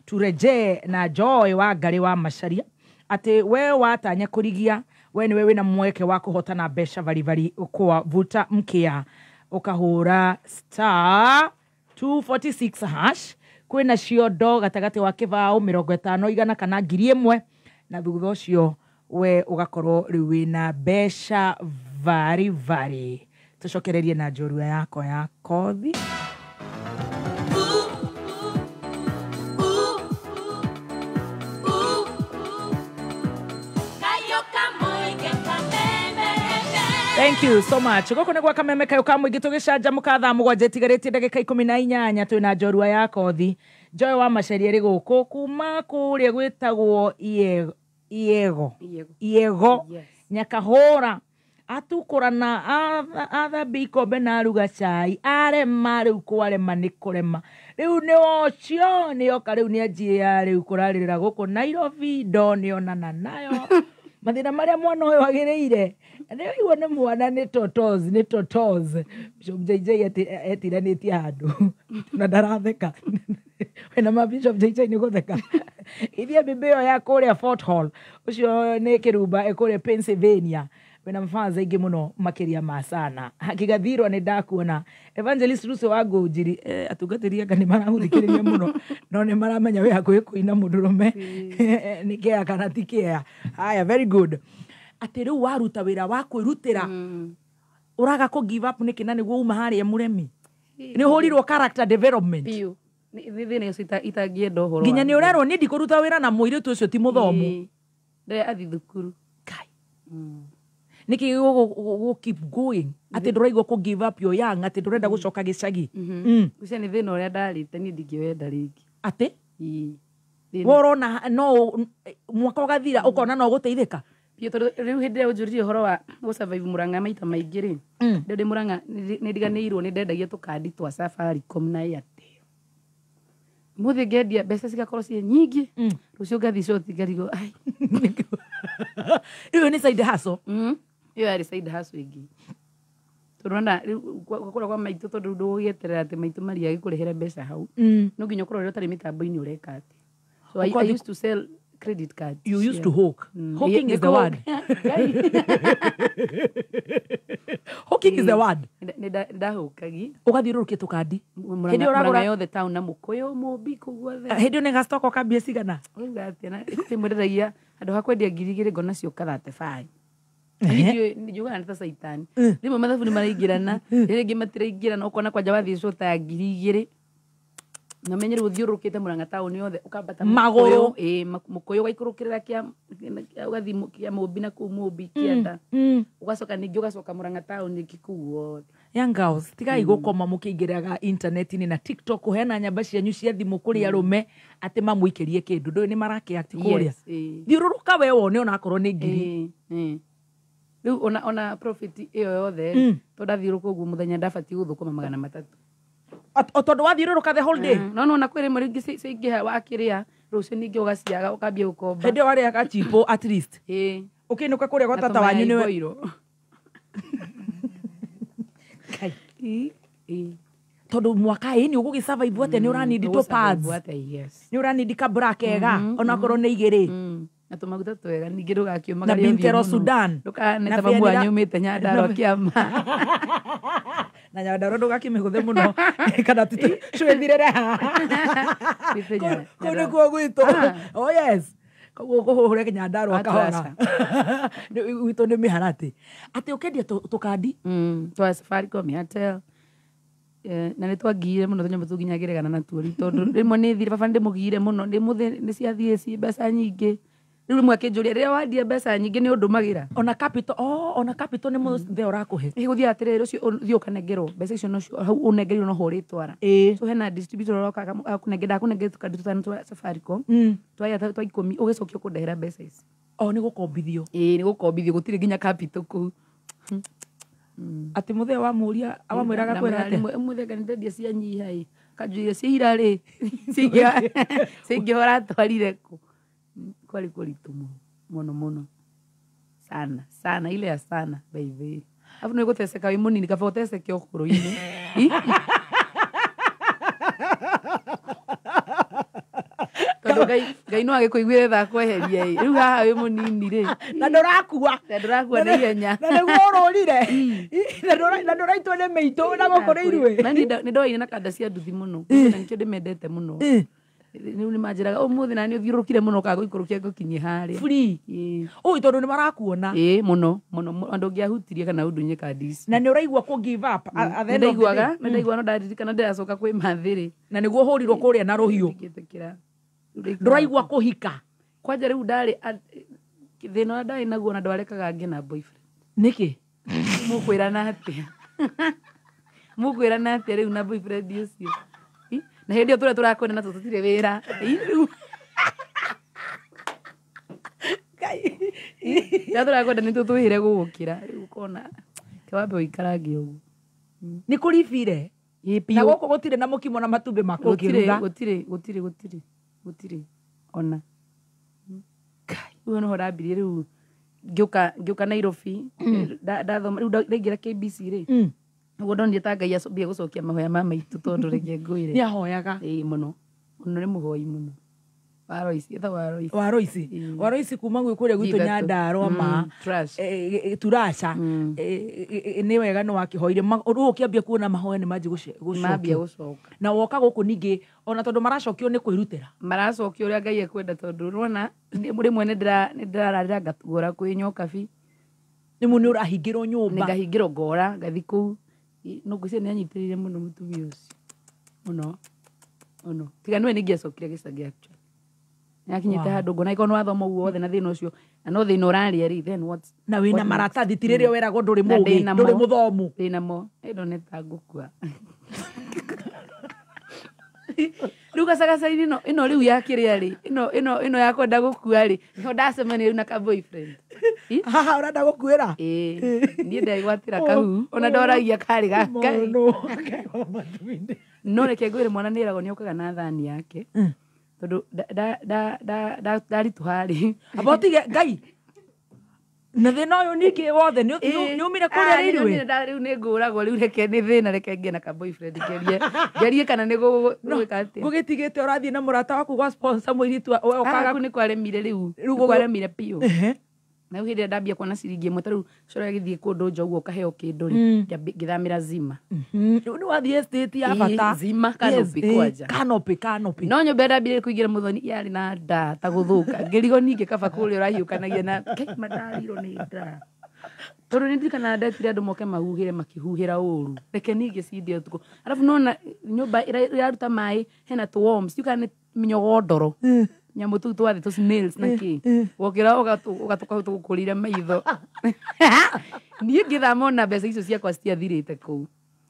turejee na Joy wa Ngarĩ wa Macharia, atĩ we watanya kũrigia, we nĩwe wĩna mweke wa kũhotana mbeca baribari kwa vuta mkia, ũkahũra *246#. Kwĩna ciondo gatagatĩ wa kĩbaũ 50, 100 kana 1000, na thutha ũcio we ũgakorwo rĩu wĩna mbeca baribari. Tũcokererie na njorua yakwa ya kothi. Thank you so much. Gũkũ nĩ gwa Kameme Kayũ ka Mũingĩ, tũgĩcanjamũka thaa 7 itigarĩtie ndagĩka 18. Twĩna njorua ya kothi Joy wa Macharia ĩrĩ gũkũ kuma kũrĩa gwĩtagwo Iego Iego Nyakahũra. Atukũrana, athambia ikombe na aruga cai, arema rĩu, kwarema nĩ kũrema rĩu, nĩ ũcio nĩoka rĩu, nĩ anjia rĩu kũrarĩrĩra gũkũ Nairobi, ndo nĩonana nayo mathĩna marĩa mwana ũyũ agĩrĩire. Nĩũigua nĩ mwana nĩ totos, nĩ totos. Bishop JJ etiranĩtie handũ na ndaratheka. Wena ma Bishop JJ nĩ gũtheka. Ithiĩ mbimbi ĩyo ya kũrĩa Fort Hall, ũcio nĩ kĩrumba kũrĩa Pennsylvania, wena mafans aingĩ mũno makĩria ma sana. Kigathirwa nĩ ndakuona. Evangelist Russo wa Ngũnjiri, atungatĩri anga nĩ maragũthikĩrĩria mũno, no nĩ maramenya wĩ hakuhĩ kũina mũndũrũme nĩ kĩa kana ti kĩa. Haya, very good. Atĩ rĩu waruta wĩra wa kwĩrutĩra, ũraga kũ give up nĩkĩ? Na nĩguo uma harĩa mũremi, nĩ ũhũrirwo character development. Biũ. Nĩ thĩna ũcio itangĩenda ũhoro. Nginya nĩ ũrerwo niĩ ndikũruta wĩra na mũirĩtu ũcio ti mũthomu. Ndare athi thukuru. Kai. Nĩkĩ gũ keep going, atĩ ndũraigua kũ give up your young, atĩ ndũrenda gũcoka gĩcagi? Ũcio nĩ thĩna ũrĩa ndarĩte, niĩ ndingĩwenda rĩngĩ. Atĩ worona no mwaka ũgathira, ũkona no ũgũteithĩka. Biũ, tondũ rĩu hĩndĩ ĩrĩa ũnjũririe ũhoro wa gũ-survive Murang'a maita maingĩ rĩ, ndĩ Murang'a nĩ ndiganĩirwo nĩ ndendagia tũkandi twa Safaricom na Airtel. Mũthĩ ngendia mbeca cigakorwo ciĩ nyingĩ, rũciũ ngathiĩ short ngarigwo ai. Ĩyo nĩ side hustle. Ĩyo yarĩ side hustle ĩngĩ. Tondũ rĩu kũrĩa kwa maitũ, tondũ ndũgũgĩeterera atĩ maitũ maria agĩkũrĩhĩre mbeca hau, no nginya ũkorwo rĩrĩa ũtarĩ mĩtambo-inĩ ũreka atĩ. So I used to sell credit cards. You used to hook. Hooking is the word. Hooking is the word. Ndahũkagi. Ũgathiũrũrũkia tũkandi. Hĩndĩ ĩyo ũragũra yothe town na mũkũyũ mũmbi kũu guothe. Hĩndĩ ĩyo nĩ gastoko kambia cigana? Ũrauga atĩa? Na rĩmwe ndendagia handũ ha kwendia 2000 ngona cioka 35. Njugaga nĩ ta caitani. Rĩmwe mathabu nĩ maraingĩrana, rĩrĩa rĩngĩ matiraingĩrana, ũkona kwanja wathiĩ cota ya 2000. Na menye rĩu ũthiũrũrũkĩte Murang'a taũni yothe ũkambata Magũrũ. Ĩĩ, Mũkũyũ ũgaikũrũkĩrĩra kĩa ũgathiĩ kĩa Mũmbi na kũu Mũmbi kĩanda. Ũgacoka ningĩ ũgacoka Murang'a taũni ĩngĩ kũu guothe. Young girls, tigai gũkoma mũkĩingĩraga intaneti-inĩ na TikTok kũheana nyamba cianyu cia thimũ kũrĩ arũme atĩ mamũikĩrie kĩndũ. Ndũĩ nĩ marakĩakti kũrĩa. Yes, ĩĩ. Thiũrũrũka we wone onakorwo nĩ ngiri. Ĩĩ, ĩĩ. Rĩu ona profit ĩyo yothe tondũ ndathiũrũrũka ũguo mũthenya ndabatiĩ gũthũkũma 300. O tondũ wathiũrũrũka the whole day. No nona kwĩ rĩmwe rĩngĩ ciaingĩha wakĩrĩa rũciũ ningĩ ũgaciaga ũkambia gũkomba. Hĩndĩ ĩyo warĩaga chipo at least. Ĩĩ. Ũkĩinũka kũrĩa gwa Na tata wanyu tũmayai nĩwe. boiro. Kai. Ĩĩ, ĩĩ. Tondũ mwaka ĩ nĩ ũgũgĩ survive atĩa, nĩ ũranindi tũ pads. Ũgũ-survive atĩa, yes. Nĩ ũranindi kabra kega onakorwo nĩ igĩrĩ. Na tũmaguta twega ningĩ ndũgakiũmagare Na ũthiũ Bintero mũno. Sudan. Ndũkahane Na ta mamu Fianira- wanyu umĩte Nyandarua kĩama. Na Nyandarua ndũgakĩmĩhũthe mũno kana cwĩthirĩre haha. Kũu nĩkuo gwitũ. Oh yes. Koguo ũkũhũre Nyandarua kahora. Gwitũ nĩ mĩharatĩ. Atĩ ũkendia tũkandi? Twa Safaricom, Airtel. Na nĩ twangire mũno tũnyamũ tũu nginya ngĩregana natuo rĩu tondũ rĩmwe nĩ thire baba ndĩmũgire mũno ndĩmũthĩ nĩ ciathiĩ ci mbeca nyingĩ. Rĩu rĩmwe akĩnjũria rĩrĩa wandia mbeca nyingĩ nĩ ũndũmagĩra. Ona capital, oh, ona capital nĩ mũthee ũrakũhe. Ĩ gũthiĩ atĩrĩrĩ ũcio ũthiĩ ũkanengerwo mbeca icio nocio hau ũnengerirwo noho ũrĩtwara. So hena distributor ũroka akũnengera ndakũnengera tũkandi tũtano twa Safaricom. Twa twa 10 ũgĩcokia ũkũndehera mbeca ici. O nĩ gũkombithio. Ĩĩ nĩ gũkombithio gũtirĩ nginya capital kũu. Atĩ mũthee wamũria wamwĩraga kwĩra atĩa? Mũthee nga nĩndendia cianyiha ĩ. Kanjũria cia ira rĩ ciaingĩha ũratwarire kũ? Kwarĩ kũritũ mũno mũno mũno. Sana sana ile ya sana by the way. Alafu nĩ gũteceka wĩ mũnini kaba ũteceke ũkũrũ-inĩ. Tondũ Ngai no agĩkũiguĩre tha akweherie ĩ. Rĩu haha wĩ mũnini rĩ. Na ndũrakua. Na ndũrakua na ihenya. Na nĩguo ũrũrire. Na ndũraitwo nĩ mĩitũ na gũkũ nĩ iruĩ. Na nĩ ndoaine na kanda cia nduthi mũno. Na nĩkĩo ndĩmendete mũno. Rĩu nĩ manjĩraga ũmũthĩ na nĩ ũthiũrũrũkire mũno ũkaga gũikũrũkia ngũkinyie harĩa. Free. Ũĩ tondũ nĩ marakuona. Ĩĩ mũno mũno andũ ũngĩahutirie kana ũndunye kandi ici. Na nĩ ũraigua kũ give up at the end of the day. Nĩ ndaiguaga no ndaririkana ndĩracoka kwĩ mathĩrĩ. Na nĩguo ũhũrirwo kũrĩa na rũhiũ. Ngĩtĩkĩra. Ndũraigua kũhika. Kwanja rĩu ndarĩ thĩna ũrĩa ndarĩ naguo na ndwarekaga ngĩe na boyfriend. Nĩkĩ? Mũkwĩrana atĩa? Mũkwĩrana atĩa rĩu na boyfriend ũcio? Na hĩndĩ ĩyo tũrĩa tũrakwenda na tũtirĩ wĩra. Rĩu rĩrĩa tũrakwenda nĩ tũtwĩhĩre gũgũkĩra. Rĩu ũkona kĩwambe ũikarange ũguo. Nĩ kũribire? Na gũkũ gũtirĩ na mũkimo na matumbĩ ma kũngĩruga. Gũtirĩ gũtirĩ gũtirĩ gũtirĩ ona. Rĩu noho ndambirie rĩu ngĩũka Nairobi ndathoma rĩu ndaingĩra KBC rĩ. Nĩguo ndonire ta Ngai ambia gũcokia mahoya ma maitũ tondũ reke ngwĩre. Nĩ ahoyaga. Ĩĩ mũno. Mũno nĩ mũhoi mũno. Wa Royce, etagwo wa Royce. Wa Royce. Wa Royce kuma gwĩ kũrĩa gwitũ Nyandarua ma. Turasha. Nĩ wega nĩ wakĩhoire. Rĩu ũkĩambia kuona mahoya nĩ manjia gũcokio. Mambia gũcoka. Na woka gũkũ ningĩ ona tondũ maracokio nĩ kwĩrutĩra. Maracokio ũrĩa Ngai ekwenda tondũ ũrona rĩmwe nĩ ndĩrararĩra ngora kwĩ nyokabi. Rĩmwe nĩ ũrahingĩrwo nyũmba. Ngahingĩrwo ngora ngathiĩ kũu. No ngwĩciria nĩ anyitĩrĩire mũno mũtumia ũcio. Mũno. Mũno. Tiga nĩwe nĩingĩacokire gĩcagi actually. Nĩakinyĩte handũ ngona angĩkorwo nĩ wathoma ũguo wothe na thĩna ũcio na no thĩna ũrarĩa rĩ then what? Na wĩna maratathi ti rĩrĩa weragwo ndũrĩ mũũgĩ, ndũrĩ mũthomu. Ndĩna mo. Ĩ ndonete ta ngũkua. Rĩu gacagaca-inĩ ĩno rĩu ya kĩrĩa rĩ ĩno ya kwenda gũkua rĩ nĩho ndacemania rĩu na ka boyfriend. Haha ũrenda gũkuĩra? Ĩĩ. Niĩ ndegwatĩra kahu ona ndoragia karĩ gaka. No reke ngwĩre mwana nĩ eragwo nĩ okaga na thani yake. Tondũ ndaritũha rĩ. Amba ũtige Ngai. Na thĩna ũyũ ningĩ wothe nĩ umire kũrĩa rĩrĩ? Rĩu nĩ ngũragwo rĩu reke nĩ thĩna reke ngĩe na ka boyfriend ngerie. Ngerie kana nĩ gũgwĩka atĩa. Gũgĩtigĩte ũrathiĩ na mũrata waku gwa sponsor mũirĩtu we ũkaga. Kũu nĩ kwaremire rĩu. Nĩ kwaremire biũ. Na rĩu hĩndĩ ĩrĩa ndambia kuona ciringi ĩmwe ta rĩu cora gĩthiĩ kũndũ nja ũguo ũkaheo kĩndũ rĩ ngĩthamĩra Zima. Rĩu nĩ wathiĩ estate ya bata. Zima Canopy kwanja. Canopy Canopy. No nyũmba ndambire kũingĩra mũthoni yarĩ na nda ta gũthũka. Ngĩrigwo ningĩ kaba kũrĩa ũrahiũkanagia na Ngai mandarirwo nĩ nda. Tondũ nĩ ndirikanaga ndetire andũ moke mahuhĩre, makĩhuhĩra ũru. Reke niĩ ngĩcindia ũtukũ. Arabu nona nyũmba ĩraruta maĩ hena tũ worms, ndiũĩ kana nĩ mĩnyogondoro. Nyamũ tũu twa thĩ tũ snails na kĩ. Wokĩra ũgatũka tũgũkũrĩire maitho. Niĩ ngĩthama ona mbeca icio ciakwa citiathirĩte kũu.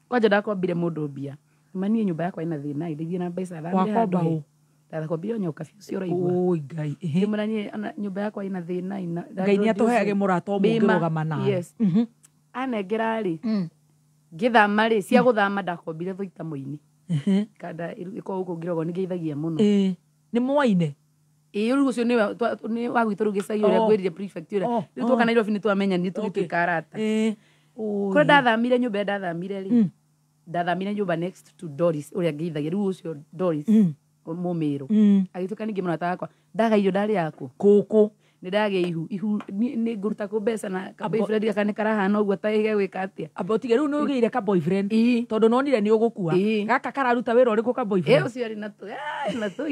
Kwanja ndakombire mũndũ mbia. Ma niĩ nyũmba yakwa ĩna thĩna ĩ, ndeithie na mbeca thamĩre Wakomba handũ ũ? he. Ndakombire o nyoka biũ ũcio ũraigua. Ũi Ngai. Ngĩmwĩra niĩ ona nyũmba yakwa ĩna thĩna ĩ, na Ngai nĩ atũheage mũrata ũmwe Bĩma. ũngĩrũgama nawe. Yes. Anengera rĩ, ngĩthama rĩ, cia gũthama ndakombire Thũita Mũini. Kanda ĩkoragwo gũkũ Ngĩrogo nĩ ngeithagia mũno. Nĩ mwaine? Ĩĩ rĩu ũcio nĩwe nĩ wa gwitũ rĩu gĩcagi ũrĩa ngwĩrire prefect ũrĩa. Rĩu tuoka Nairobi nĩ twamenyanire tũgĩtuĩka arata. Kũrĩa ndathamire nyũmba ĩrĩa ndathamire rĩ, ndathamire nyũmba next to Doris ũrĩa ngeithagia rĩu ũcio Doris Mũmĩrũ. Agĩtuĩka ningĩ mũrata wakwa. Ndaga irio ndarĩaga kũ? Kũkũ. Nĩ ndagĩa ihu. Ihu nĩ ngũruta kũ mbeca na ka boyfriend gaka nĩ karahana ũguo ta gegwĩka atĩa? Amba ũtige rĩu nĩ ũgĩire ka boyfriend. Tondũ nonire nĩ ũgũkua. Gaka kararuta wĩra ũrĩkũ ka boyfriend? Ĩ ũcio arĩ na tũ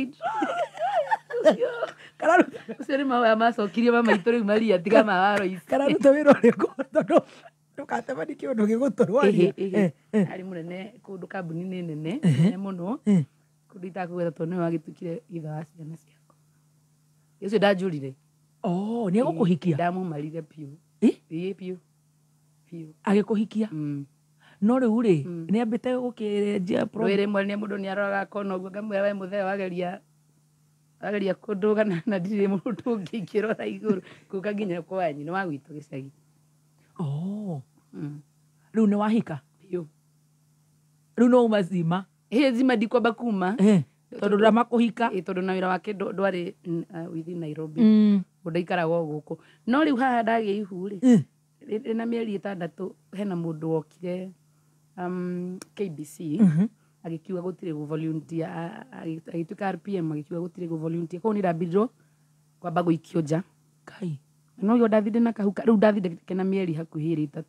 ũcio nĩ mahoya macokirie mama itũ rĩu maria tiga ma waro ici. Kararuta wĩra ũrĩkũ tondũ ndũgatemanie kĩũndũ gĩgũtũrwaria. Arĩ mũnene kũndũ kambuni-inĩ nene nene mũno. Kũndũ itakũgweta tondũ nĩwe wagĩtuĩkire ithe wa ciana ciakwa. Ũcio ndanjũrire. Oh, nĩ egũkũhikia? Ndamũmarire biũ. Ĩ biũ. Biũ. Agĩkũhikia? No rĩu rĩ, nĩ ambĩte gũkĩrenjia Rwĩ rĩmwe nĩ mũndũ nĩ aroraga akona ũguo ngamwĩra we mũthee wageria wageria kũndũga na ndirĩ mũndũ ũngĩ ingĩrora igũrũ kũka nginya kwanyu nĩ wa gwitũ gĩcagi. Oh. Rĩu nĩ wahika? Biũ. Rĩu no uma zima? Ĩ zima ndikwamba kuma. Tondũ ndamakũhika. Ĩ tondũ na wĩra wake ndwarĩ within Nairobi. Ũndũ aikaraga o gũkũ. No rĩu haha ndagĩa ihu rĩ, rĩna mĩeri 6 hena mũndũ wokire KBC agĩkiuga gũtirĩ gũ volunteer, agĩtuĩka RPM agĩkiuga gũtirĩ gũ volunteer. Koguo nĩ ndambirio kwamba gũikio nja. Kai. No yo ndathire na kahuka, rĩu ndathire kena mĩeri hakuhĩ ĩrĩ 3.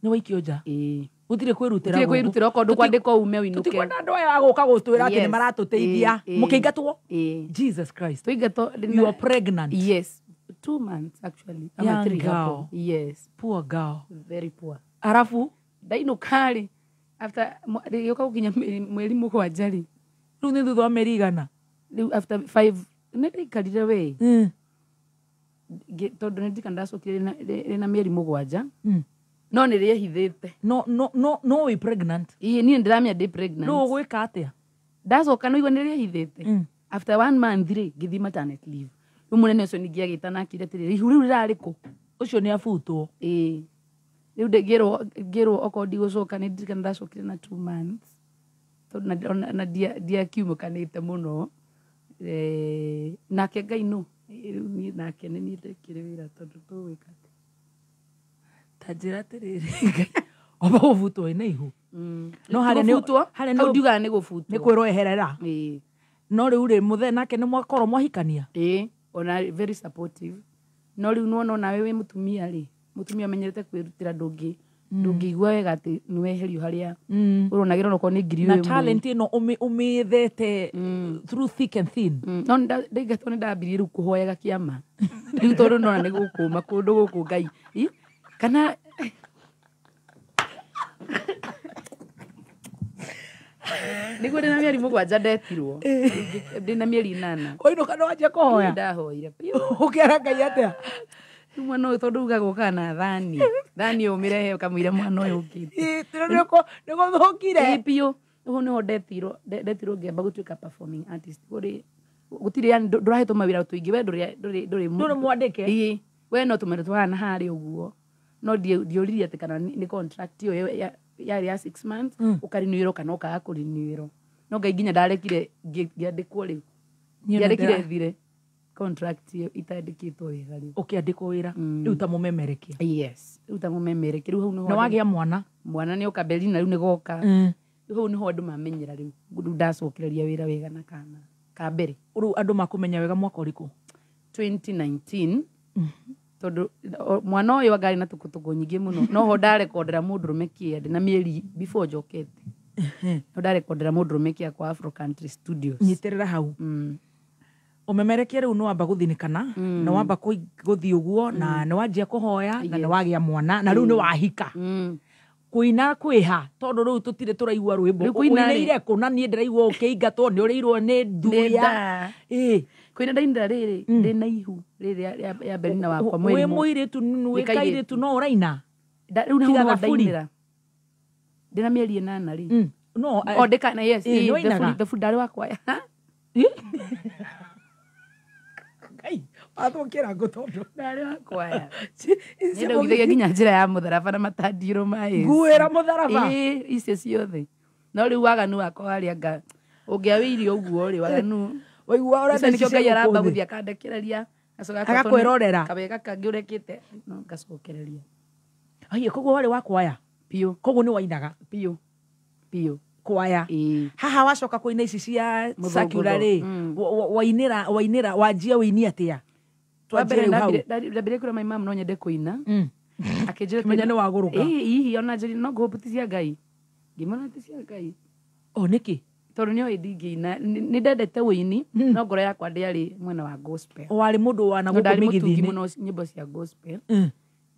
Nĩ waikio nja? Ĩĩ. Gũtirĩ kwĩrutĩra Gũtirĩ gũkũ. kwĩrutĩra okorwo ndũkwandĩkwo ume ũinũke. Tũtikwenda andũ aya a gũka gũtwĩra atĩ nĩ Yes. maratũteithia. Ĩĩ. Mũkĩingatwo? Ĩĩ. Jesus Christ. Tũingatwo. You are pregnant. Yes. 2 months actually. Ama Young 3 hapo. girl. Yes. Poor girl. Very poor. Arafu? Ndainũka rĩ, after rĩgĩũka gũkinya mweri 7 rĩ. Rĩu nĩ thutha wa mĩeri igana? Rĩu after 5 nĩ ndaikarire we. Tondũ nĩ ndirikana ndacokire rĩna mĩeri 7. No nĩ rĩehithĩte. No no no no wĩ pregnant. Ĩĩ niĩ ndĩramenya ndĩ pregnant. Rĩu ũgwĩka atĩa? Ndacoka no igua nĩ rĩehithĩte. After 1 month rĩ, ngĩthiĩ maternity leave. Rĩu mũnene ũcio ningĩ agĩta na akĩra atĩrĩrĩ, ihu rĩu rĩrarĩ kũ? Ũcio nĩ abutwo. Ĩĩ. Rĩu ngĩrwo okorwo ndigũcoka nĩ ndirikana ndacokire na 2 months. Tondũ na ndiakiumũkanĩte mũno. Nake Ngai nũ? Rĩu niĩ nake nĩ niĩ ndekire wĩra tondũ tũgwĩka atĩa? Ta njĩra atĩrĩrĩ, Ngai, wamba gũbutwo wĩna ihu. No harĩa nĩ Gũbutwo? harĩa Hau ndiugaga nĩ gũbutwo. Nĩ kwĩrwo eherera. Ĩĩ. No rĩu rĩ, mũthee nake nĩ mwakorwo mwahikania? Ĩĩ, ona very supportive. No rĩu nĩwona onawe wĩ mũtumia rĩ, mũtumia ũmenyerete kwĩrutĩra ndũngĩigua wega atĩ nĩ weherio harĩa ũronagĩra onokorwo nĩ ngiri Na ĩmwe. talent ĩno ũmĩethete through thick and thin. No ndaingatwo nĩ ndambirie rĩu kũhoyaga kĩama. Rĩu tondũ ndona nĩ gũkũma kũndũ gũkũ Ngai. Ĩ, kana nĩguo ndĩna mĩeri 7 ndetirwo. Ndĩna mĩeri 8. Wainũka nĩ wanjia kũhoya? Ndahoire biũ. Ũkĩara Ngai atĩa? Rĩu mwana ũyũ tondũ ugaga ũkaga na thani. Thani ũyũ ũmĩrehe ũkamũira mwana ũyũ ũkĩte. Nĩ gũthũkire. Ĩĩ biũ. Ũguo nĩho ndetirwo ngĩamba gũtuĩka performing artist. Kũrĩ gũtirĩ yani ndũrahetwo mawĩra tũingĩ we ndũrĩ Ndũrĩ mwandĩke? Ĩĩ. We no tũmawĩra tũhana harĩa ũguo. No ndiũririe atĩ kana nĩ contract ĩyo yarĩ ya 6 months, ũkarinĩrwo kana ũkaga kũrinĩrwo. No Ngai nginya ndarekire ngĩandĩkwo rĩu. Niĩ Ndiarekire thire contract ĩyo itandĩkĩtwo wega rĩu. Ũkĩandĩkwo wĩra rĩu ta mũmemerekia. Yes, rĩu ta mũmemerekia. Rĩu hau nĩho Na wagĩa mwana? Mwana nĩ oka Berlin rĩu nĩ goka. Rĩu hau nĩho andũ mamenyera rĩu. Rĩu ndacokereria wĩra wega na kana ka mbere. Rĩu andũ makũmenya wega mwaka ũrĩkũ? 2019. Tondũ mwana ũyũ anga arĩ na tũkũtũkũ nyingĩ mũno. No ho ndarekondera mũndũrũme kĩa ndĩ na mĩeri before njokete. No ndarekondera mũndũrũme kĩa kwa Afro Country Studios. Nyitĩrĩra hau. Ũmemerekia rĩu nĩwamba gũthinĩkana, nĩwamba gũthiĩ ũguo, na nĩwanjia kũhoya, na nĩwagĩa mwana, na rĩu nĩwahika. Kũina kwĩha tondũ rĩu tũtirĩ tũraigua rwĩmbo. Rĩu kũina rĩ- Ũinĩire kũ? Na niĩ ndĩraigua ũkĩingatwo nĩ ũrĩirwo nĩ nduya. Ĩĩ. Kũina ndainĩra rĩrĩ ndĩna ihu rĩrĩ ya Benina wakwa Wĩ mweri mũirĩtu, wĩ Nĩ kairĩtu no ũraina. Rĩu Tiga nĩho thaburi. ndainĩra ndĩna mĩeri 8 rĩ. No, O ndĩkana, yes, ĩĩ, ĩĩ, nĩwainaga? the full ndarĩ wakwa. Ngai, wathũkĩra ngũ tondũ ndarĩ wakwaya. Nĩndaugithagia nginya njĩra ya mũtharaba na matandirũ ma Yesu. Nguĩra mũtharaba? Ĩĩ, icio ciothe. No rĩu waganu wakwa warĩ anga ũngĩawĩire ũguo rĩ, waganu Waigua ũrenda Ũcio nĩkĩo ici cia Ngai aramba gũkũ thĩ. gũthiĩ akandekereria, agacoka Agakwĩrorera. Kawega kangĩ ũrekĩte no ngacokereria. Ai, koguo warĩ wa kwaya? Biũ. Koguo nĩ wainaga? Biũ. Biũ. Kwaya. Haha wacoka kũina ici cia Mũthũngũtho. secular rĩ, wainĩra wainĩra wanjia ũini atĩa? Wa mbere Twanjie rĩu hau. ndambire kwĩra my mum no nyende kũina. Akĩnjĩra Kĩmenya nĩ wagũrũka. Ĩĩ, hihi ona njĩrire no ngũhope ti cia Ngai. Ngĩmwĩra ti cia Ngai. O nĩkĩ? Tondũ nĩoĩ ndingĩina. Nĩ ndendete ũini, no ngoro yakwa ndĩarĩ mwena wa gospel. Warĩ mũndũ wa na No gũkũ ndarĩ mũtungi mĩgithĩ-inĩ. mũno nyĩmbo cia gospel.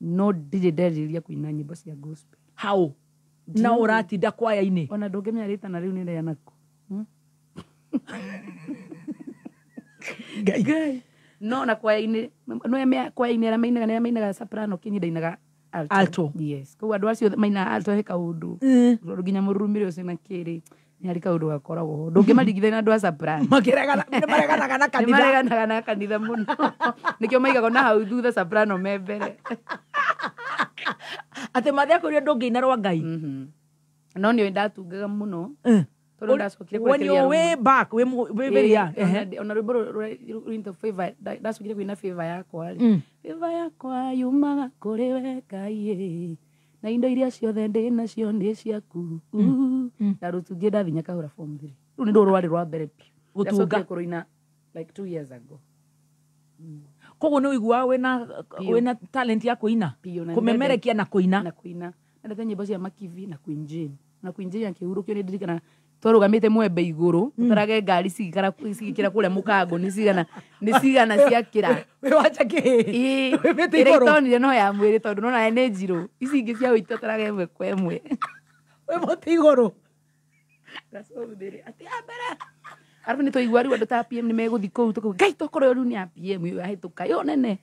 No ndirĩ nderirĩria kũina nyĩmbo cia gospel. Hau. Na ũratinda kwaya-inĩ. Ona ndũngĩmenya rĩtana rĩu nĩ rĩa nakũ. Ngai. No na kwaya-inĩ, no kwaya-inĩ arĩa mainaga nĩ arĩa mainaga soprano kinyi ndainaga alto. Alto. Yes. Koguo andũ acio mainaga alto he kaũndũ. Tondũ nginya mũrurumĩre ũcio na kĩrĩ nĩ harĩ kaũndũ gakoragwo ho. Ndũngĩmaringithania na andũ a soprano. Makĩregana, nĩmareganaga na kanitha. Nĩmareganaga na kanitha mũno. Nĩkĩo maigagwo na hau thutha soprano me mbere. Atĩ mathia kũria ndũngĩina rwa Ngai. No nĩoĩ ndatungaga mũno. Tondũ ndacokire When kũrekereria you're way rũmwe. back, wĩ very young. Ĩĩ, ona rwĩmbo rwĩtwo favor, ndacokire kũina favor yakwa rĩ. Favor yakwa yumaga kũrĩ we Ngai ĩ, na indo iria ciothe ndĩ nacio nĩ ciaku. Ndarũtungie ndathiĩ Nyakahũra form 3. Rũu nĩ rũrũ rwarĩ rwa mbere biũ. Gũtunga. Ndacokire kũrũina like 2 years ago. Koguo nĩ ũiguaga wĩna talent ya kũina? Biũ, na Kũmemerekia na kũina. Na kũina. Nendete nyĩmbo cia Makivi na Queen Jane. Na Queen Jane akĩhurũkio nĩ ndirikana twarũgamĩte mwembe igũrũ tũtarage ngari cigĩkĩra kũrĩa mũkango nĩ cigana nĩ cigana ciakĩra. Wĩ wanja kĩ? Ĩĩ. Wĩ mĩtĩ Ĩrĩa igũrũ? itonire no ya mwĩrĩ tondũ nona nĩ njirũ. Ici ingĩ cia ũitũ tũtarage ĩmwe kwa ĩmwe. Wĩ mũtĩ igũrũ. Gacũmbĩrĩ, atĩ ya mbere. Arabu nĩ twaigua rĩu andũ ta PM nĩ megũthiĩ kũu tũkauga Ngai tokorwo rĩu nĩ ya PM ĩyo yahĩtũka ĩyo nene.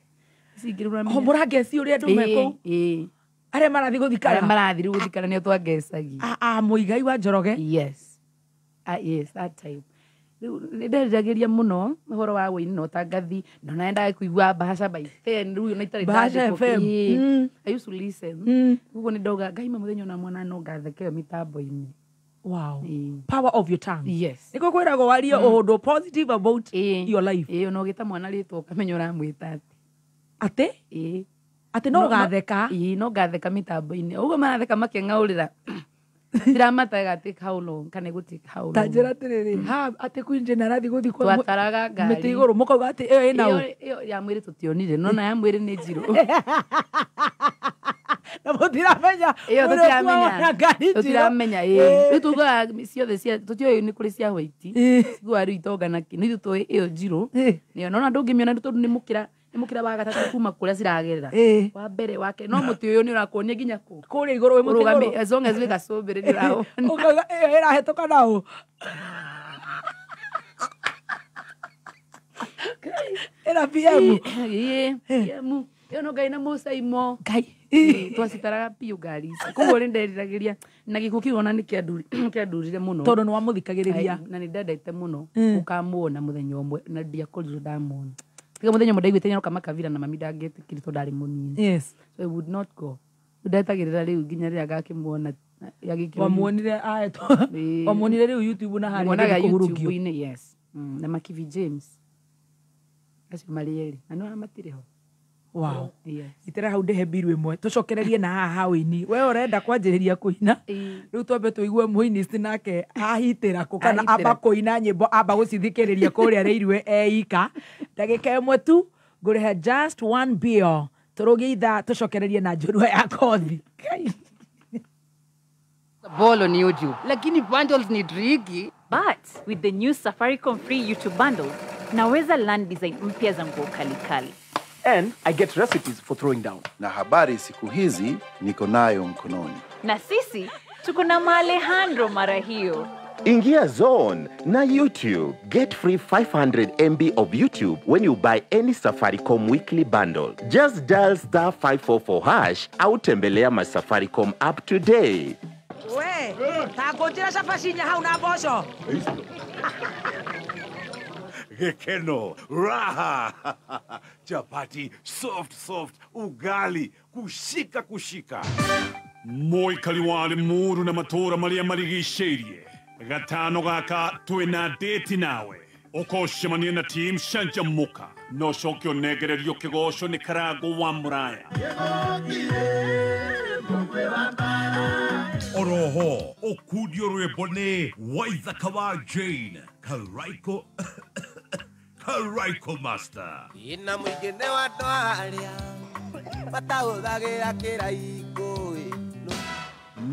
Ici ingĩ rĩu ũramenya. O mũrangeci ũrĩa andũ me kũu? Ĩĩ. Arĩa marathiĩ gũthikana. Arĩa marathiĩ rĩu gũthikana nĩo twangecagia. A Mũigai wa Njoroge. Yes. Yes, that time. Rĩu nĩ nderiragĩria mũno ũhoro wa wũini na ũtangathi na ona nyendaga kũigua Bahasha by 10 rĩu ona itarĩ Bahasha ndandĩkwo. FM. Ĩĩ. I used to listen. Koguo nĩ ndauga Ngai ma mũthenya ona mwana no ngatheka ĩyo mĩtambo-inĩ. Wow. Power of your tongue. Yes. Nĩkĩo kwĩragwo warie ũndũ positive about your life. Ĩĩ, ona ũgĩta mwana rĩtwa ũkamenya ũramwĩta atĩ. Atĩ? Ĩĩ. Atĩ no ũgatheka? Ĩĩ, no ngatheka mĩtambo-inĩ. Ũguo maratheka makĩng'aũrĩra. Ndiramataga atĩ how long kana ĩgũ take how long. Ta njĩra atĩrĩrĩ, ha atĩ Queen Jane arathiĩ gũthikwo Twataraga ngari. mĩtĩ igũrũ mũkauga atĩ ĩyo ĩna ũ? Ĩyo ya mwĩrĩ tũtionire, no na ya mwĩrĩ nĩ njirũ. Na mũtiramenya Ĩyo ũrĩa tũtiramenya. ũkuaga ngari njirũ. Tũtiramenya, ĩĩ. Rĩu tugaga ciothe cia tũtiũĩ nĩ kũrĩ cia white. Ciguaga rĩu itonga na kĩ. No ithuĩ tũĩ ĩyo njirũ. Nĩyo no na ndũngĩmĩona nĩ tondũ nĩ mũkĩra nĩ mũkĩra wa gatatũ kuma kũrĩa ciragerera. Wa mbere wa kerĩ no mũtĩ ũyũ nĩ ũrakuonia nginya kũ. Kũrĩa igũrũ wĩ mũtĩ igũrũ. As long as wĩ gacũmbĩrĩ nĩ ũraona. Ũkauga ĩyo ĩrahĩtũka na ũ? Ĩna PM. Ĩĩ, PM. Ĩyo no Ngai na Mũcaimo. Ngai. Twacitaraga biũ ngari ici. Koguo nĩ nderiragĩria na gĩkuũ kĩu ona nĩ kĩandurire mũno. Tondũ nĩ wamũthikagĩrĩria. Na nĩ ndendete mũno gũkamuona mũthenya ũmwe na ndiakorirwo ndamuona. Tiga mũthenya ũmwe ndaiguĩte nĩaroka makabira na mami ndangĩetĩkire tondũ ndarĩ mũnini. Yes. So I would not go. Ndetagĩrĩra rĩu nginya rĩrĩa ngakĩmuona agĩkĩrwo. Wamuonire aetwo. Wamuonire rĩu YouTube na harĩa Muonaga agĩthiĩ kũhurũkio. YouTube-inĩ, yes. Na Makivi James. Acio marĩ erĩ. Na nĩwona matirĩ ho. Wow. Yes. Itera hau ndĩhe mbiru ĩmwe tũcokererie na haha ha ũini we ũrenda kwanjĩrĩria kũina rĩu twambe tũigue mũinist nake ahitĩra kũ kana Ahitĩra amba kũ. kũina nyĩmbo amba gũcithikĩrĩria kũrĩa rĩirwe eika ndagĩka ĩmwe tu ngũrĩhe just one bill tũrũgie ithaa tũcokererie na njorua ya kothi. Ball on YouTube. Lakini bundles ni tricky. But with the new Safaricom free YouTube bundles, Naweza learn design mpya za nguo kalikali. And I get recipes for throwing down. Na habari siku hizi niko nayo mkononi. Na sisi tuko na Maalejandro mara hiyo. Ingia Zone na YouTube. Get free 500 MB of YouTube when you buy any Safaricom weekly bundle. Just dial star 544 hash au tembelea my Safaricom app today. We, takũnjĩra cabaci inya hau na mboco. Gekeno, raha, chapati, soft soft, ugali, kushika kushika. Mũikari wa Limuru na matũũra marĩa marigicĩirie gatano gaka twĩna date nawe ũkocemania na team Canjamũka no ũcoke ũnengererio kĩgoco nĩ Karango wa Mũraya. Oroho, ũkundio rwĩmbo nĩ Waithaka wa Jane, Karaiko, Karaiko Master. Ina mũingĩ nĩ wa andũ arĩa matahũthagĩra kĩraikũ.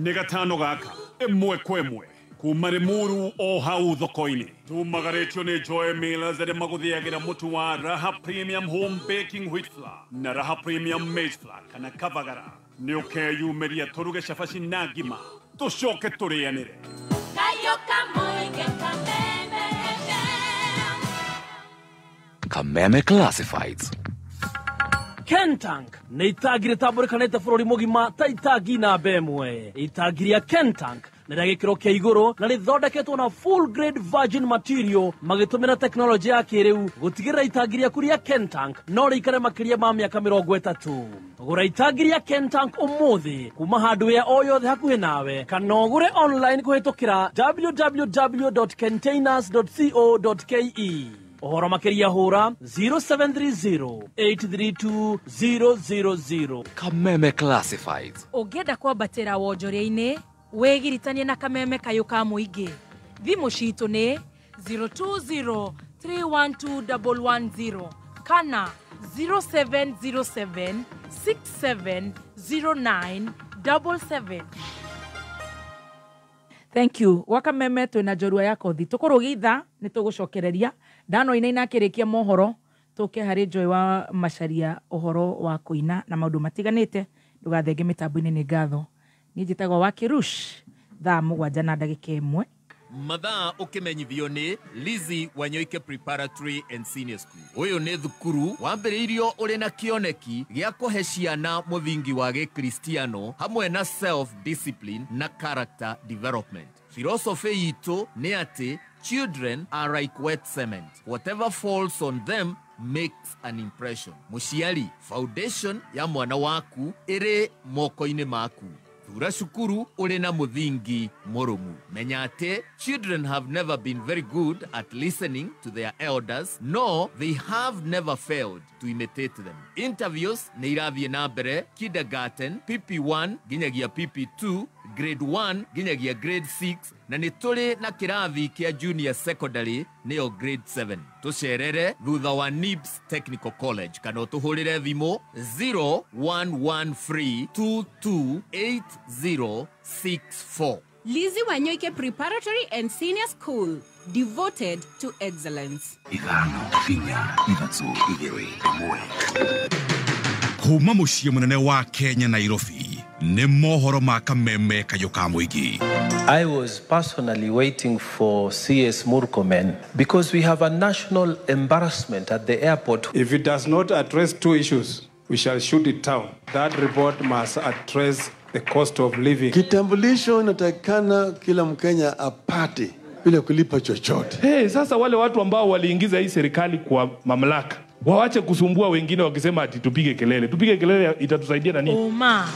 Nĩ gatano gaka ĩmwe kwa ĩmwe kuma Limuru o hau thoko-inĩ. Tumagarĩtio nĩ Joy Millers arĩa magũthĩagĩra mũtu wa Raha Premium Home Baking Wheat Flour na Raha Premium Maize Flour kana Kavagara. Nĩ ũkeyumĩria tũruge cabaci na ngima tũcoke tũrĩanĩre. Kayo kamũingĩ Kameme FM. Kameme Classifieds. Kentank nĩ itangi rĩtambũrĩkanĩte bũrũri mũgima ta itangi namba ĩmwe. Itangi rĩa Kentank nĩ rĩa gĩkĩro kĩa igũrũ na rĩthondeketwo na full grade virgin material magĩtũmĩra tekinoronjĩ ya kĩrĩu gũtigĩrĩra itangi rĩaku rĩa Kentank no rĩikare makĩria ma mĩaka 30. Gũra itangi rĩa Kentank ũmũthĩ kuma hardware o yothe hakuhĩ nawe kana ũgũre online kũhĩtũkĩra www.containers.co.ke. Ũhoro makĩria hũra 0730 832 000. Kameme Classifieds. Ũngĩenda kwambatĩra wonjoria-inĩ wĩgiritanie na Kameme kayũ ka mũingĩ. Thimũ citũ nĩ 020 312 110 kana 0707 6709 77. Thank you. Gwa Kameme twĩna njorua ya kothi. Tũkũrũgitha nĩ tũgũcokereria. Ndano inaina akĩrĩkia mohoro tũke harĩ Joy wa Macharia ũhoro wa kũina na maũndũ matiganĩte. Ndũgathenge mĩtambo-inĩ nĩ ngatho. Niĩ njĩtagwo Wakirush thaa 7:01. Mathaa ũkĩmenyithio nĩ Lizzy Wanyoike Preparatory and Senior School. Ũyũ nĩ thukuru wambĩrĩirio ũrĩ na kĩoneki gĩa kũhe ciana mũthingi wa gĩkristiano hamwe na self discipline na character development. Philosophy itũ nĩ atĩ children are like wet cement. Whatever falls on them makes an impression. Mũciari, foundation ya mwana waku ĩrĩ moko-inĩ maku. Thura cukuru ũrĩ na mũthingi mũrũmu. Menya atĩ children have never been very good at listening to their elders, no they have never failed to imitate them. Interviews nĩ irathiĩ na mbere kindergarten, PP1 nginyagia PP2, grade 1 nginyagia grade 6, na nĩ tũrĩ na kĩrathi kĩa junior secondary nĩyo grade 7. Tũcerere thutha wa NIBS Technical College kana ũtũhũrĩre thimũ 0113 228064. Lizzy Wanyoike Preparatory and Senior School, devoted to excellence. 5 4 3 2 1. Kuma mũciĩ mũnene wa Kenya Nairobi nĩ mohoro ma Kameme kayũ ka mũingĩ. I was personally waiting for CS Murkomen because we have a national embarrassment at the airport. If it does not address two issues, we shall shoot it down. That report must address the cost of living. Kitambulisho inatakikana kila Mkenya apate bila kulipa chochote. Hey, sasa wale watu ambao waliingiza hii serikali kwa mamlaka wawache kusumbua wengine wakisema ati tupige kelele. Tupige kelele itatusaidia na nini? Uma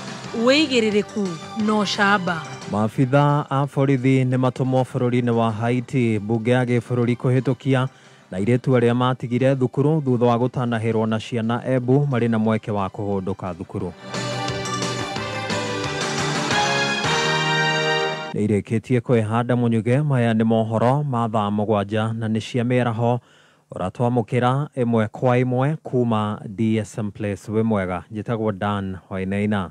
wĩigĩrĩrĩku no camba. Maabitha a borithi nĩ matũmwo bũrũri-inĩ wa Haiti mbunge ya gĩbũrũri kũhĩtũkia na airĩtu arĩa matigire thukuru thutha wa gũtanahĩrwo na ciana Embu marĩ na mweke wa kũhũndũka thukuru. Nĩ irĩkĩtie kwĩhanda mũnyuge. Maya nĩ mohoro ma thaa 7 na nĩ cia mĩaraho ũratwamũkĩra ĩmwe kwa ĩmwe kuma DSM Place. Wĩ mwega, njĩtagwo Dan Wainaina.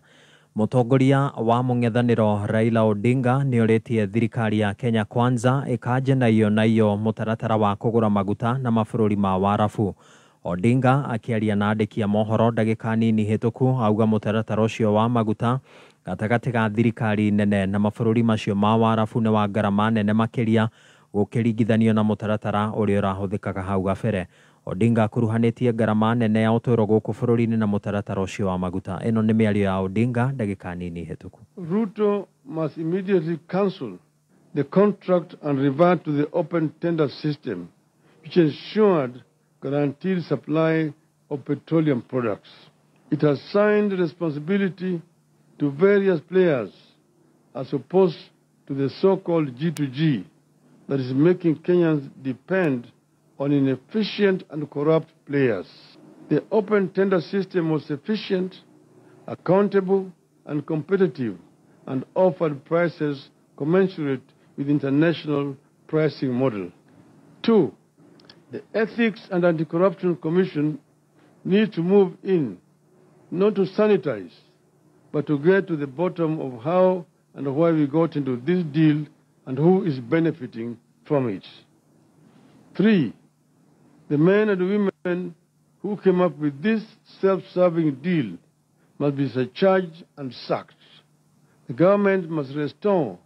Mũtongoria wa mũng'ethanĩro Raila Odinga nĩorĩtie thirikari ya Kenya Kwanza ĩkanje na iyo na iyo mũtaratara wa kũgũra maguta na mabũrũri ma Warabu. Odinga akĩaria na andĩki a mohoro ndagĩka nini hĩtũku auga mũtaratara ũcio wa maguta gatagatĩ ga thirikari nene na mabũrũri macio ma Warabu nĩ wa ngarama nene makĩria gũkĩringithanio na mũtaratara ũrĩa ũrahũthĩkaga hau gabere. Odinga akuruhanĩtie ngarama nene ya ũtũũro gũkũ bũrũri-inĩ na mũtaratara ũcio wa maguta. Ĩno nĩ mĩario ya Odinga ndagĩka nini hĩtũku. Ruto must immediately cancel the contract and revert to the open tender system, which ensured guaranteed supply of petroleum products. It has signed responsibility to various players as opposed to the so-called G2G that is making Kenyans depend on inefficient and corrupt players. The open tender system was efficient, accountable, and competitive, and offered prices commensurate with international pricing model. 2, the Ethics and Anti-Corruption Commission needs to move in, not to sanitize, but to get to the bottom of how and why we got into this deal and who is benefiting from it. 3, the men and women who came up with this self-serving deal must be surcharged and sacked. The government must restore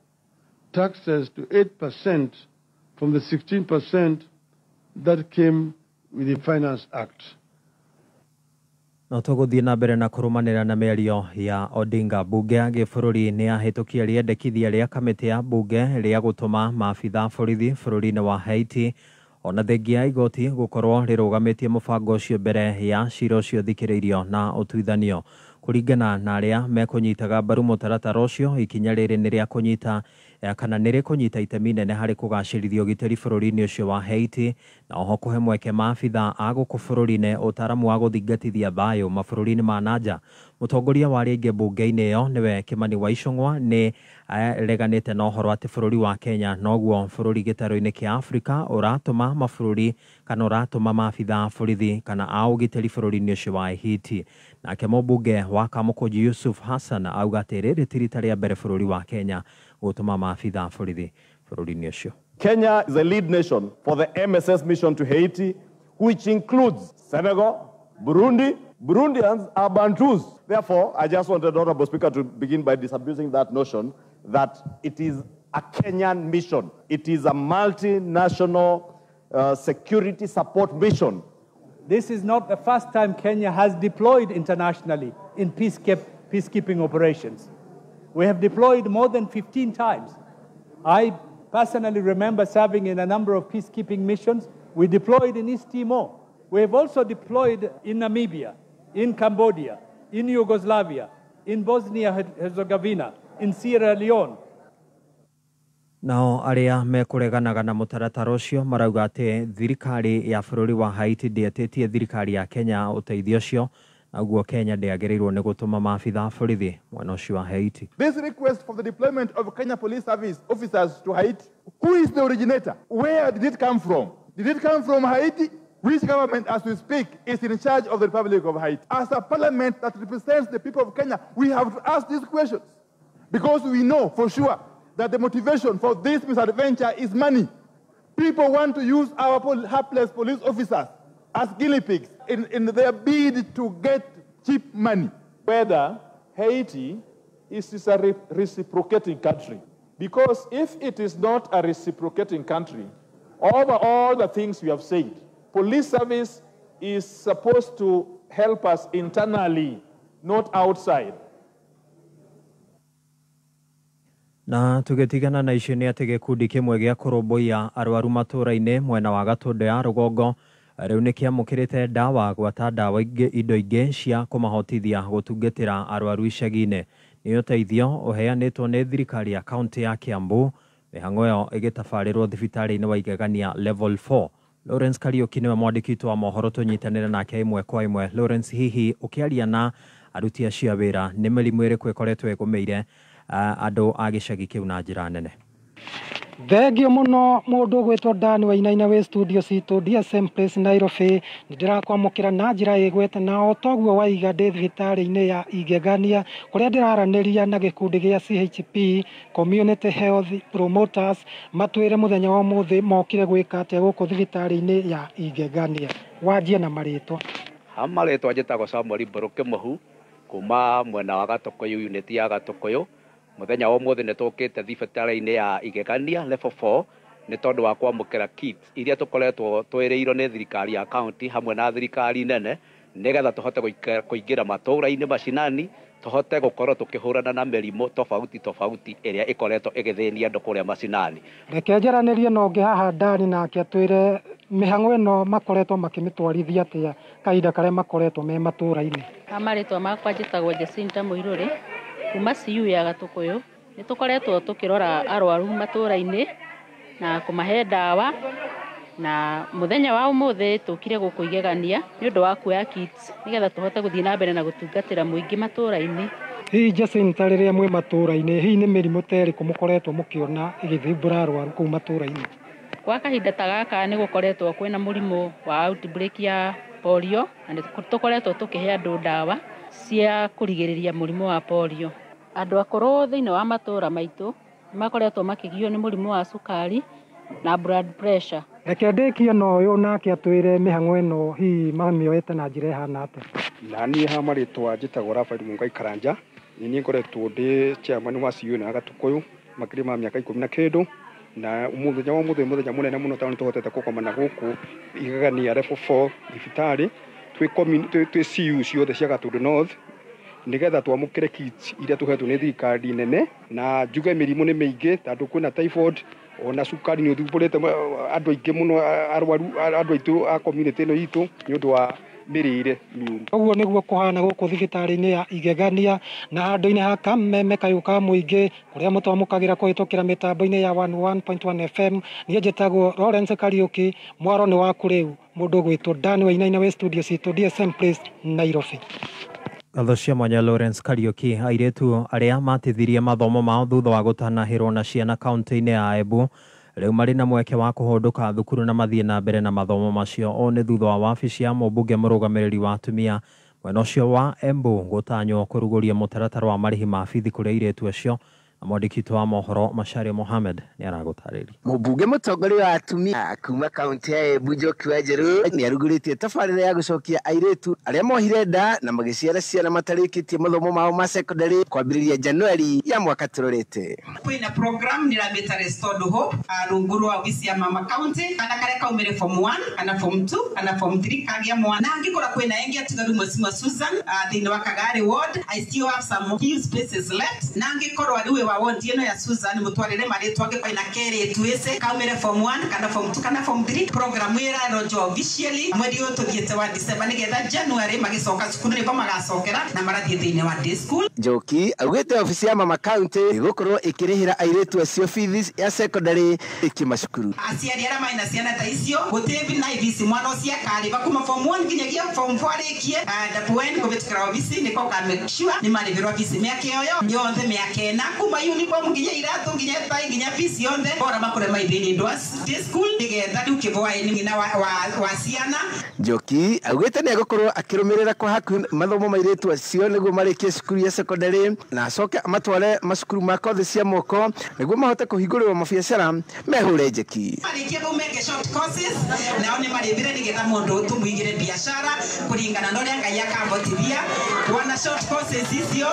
taxes to 8% from the 16% that came with the Finance Act. No tũgũthiĩ na mbere na kũrũmanĩra na mĩario ya Odinga. Bunge ya gĩbũrũri nĩ yahĩtũkia rĩendekithia rĩa kamĩtĩ ya bunge rĩa gũtũma maabitha borithi bũrũri-inĩ wa Haiti ona thengia ya igoti gũkorwo rĩrũgamĩtie mũbango ũcio mbere ya cira ũcio ũthikĩrĩirio na ũtuithanio. Kũringana na arĩa mekũnyitaga mbaru mũtaratara ũcio, ikinya rĩrĩ nĩ rĩa kũnyita kana nĩ rĩkũnyita itemi nene harĩ kũgacĩrithia ũgitĩri bũrũri-inĩ ũcio wa Haiti na oho kũhe mweke maabitha a gũkũ bũrũri-inĩ ũtaaramu wa gũthingatithia thayũ mabũrũri-inĩ ma nanja. Mũtongoria wa arĩa aingĩ mbunge-inĩ ĩyo nĩwe Kimani wa Ichung'wa nĩ areganĩte na ũhoro atĩ bũrũri wa Kenya noguo bũrũri gĩtarũ-inĩ kĩa Afrika ũratũma mabũrũri kana ũratũma maabitha a borithi kana a ũgitĩri bũrũri-inĩ ũcio wa Haiti. Nake mũmbunge wa Kamukunji Yusuf Hassan auga atĩ rĩrĩ ti rita rĩa mbere bũrũri wa Kenya gũtũma maabitha a borithi bũrũri-inĩ ũcio. Kenya is a lead nation for the MSS mission to Haiti, which includes Senegal, Burundi. Burundians are Bantus. Therefore, I just wanted, Honorable Speaker, to begin by disabusing that notion that it is a Kenyan mission. It is a multinational security support mission. This is not the first time Kenya has deployed internationally in peacekeeping operations. We have deployed more than 15 times. I personally remember serving in a number of peacekeeping missions. We deployed in East Timor. We have also deployed in Namibia, in Cambodia, in Yugoslavia, in Bosnia-Herzegovina, in Sierra Leone. Nao arĩa mekũreganaga na mũtaratara ũcio marauga atĩ thirikari ya bũrũri wa Haiti ndĩetĩtie thirikari ya Kenya ũteithio ũcio, naguo Kenya ndĩagĩrĩirwo nĩ gũtũma maabitha a borithi mwena ũcio wa Haiti. This request for the deployment of Kenya Police Service officers to Haiti, who is the originator? Where did it come from? Did it come from Haiti? Which government, as we speak, is in charge of the Republic of Haiti? As a parliament that represents the people of Kenya, we have to ask these questions because we know for sure that the motivation for this misadventure is money. People want to use our hapless police officers as guinea pigs in their bid to get cheap money. Whether Haiti is a reciprocating country, because if it is not a reciprocating country, over all the things we have said, police service is supposed to help us internally, not outside. Na tũgĩtigana na icio nĩ atĩ gĩkundi kĩmwe gĩa kũrũmbũiya arwaru matũũra-inĩ mwena wa Gatũndũ ya rũgongo rĩu nĩ kĩamũkĩrĩte ndawa gwata ndawa ingĩ indo ingĩ cia kũmahotithia gũtungatĩra arwaru icagi-inĩ. Nĩ ũteithio ũheanĩtwo nĩ thirikari ya kaunti ya Kiambu, mĩhang'o ĩyo ĩgĩtabarĩrwo thibitarĩ-inĩ wa Igegania Level 4. Lawrence Kariuki nĩwe mwandĩki witũ wa mohoro, tũnyitanĩre nake ĩmwe kwa ĩmwe. Lawrence, hihi ũkĩaria na aruti acio a wĩra nĩ mĩrimũ ĩrĩkũ ĩkoretwo ĩgũmĩire andũ a gĩcagi kĩu na njĩra nene? Thengio mũno mũndũ ũgwĩtwo Dan Wainaina wĩ studio citũ DSM Place Nairobi. Nĩ ndĩrakwamũkĩra na njĩra ĩgwete, na o toguo waiga ndĩ thibitarĩ-inĩ ya Igegania kũrĩa ndĩraranĩria na gĩkundi gĩa CHP Community Health Promoters, matwĩre mũthenya wa ũmũthĩ mokire gwĩka atĩa gũkũ thibitarĩ-inĩ ya Igegania. Wanjie na marĩtwa. Ha marĩtwa njĩtagwo Samuel Mbũrũ Kĩmũhu kuma mwena wa Gatũkũyũ, unit ya Gatũkũyũ. Mũthenya wa ũmũthĩ nĩ tũkĩte thibitarĩ-inĩ ya Igegania level 4 nĩ tondũ wa kwamũkĩra kits iria tũkoretwo twĩrĩirwo nĩ thirikari ya county hamwe na thirikari nene, nĩgetha tũhote kũingĩra matũũra-inĩ macinani, tũhote gũkorwo tũkĩhũrana na mĩrimũ tofauti tofauti ĩrĩa ĩkoretwo ĩgĩthĩnia andũ kũrĩa macinani. Reke njaranĩrie na ũngĩ haha Dani, nake atwĩre mĩhang'o ĩno makoretwo makĩmĩtwarithia atĩa kahinda karĩa makoretwo me matũũra-inĩ. Ha marĩtwa makwa njĩtagwo Jacinta Mũirũrĩ kuma CU ya Gatũkũyũ. Nĩ tũkoretwo tũkĩrora arwaru matũũra-inĩ na kũmahe ndawa, na mũthenya wa ũmũthĩ tũkire gũkũ Igegania nĩ ũndũ wa kuoya kits nĩgetha tũhote gũthiĩ na mbere na gũtungatĩra mũingĩ matũũra-inĩ. Hihi Jacinta, rĩrĩa mwĩ matũũra-inĩ, hihi nĩ mĩrimũ ta ĩrĩkũ mũkoretwo mũkĩona ĩgĩthumbũra arwaru kũu matũũra-inĩ? Kwa kahinda ta gaka nĩ gũkoretwo kwĩna mũrimũ wa outbreak ya polio, na nĩ tũkoretwo tũkĩhe andũ ndawa cia kũrigĩrĩria mũrimũ wa polio. Andũ akũrũ thĩinĩ wa matũũra maitũ nĩ makoretwo makĩgio nĩ mũrimũ wa cukari na blood pressure. Reke ndĩkie na ũyũ nake atwĩre mĩhang'o ĩno hihi mamĩoete na njĩra ĩhana atĩa. Na niĩ ha marĩtwa njĩtagwo Rafael Mungai Karanja. Nĩ niĩ ngoretwo ndĩ chairman wa CU na Gatũkũyũ makĩria ma mĩaka 10 na kĩndũ, na mũthenya wa ũmũthĩ mũthenya mũnene mũno tondũ nĩtũhotete kũgomana gũkũ Igegania level 4 thibitarĩ twĩ CU ciothe cia Gatũndũ North nĩgetha twamũkĩre kits iria tũhetwo nĩ thirikari nene. Na njuge mĩrimũ nĩ mĩingĩ tondũ kwĩna typhoid ona cukari nĩ ũthumbũrĩte andũ aingĩ mũno, arwaru andũ aitũ a community ĩno itũ nĩ ũndũ wa mĩrĩre mĩũru. Ũguo nĩguo kũhana gũkũ thibitarĩ-inĩ ya Igegania na handũ-inĩ ha kameme kayũ ka mũingĩ kũrĩa mũtwamũkagĩra kũhĩtũkĩra mĩtambo-inĩ ya 101.1 FM. Niĩ njĩtagwo Lawrence Kariũki, mwaro nĩ waku rĩu mũndũ ũgwĩtwo Dan Wainaina wĩ studio citũ DSM Place Nairobi. Ngatho cia mwanya Lawrence Kariũki. Airĩtu arĩa matithirie mathomo mao thutha wa gũtanahĩrwo na ciana kaunti-inĩ ya Embu rĩu marĩ na mweke wa kũhũndũka thukuru na mathiĩ na mbere na mathomo macio. Ũũ nĩ thutha wa wabici ya mũmbunge mũrũgamĩrĩri wa atumia mwena ũcio wa Embu gũtanywo kũrugũria mũtaratara wa marĩhi ma bithi kũrĩ airĩtu acio. Na mwandĩki witũ wa mohoro Macharia Mohamed nĩ aragũtarĩria. Mũmbunge mũtongoria wa atumia kuma kaunti ya Embu Njoki Wanjerũ nĩ arugũrĩtie tabarĩra ya gũcokia airĩtu arĩa mohire nda na magĩciara ciana matarĩkĩtie mathomo mao ma secondary kwambĩrĩria Januari ya mwaka tũrorete. Kwĩna program nĩ ramĩta Restored Hope rungu rwa obici ya mama county, kana karĩa kaumire form 1 kana form 2 kana form 3 kagĩa mwana. Angĩkorwo kwĩna ĩngĩ atigaru Mheshimiwa Susan thĩinĩ wa Kagari ward, I still have some few spaces left. Na angĩkorwo arĩ wa ward ĩno ya Susan mũtwarĩre marĩtwa angĩkorwo ina kerĩtu ĩce kaumire form 1 kana form 2 kana form 3. Program ĩyo ĩraronjwo officially mweri ũyũ tũthiĩte wa December nĩgetha January magĩcoka cukuru nĩko magacokera na marathiĩ thĩinĩ wa day school. Njoki augĩte obici ya mama county ĩgũkorwo ĩkĩrĩhĩra airĩtu acio bithi ya secondary ĩkĩmacukuru. Aciari arĩa marĩ na ciana ta icio gũtirĩ na ibici mwana ũcio akarĩba kuma form 1 nginyagia form 4 arĩkie ndapwen kũhĩtũkĩra obici nĩko ka make sure nĩ marĩhĩrwo bici mĩaka ĩyo yothe mĩaka ĩna kuma uniform nginya iratũ nginya tai nginya bici yothe bora makore maithĩinĩ ndwa day school nĩgetha rĩu kĩbwaĩ nyina wa ciana. Njoki augĩte nĩ egũkorwo akĩrũmĩrĩra kwa hakuhĩ mathomo ma airĩtu acio nĩguo marĩkie cukuru ya secondary na acoke amatware macukuru ma kothi cia moko nĩguo mahote kũhingũrĩrwo mabiacara mehũre njeki. Marĩkie kũu meke short courses nao nĩ marĩbire nĩgetha mũndũ tũmũigĩre biacara kũringana na ũrĩa Ngai akambotithia. Wana short courses icio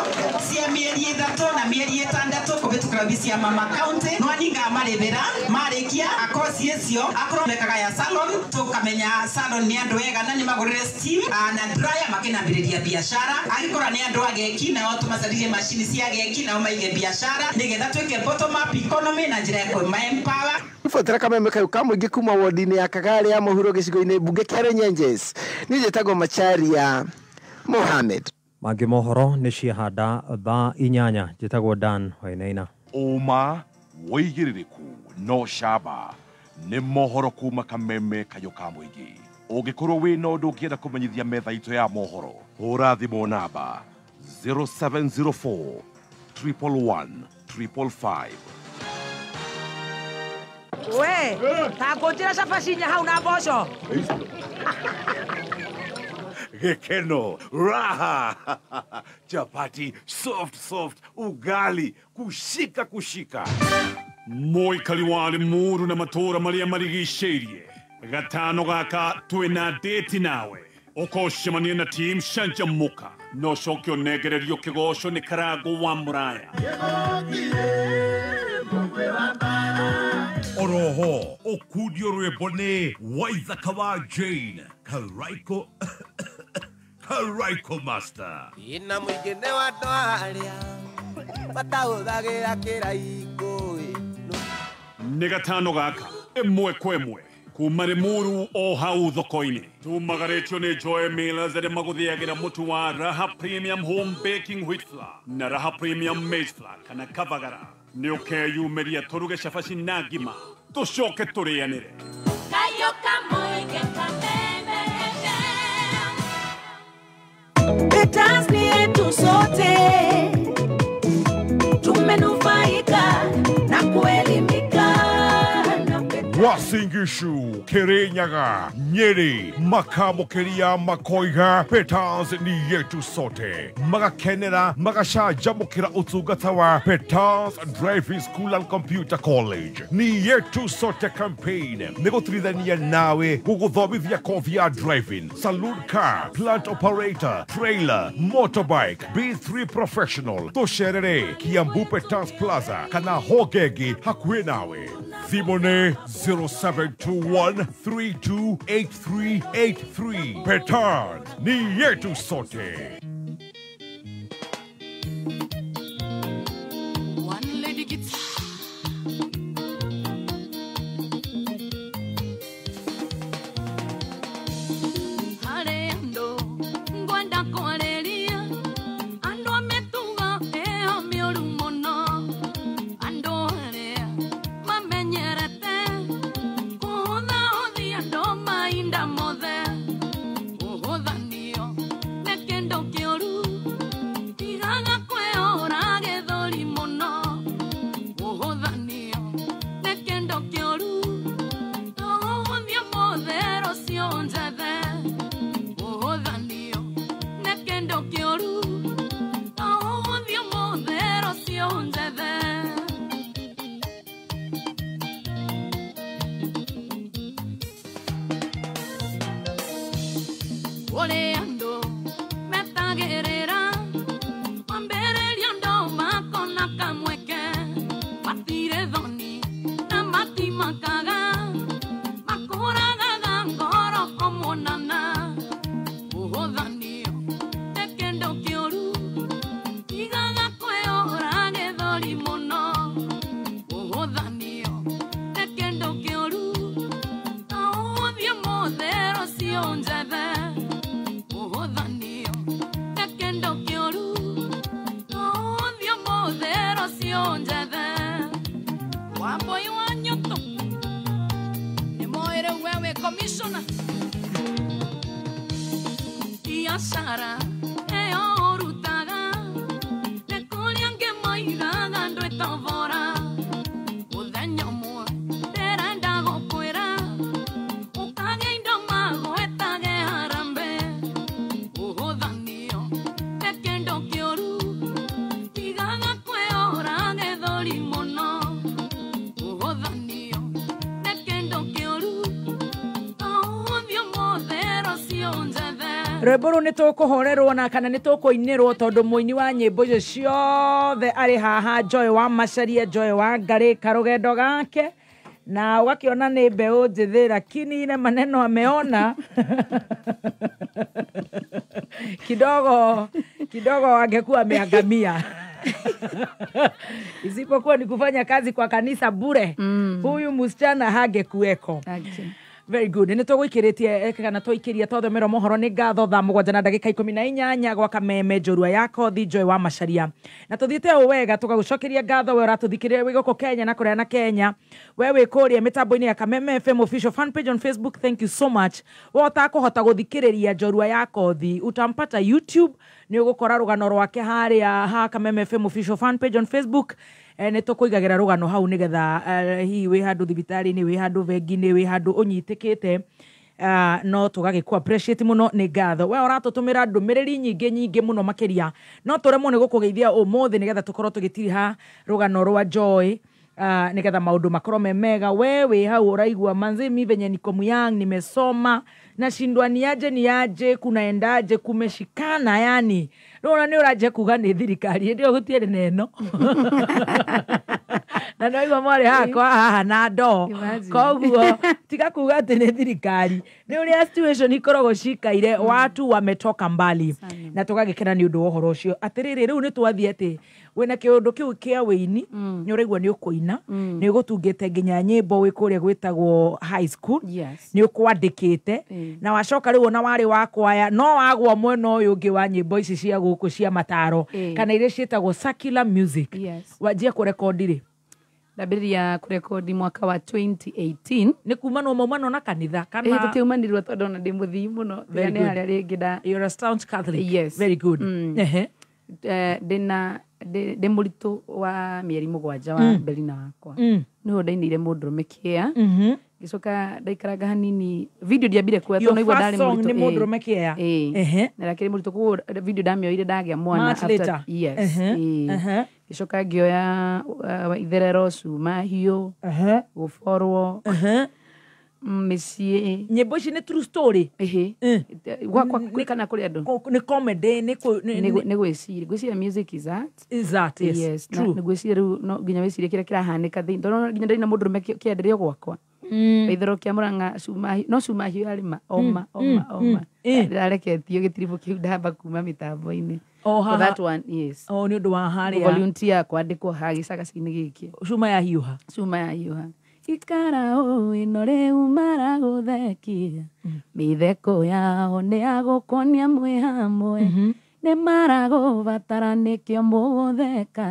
cia mĩeri 3 na mĩeri 6 kũhĩtũkĩra obici ya mama county no ninga marĩbĩra marĩkia akosi icio akorwo mekaga ya salon tũkamenya salon nĩ andũ ega na nĩ magũrĩre steam na dryer makĩnambĩrĩria biacara. Angĩkorwo nĩ andũ ageki nao tũmacaririe macini cia ageki nao maige biacara nĩgetha twĩke bottom up economy na njĩra ya kũma empower. Botera kameme kayu ka mũingĩ kuma wodi-inĩ ya Kagari ya mũhuro gĩcigo-inĩ mbunge kĩa Runyenjes. Niĩ njĩtagwo Macharia Mohamed. Mangĩ mohoro nĩ ciahanda thaa 8. Njĩtagwo Dan Wainaina. Ũma wĩigĩrĩrĩku no camba nĩ mohoro kuma kameme kayũ ka mũingĩ. Ũngĩkorwo wĩna ũndũ ũngĩenda kũmenyithia metha itũ ya mohoro, hũra thimũ namba 0704 111 555. We ta ngũnjĩra cabaci inya hau na mboco. Gĩkeno, raha, chapati soft soft, ugali kushika kushika. Mũikari wa Limuru na matũũra marĩa marigicĩirie gatano gaka twĩna date nawe ũkocemania na team Canjamũka no coke ũnengererio kĩgoco nĩ Karango wa Mũraya. Oroho ũkundio rwĩmbo nĩ Waithaka wa Jane Karaiko Karaiko Master. Ina mũingĩ nĩ wa andũ arĩa matahũthagĩra kĩraikũ. Nĩ gatano gaka ĩmwe kwa ĩmwe kuma Limuru o hau thoko-inĩ. Tumagarĩtio nĩ Joy Millers arĩa magũthĩagĩra mũtu wa Raha Premium Home Baking Wheat Flour na Raha Premium Maize Flour kana Kavagara. Nĩ ũkeyumĩria tũruge cabaci na ngima tũcoke tũrĩanĩre. Peters ni yetu sote, tumenufaika na kuelimika. Uasin Gishu, Kirinyaga, Nyeri, makamũkĩria makoiga Peters ni yetu sote, magakenera magacanjamũkĩra ũtungata wa Peters Driving School and Computer College. Ni yetu sote campaign nĩ gũtirithania nawe gũgũthomithia kothi ya driving, saloon car, plant operator, trailer, motorbike, B3 professional. Tũcerere Kiambu Peters Plaza kana Hogegi hakuhĩ nawe. Thimũ nĩ 0721 328383. Petard ni yetu sote. One lady gets Harendo ngwenda kwareria andu ametuga eo mioru muno andu aria mamenyerete kuhũthahũthia andũ mainda mothe ũhũthanio nĩ kĩndũ kĩũru tigaga kwĩhũra gĩthũri mũno ũhũthanio nĩ kĩndũ kĩũru ũhũthie mothe rũciũ njethe ũhũthanio nĩ kĩndũ kĩũru ũhũthie mothe rũciũ njethe. Kũrĩ andũ metagĩrĩra kwambĩrĩria andũ makona kamweke matirĩ thoni na matimakaga makũragaga ngoro kũmuonana ũhũthanio nĩ kĩndũ kĩũru tigaga kwĩhũra gĩthũri mũno ũhũthanio nĩ kĩndũ kĩũru ũhũthie mothe rũciũ njethe ũhũthanio nĩ kĩndũ kĩũru ũhũthie mothe rũciũ njethe. Wambũi wa Nyũtũ nĩ moĩ rĩu we wĩ commissioner biacara ĩyo ũrutaga nĩ kũrĩa angĩ moigaga ndwĩtobora mũthenya ũmwe ndĩrenda gũkwĩra ũkagĩa indo magwetage harambee ũhũthanio nĩ kĩndũ kĩũru tigaga kwĩhũra gĩthũri mũno ũhũthanio nĩ kĩndũ kĩũru ũhũthie mothe rũciũ njethe. Rwĩmbo rũu nĩ tũkũhorerwo na kana nĩ tũkũinĩrwo tondũ mũini wa nyĩmbo icio ciothe arĩ haha Joy wa Macharia, Joy wa Ngarĩ karũgendo gake na ũgakĩona nĩ mbeũ njĩthĩ lakini ile maneno ameona kidogo kidogo angekuwa ameangamia isipokuwa ni kufanya kazi kwa kanisa bure. Huyu msichana hangekuweko. Very good. Nĩ tũgũikĩrĩtie kana tũikĩria twathomera mohoro nĩ ngatho thaa 7 na ndagĩka 18 gwa Kameme njorua ya kothi Joy wa Macharia. Na tũthiĩte o wega tũgagũcokeria ngatho we ũratũthikĩrĩria wĩ gũkũ Kenya na kũrĩa na Kenya. We wĩ kũrĩa mĩtambo-inĩ ya Kameme FM official fan page on Facebook. Thank you so much. We ũtakũhota gũthikĩrĩria njorua ya kothi utampata YouTube, nĩ ũgũkora rũgano rwake harĩa ha Kameme FM official fan page on Facebook. Nĩ tũkũigagĩra rũgano hau nĩgetha hihi wĩ handũ thibitarĩ-inĩ, wĩ handũ bengi-inĩ, wĩ handũ ũnyitĩkĩte, no tũgagĩkũ appreciate mũno. Nĩ ngatho we ũratũtũmĩra ndũmĩrĩri nyingĩ nyingĩ mũno makĩria, no tũremwo nĩ gũkũgeithia ũmũthĩ nĩgetha tũkorwo tũgĩtiriha rũgano rwa Joy, nĩgetha maũndũ makorwo me mega. We wĩ hau ũraigua manzi, mi venye niko muyang, nimesoma, nashindwa niaje niaje, kunaendaje, kumeshikana yani rĩu nĩ ũranjia kuga nĩ thirikari ĩndĩ ĩyo gũtiarĩ na ĩno na nĩwaigua mwarĩ hakwa haha na ndoo. Imagine. Koguo tiga kuga atĩ nĩ thirikari, nĩ ũrĩa situation ikoragwo cikaire. Watu wametoka mbali na tũgagĩkena nĩ ũndũ wa ũhoro ũcio. Atĩrĩrĩ, rĩu nĩ twathiĩ atĩ wĩna kĩũndũ kĩu kĩa wĩini, nĩ ũraigua nĩ ũkũina, nĩ ũgũtungĩte nginya nyĩmbo wĩ kũrĩa gwĩtagwo high school. Yes. Nĩ ũkwandĩkĩte na wacoka rĩu ona warĩ wa kwaya, no wagwa mwena ũyũ ũngĩ wa nyĩmbo ici cia gũkũ cia mataro kana iria ciĩtagwo secular music. Yes. Wanjia kũrekondi rĩ? Ndambĩrĩria kũrekondi mwaka wa 2018. Nĩ kumanwo maumanwo na kanitha kana? Ĩ, tũtiaumanirwo tondũ ona ndĩ mũthii mũno. Very Tiga nĩ good. harĩa rĩngĩ nda You're a staunch Catholic. Yes. Very good. Ehe. Ndĩna ndĩ mũritũ wa mĩeri 7 wa Belina wakwa, nĩho ndainĩire mũndũrũme kĩa. Ngĩcoka ndaikaranga hanini, video ndiambire kuoya Your tondũ naigua first ndarĩ song mũritũ. nĩ mũndũrũme kĩa? Ĩ. Na ndakĩrĩ mũritũ, koguo video ndamĩoire ndagĩa mwana. Much later. Yes. Ĩ. Ngĩcoka ngĩoya itherero, cuma hiũ, gũborwo, mĩciĩ. Nyĩmbo ici nĩ true story? Ĩhĩ, gwakwa kana kũrĩ andũ. Nĩ comedy? Nĩ Nĩ gwĩciria, ngwĩciria music is art. Is art, yes. Yes, na True. nĩ ngwĩciria rĩu no nginya wĩcirie kĩrĩa kĩrahanĩka thĩinĩ, tondũ no nginya ndaina mũndũrũme kĩenderio gwakwa, itherero kĩa Mũrang'a, cuma no cuma hiũ yarĩma oma oma oma. Ndĩrareketio gĩtiribũ kĩu ndamba kuma mĩtambo-inĩ. O For haha. that one, yes. O nĩ ũndũ wa harĩa. Volunteer kwandĩkwo haha gĩcagaci-inĩ gĩkĩ. Cuma ya hiũha. Cuma ya hiũha, ikara ũĩ no rĩu maragũthekia, mĩtheko yao nĩ ya gũkuonia mwĩ hamwe, nĩ maragũbatara nĩkĩo mũgũtheka,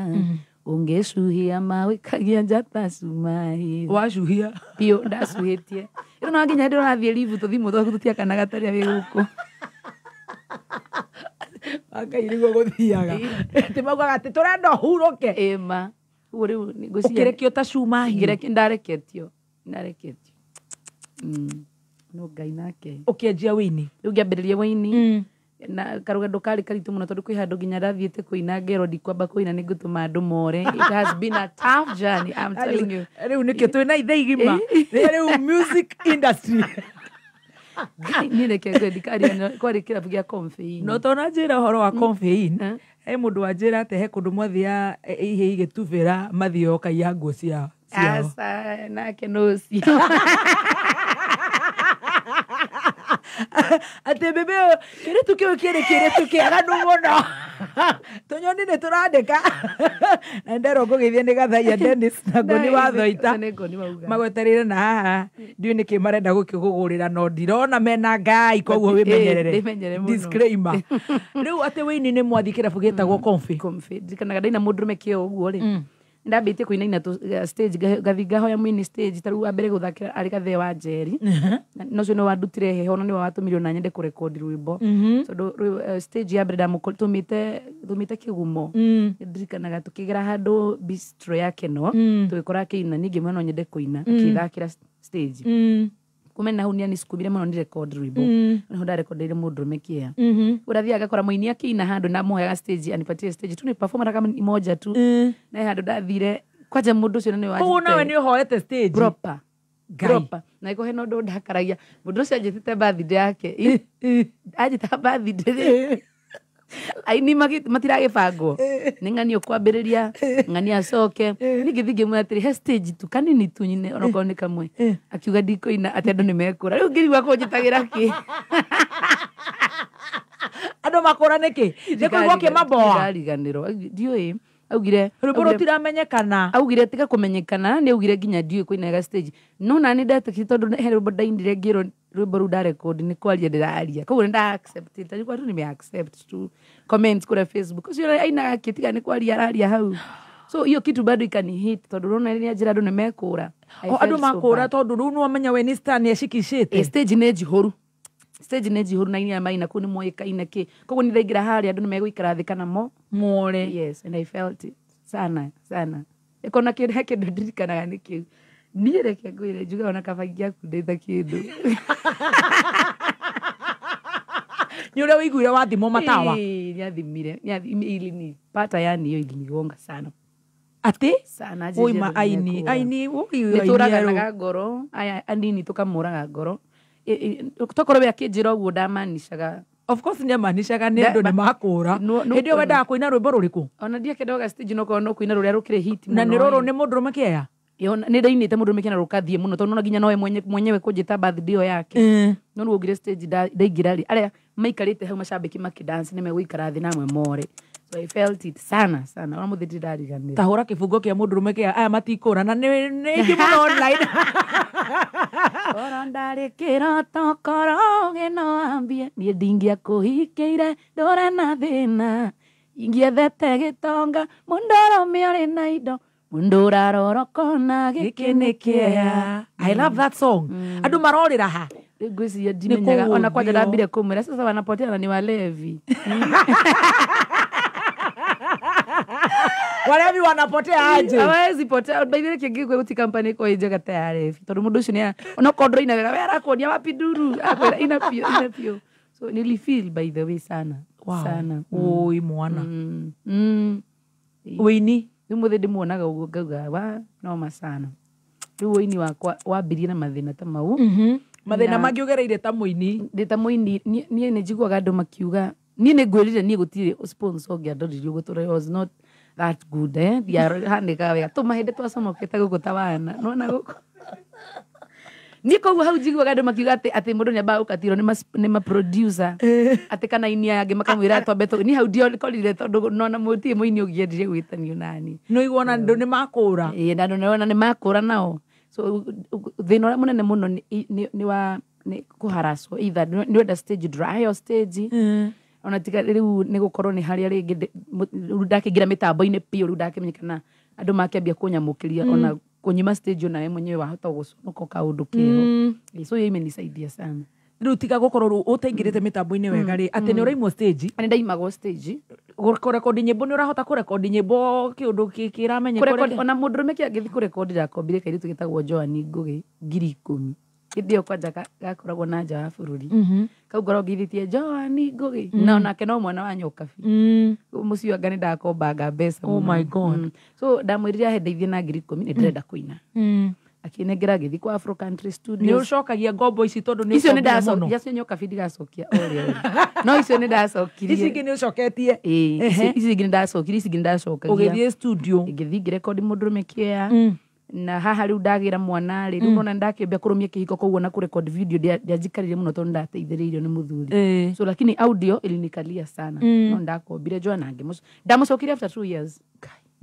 ũngĩcuhia mawĩkagia njata cuma hiũ. Wacuhia? Biũ, ndacuhĩtie. Rĩu no nginya hĩndĩ ũrathiĩ livu tũthimũ twaku tũtiakanaga tarĩa wĩ gũkũ. Ngai, nĩguo gũthiaga, atĩ maugaga atĩ tũrenda ũhurũke. Ĩma ũguo rĩu ngwĩciria Ũkĩrekio ta cuma hiũ. Ndareketio, ndareketio. No Ngai nake. Ũkĩanjia wĩini? Rĩu ngĩambĩrĩria wĩini na karũgendo karĩ karitũ mũno, tondũ kwĩ handũ nginya ndathiĩte kũina ngerwo ndikwamba kũina, nĩ ngũtũma andũ more. It has been a tough journey, I'm telling you. Rĩu nĩkĩo twĩna ithe igima. Nĩ rĩu music industry. Niĩ reke ngwĩre, ndikaria kwarĩ kĩrabu gĩa Comfy. No tona njĩra ũhoro wa Comfy, he mũndũ wanjĩra atĩ he kũndũ mwathia ihe igĩtubĩra mathiĩ ũkaiya nguo ciao. Aca, nake no ũcio. Atĩ bebe ũyũ, kĩirĩtu kĩu kĩrĩ kĩirĩtu kĩaganu mũno, tũnyoni nĩ tũrandĩka na nderwo ngũgeithia nĩ Gathaia Dennis na Ngoni wa Thoita. Nĩ Ngoni wauga. Magwetereire na haha ndiũĩ nĩkĩ marenda gũkĩgũgũrĩra, no ndirona mena Ngai, koguo wĩmenyerere. Ndĩmenyere mũno. Disclaimer. Rĩu atĩ wĩini nĩ mwathi kĩrabu gĩtagwo Comfy. Comfy, ndirikanaga ndaina mũndũrũme kĩo ũguo rĩ, ndambĩtie kũinaina stage, ngathi ngahoya mũini stage. Ta rĩu wa mbere gũthakĩra arĩ Gathee wa Njeri. Na ũcio nĩ wandutire heho na nĩwe watũmire ona nyende kũrekondi rwĩmbo, tondũ stage ya mbere ndamũtũmĩte tũmĩte kĩgumo. Ndirikanaga tũkĩgera handũ bistro ya Keno, tũgĩkora akĩina, niĩ ngĩmwĩra no nyende kũina, akĩthakĩra stage. Kuma na hau nĩ anisukumire mũno ni record rwĩmbo. Niho ndarekondeire mũndũrũme kĩa. Ũrathiaga ngakora mũini akĩina handũ na muhoyaga stage, anipatie stage tu ni perform hata kama ni moja tu. Na handũ ndathire kwanja mũndũ ũcio nĩ Koguo nawe nĩ ũhoete stage? Proper. Ngai. Proper. Na iko hena ũndũ ndakaragia, mũndũ ũcio anjĩtĩte birthday yake. Anjĩta birthday, aini matiragĩbangwo, nĩ ng'ani ũkwambĩrĩria, ng'ani acoke. Ningĩ ngĩmwĩra atĩrĩ, he stage tu kanini tu nyine onokorwo nĩ kamwe. Akiuga ndikũina, atĩ andũ nĩ mekũra. Rĩu ngĩrigwo kũnjĩtagĩra kĩ. Andũ makũra nĩkĩ? Nĩ kũigua kĩmaboa? Ndariganĩrwo, ndiũĩ augire. Rwĩmbo rũtiramenyekana. Augire tiga kũmenyekana, nĩ augire nginya ndiũĩ kũinaga stage, no nani ndetĩkire, tondũ he rwĩmbo ndainire ngĩrwo rwĩmbo rũu ndarekondi nĩ kwaria ndĩraria, koguo nĩ nda accept it. Tarĩu andũ nĩ me accept tu comments kũrĩa Facebook, ũcio ainaga kĩ tiga nĩ kwaria araria hau. So hiyo kitu bado ikanihit, tondũ ũrona nĩ njĩra andũ nĩ mekũra. I O andũ felt so makũra bad. Tondũ rĩu nĩwamenya we nĩ star, nĩ acikicĩte. Stage nĩ njihũru, stage nĩ njihũru na inia maina kũu nĩ moĩkaine kĩ, koguo nĩ ndaingĩra harĩa andũ nĩ megũikara thĩ kana mo more. Yes, and I felt it sana sana. Ĩkona kĩndũ he kĩndũ ndirikanaga nĩ kĩu. Niĩ reke ngwĩre njuge ona kaba ingĩakundĩte kĩndũ. Nĩ ũrĩa wĩiguire wathimwo matawa. Nĩathimire. Ilinipata yani hiyo ilinigonga sana. Atĩ sana oima aini aini nĩtũraganaga ngoro aya anini tũkamũraga ngoro. Tokorwo we akĩnjĩra ũguo ndamanicaga. Of course nĩamanicaga nĩ andũ nĩ makũra. Hĩndĩ ĩyo wendaga kũina rwĩmbo rũrĩkũ? Ona ndiakendaga stage no korwo no kũina rũrĩa rũkĩrĩ hit mũno. Na nĩ rũrũ nĩ mũndũrũme kĩeya? Nĩ ndainĩte mũndũrũme kĩeya na rũkathiĩ mũno tondũ no nginya nowe mwenyewe kũnjĩta birthday ĩyo yake. No rĩu ũngire stage ndaingĩra rĩ arĩa maikarĩte hau macambĩki makĩdance nĩ megũikara thĩ namwe more. So I felt it sana sana. Ona mũthĩ ndiriganĩra. Ta hũra kĩbungo kĩa mũndũrũme kĩa aya matikũra na nĩ ingĩ mũno online. Oro ndarĩ kĩroto korwo no ambie niĩ ndingĩakũhikĩire ndũre na thĩna ingĩethete gĩtonga mũndũrũme ũrĩ na indo mũndũ ũrarorokona gĩkĩ nĩ kĩeha. I love that song. Andũ marorĩra ha? Rĩu ngwĩciria ndimenyaga ona kwanja ndambire kũmwĩra sasa wanapotea na ni walevi. Walevi wanapotea aje? Hawezi potea. By the way kĩngĩ gũti company ko njega ta ya alevi. Tondũ mũndũ ũcio nĩ onokorwo ndũraina wega we arakuonia wapi nduru. Akwĩra ina piũ ina piũ. So nilifeel by the way sana. Wow. Sana. Oi mwana. Wĩini rĩu mũthĩ ndĩmuonaga ũguo ngauga wa noma sana. Rĩu wĩini wakwa wambirie na mathĩna ta mau. Mathĩna mangĩ ũgereire ta mũini? Ndĩ ta mũini niĩ nĩ njiguaga andũ makiuga niĩ nĩ ngwĩrire niĩ gũtirĩ sponsor ũngĩandoririe ũguo tondũ I was not that good eh. Ndiahanĩkaga wega tũmahĩndĩ twacomokete gũkũ ta wana nĩwona gũkũ. Niĩ koguo hau njiguaga andũ makiuga atĩ mũndũ nĩambaga gũkatirwo nĩ ma producer atĩ kana aini aya angĩ makamwĩra twambe niĩ hau ndiakorire tondũ nona mũtirĩ mũini ũngĩendire gwĩtanio nani. Nĩ ũigua ona andũ nĩ makũra. Ĩĩ na andũ nĩwona nĩ makũra nao. So thĩna ũrĩa mũnene mũno nĩ wa nĩ kũharacwo either nĩ wenda stage ndũraheo stage. Ona tiga rĩu nĩ gũkorwo nĩ harĩa rĩngĩ rĩu ndakĩingĩra mĩtambo-inĩ biũ rĩu ndakĩmenyekana andũ makĩambia kũnyamũkĩria ona kũnyima stage onawe mwenyewe wahota gũconoka kaũndũ keo. So hiyo imenisaidia sana. Rĩu tiga gũkorwo rĩu ũtaingĩrĩte mĩtambo-inĩ wega rĩ atĩ nĩ ũraimwo stage? Nĩ ndaimagwo stage. Kũrekondi nyĩmbo nĩ ũrahota kũrekondi nyĩmbo kĩũndũ kĩramenyeka? Ona mũndũrũme kĩangĩthiĩ kũrekondi ndakombire kairĩtu gĩtagwo Joan Ngũgĩ 10,000. Hĩndĩ ĩyo kwanja gakoragwo na nja wa bũrũri. Kau ngoragwo ngeithĩtie Joan Ngũgĩ. Na onake no mwana wa Nyokabi. Mũciĩ anga nĩ ndakombanga mbeca Oh my God. So ndamwĩrire ahe ndeithie na 10,000 nĩ ndĩrenda kũina. Akĩnengera ngĩthiĩ kwa Afro Country Studios. Nĩ ũcokagia ngombo ici tondũ nĩ icio nĩ ũcombire mũno? ndacokia icio Nyokabi ndigacokia o rĩo. No icio nĩ ndacokirie. Ici ingĩ nĩ ũcoketie? Ĩĩ, ici ingĩ nĩ ndacokirie, ici ingĩ nĩ ndacokagia. Ũgĩthiĩ studio? Ngĩthiĩ ngĩrekondi mũndũrũme kĩeya. Na haha rĩu ndagĩra mwana rĩ rĩu nona ndakĩambia kũrũmia kĩhiko koguo na kũrecord video ndianjikarire mũno tondũ ndateithĩrĩirio nĩ mũthuri. So lakini audio ilinikalia sana. No ndakombire Joan ndamũcokirie after 2 years.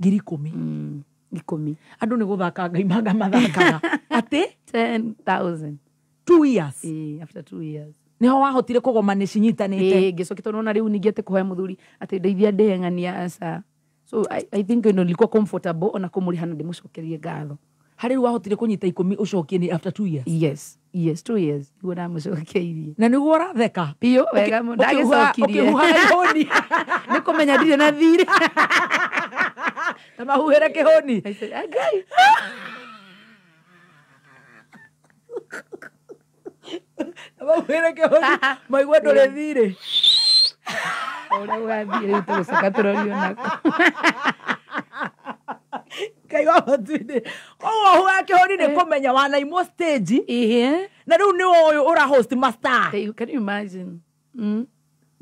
10,000. 10,000. Andũ nĩ gũthaka Ngai manga mathakaga. Atĩ? 10,000. 2 years? After 2 years. Nĩho wahotire kũgoma nĩ cinyitanĩte? Ĩĩ, ngĩcokia tondũ nona rĩu ningĩ atĩ kũhoya mũthuri atĩ ndeithia ndĩeng'ania aca. So I think ino nilikuwa comfortable ona kũmũrĩha na ndĩmũcokerie ngatho. Harĩ rĩu wahotire kũnyita 10 ũcokie nĩ after 2 years? Yes, yes, 2 years. Nĩguo ndamũcokeirie. Na nĩguo ũratheka? Biũ, wega mũno. Ndagĩcokirie. Ũkĩhuhaga ihũni. Nĩ kũmenya ndirĩ na thirĩ. Na mahuhĩre kĩhũni. I said, Ngai. Na mahuhĩre kĩhũni. Maigua ndũrĩ thirĩ. Ũrĩa ũgathiĩ rĩu tũgũcoka tũrorio nako. Ngai wa matu-inĩ. Koguo huhaga kĩhũni nĩ kũmenya wanaimwo stage. Na rĩu nĩ ũyũ ũra host master. Can you imagine?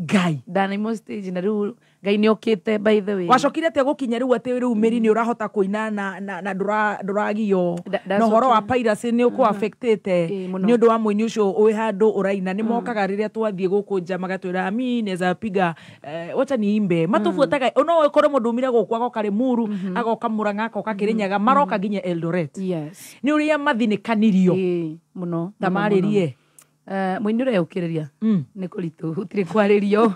Ngai. Ndanaimwo stage na rĩu Ngai nĩ okĩte by the way. Wacokire atĩa gũkinya rĩu atĩ rĩu mĩri nĩ ũrahota kũina na ndũragio na ũhoro wa piracy nĩ ũkũ affectĩte nĩ ũndũ wa mũini ũcio wĩ handũ ũraina nĩ mokaga rĩrĩa twathiĩ gũkũ nja magatwĩra mi naweza piga wacha niimbe matũbuataga no ũkore mũndũ umire gũkũ agoka Limuru agoka Murang'a agoka Kĩrĩnyaga maroka nginya Eldoret. Yes. Nĩ ũrĩa mathinĩkanirio mũno ta marĩrie. Mũini ũreyũkĩrĩria nĩ kũritũ gũtirĩ kwarĩrio.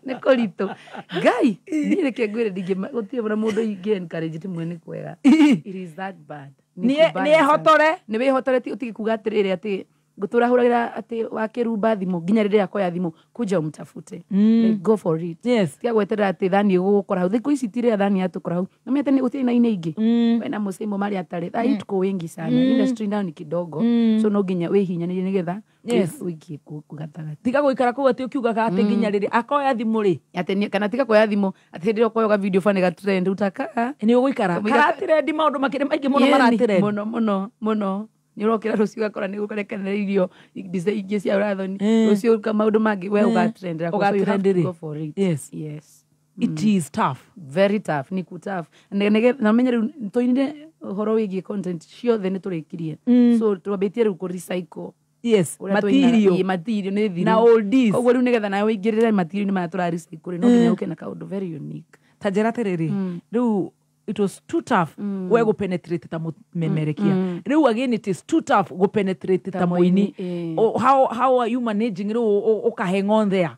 Nĩ kũritũ Ngai niĩ reke ngwĩre gũtirĩ ona mũndũ ingĩ encourage ndĩmwĩre nĩ kwega. It is that bad. Nĩ ehotore? Nĩ wĩhotore ũtige kuga atĩrĩrĩ atĩ Ngũtũra hũragĩra atĩ wakĩrumba thimũ nginya rĩrĩa akoya thimũ kuja umtafute. Like, go for it. Yes. Tiga gweterera atĩ thani ĩgũgũkora hau. Thikũ ici ti rĩrĩa thani yatũkora hau. Nĩũmenyete nĩ gũtirĩ na aini aingĩ. Wena mũcimo marĩa atarĩ. Thaa hii tuko wengi sana. Industry nayo ni kidogo. So no nginya wĩhinyanĩrie nĩgetha wĩikie kũ gatagatĩ. Tiga gũikara kũu atĩ ũkiugaga atĩ nginya rĩrĩ akoya thimũ rĩ. Atĩ kana tiga kuoya thimũ atĩ hĩndĩ ĩrĩa ũkoya video bani ga trend utakaa. Nĩ ũgũikara. Karatrend maũndũ makĩrĩ maingĩ mũno maratrend. Mũno mũno mũno. Nĩ ũrokĩra rũciũ ũgakora nĩ ũrekereirio mbica ingĩ cia ũrathoni. Rũciũ maũndũ mangĩ we ũgatrend. So you have to go for it. Yes. Yes. It is tough. Very tough. Ni tough. Na menye rĩu tũinire ũhoro wĩgiĩ content ciothe nĩ tũrĩkirie. So twambĩtie rĩu kũ recycle. Yes, material. Material nĩ thiru. Na oldies. Koguo rĩu nĩgetha nawe ũingĩrĩre material nĩ maya tũra recycle no nginya ũke na kaũndũ very unique. Ta njĩra atĩrĩrĩ, rĩu it was too tough we go penetrate ta mumemerekia. Rĩu again it is too tough go penetrate ta muini. How are you managing rĩu uka hang on there?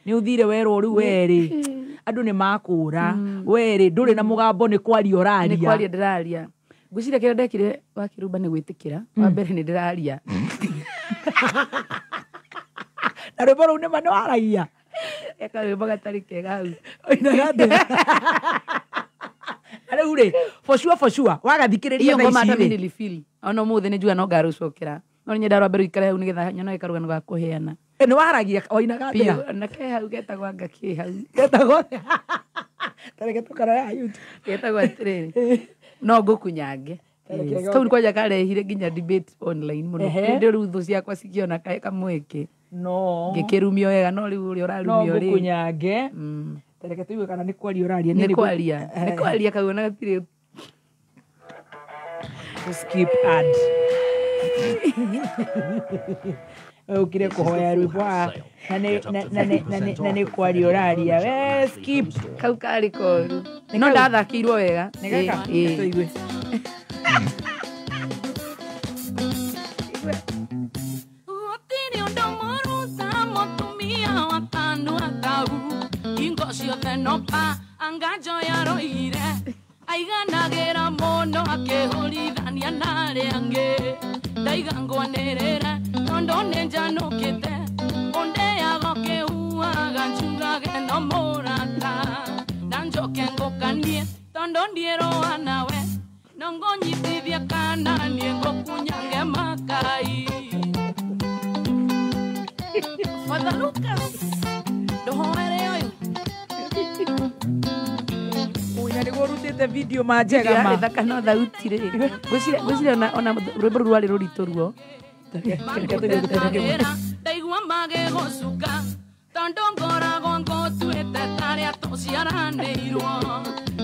Nĩ ũthire werwo rĩu werĩ andũ nĩ makũra werĩ ndũrĩ na mũgambo nĩ kwaria ũraria. Nĩ kwaria ndĩraria. Ngwĩciria kĩrĩa ndekire wakĩrumba nĩ gwĩtĩkĩra. Wa mbere nĩ ndĩraria. Na rwĩmbo rũu nĩma nĩwaragia. Eka rwĩmbo gatarĩ kega hau. Oinaga atĩa? Rĩu rĩ, for sure wagathikĩrĩria thaa ici rĩ. Nilifeel. Ona ũmũthĩ nĩ njuga no ngarũcokera. No nĩ nyendaga rwambe rũikare hau nĩgetha nyonoge karũgano ga kũheana. Nĩ waragia oinaga atĩa? Na ke hau getagwo anga kĩ hau. Getagwo atĩa? Ta reke tũkaroya YouTube. Getagwo atĩrĩrĩ. No ngũkunyange. Kau kwanja karehire nginya debate online mũno. Hĩndĩ rĩu thũ ciakwa cikĩona kamweke. No. Ngĩkĩrumio wega no rĩu ũrĩa ũrarumio rĩ. No ngũkunyange. Ta reke tũigue kana nĩ kwaria ũraria. Nĩ kwaria. Nĩ kwaria kau ona gatirĩ. Skip ad. Ũkire kũhoya rwĩmbo na nĩ kwaria ũraria. We skip. Kau karĩ koru. No ndathakĩirwo wega. Nĩ gaka? Tũigue. Aiganagĩra mũno akĩhũrithania na arĩa angĩ ndaiga ngwanĩrĩre tondũ nĩ njanũkĩte ũndĩaga ũkĩhuaga njugage no mũrata na njoke ngũkanie tondũ ndiĩrũa nawe no ngũnyitithie kana niĩ ngũkunyange makai. Father Lucas ndũhoere ũyũ. Unya nĩguo ũrutĩte video ma njega ma. Thaka no thauti rĩ. Ngwĩciria ona rwĩmbo rũu rwarĩ rũritũ ruo. Ndaigua magĩgũcuka tondũ ngoragwo ngũtuĩte tarĩa tũciaranĩirwo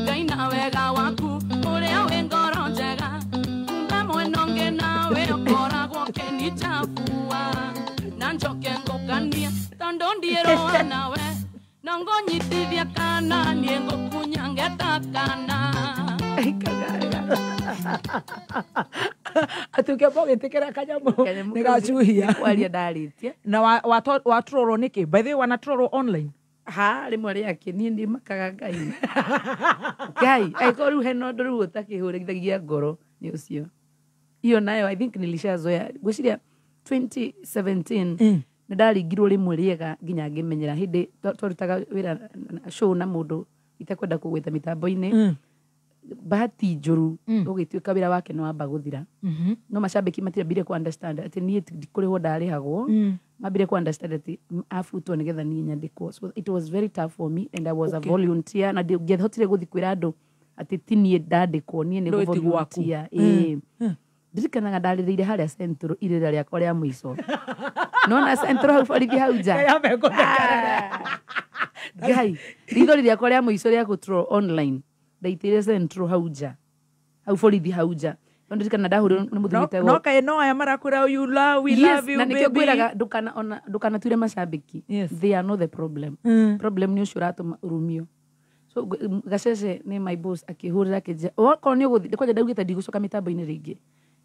Ngai na wega waku ũrĩa wĩ ngoro njega kumbe mwena ũngĩ nawe ũkoragwo ũkĩnichafua na njoke ngũkanie tondũ ndiĩrũa nawe no ngũnyitithie kana niĩ ngũkunyange ta kana. Atĩ ũkĩamba ũgĩtĩkĩra kanyamũ nĩ gacuhia. Kwaria ndarĩtie. Na watrorwo nĩkĩ? By the way wanatrorwo online? Ha rĩmwe rĩake niĩ ndĩmakaga Ngai. Ngai angĩkorwo rĩu hena ũndũ rĩu ũtakĩhũrithagia ngoro nĩ ũcio. Iyo nayo I think nilishazoea. Ngwĩciria 2017 nĩ ndaringirwo rĩmwe rĩega nginya ngĩmenyera hĩndĩ twarutaga wĩra show na mũndũ itekwenda kũgwĩta mĩtambo-inĩ. Bahati njũru ũgĩtuĩka wĩra wake nĩ wamba gũthira. No macambĩki matiambire ku understand atĩ niĩ ndikũrĩhwo ndarĩhagwo. Mambire ku understand atĩ abutwo nĩgetha niĩ nyandĩkwo. So it was very tough for me and I was a volunteer na ndingĩahotire gũthiĩ kwĩra andũ atĩ ti niĩ ndandĩkwo niĩ nĩ volunteer. Ndirikanaga ndarĩrĩire harĩa Central irĩra rĩakwa rĩa mũico. Nona Central hau borithi hau nja. Ngai, rithori rĩakwa rĩa mũico rĩa gũtroll online ndaitĩire Central hau nja. Hau borithi hau nja. Ndirikana ndahũrirwo nĩ mũthuri wĩtagwo. No kaĩ no aya marakwĩra you love, we love you baby. Na nĩkĩo ngwĩraga ndũkanatuĩre macambĩki. They are not the problem. Problem nĩ ũcio ũratũma ũrumio. So Gacece nĩ my boss akĩhũrĩra akĩnjĩra okorwo nĩ ũgũthiĩ kwanja ndaugĩte ndigũcoka mĩtambo-inĩ rĩngĩ.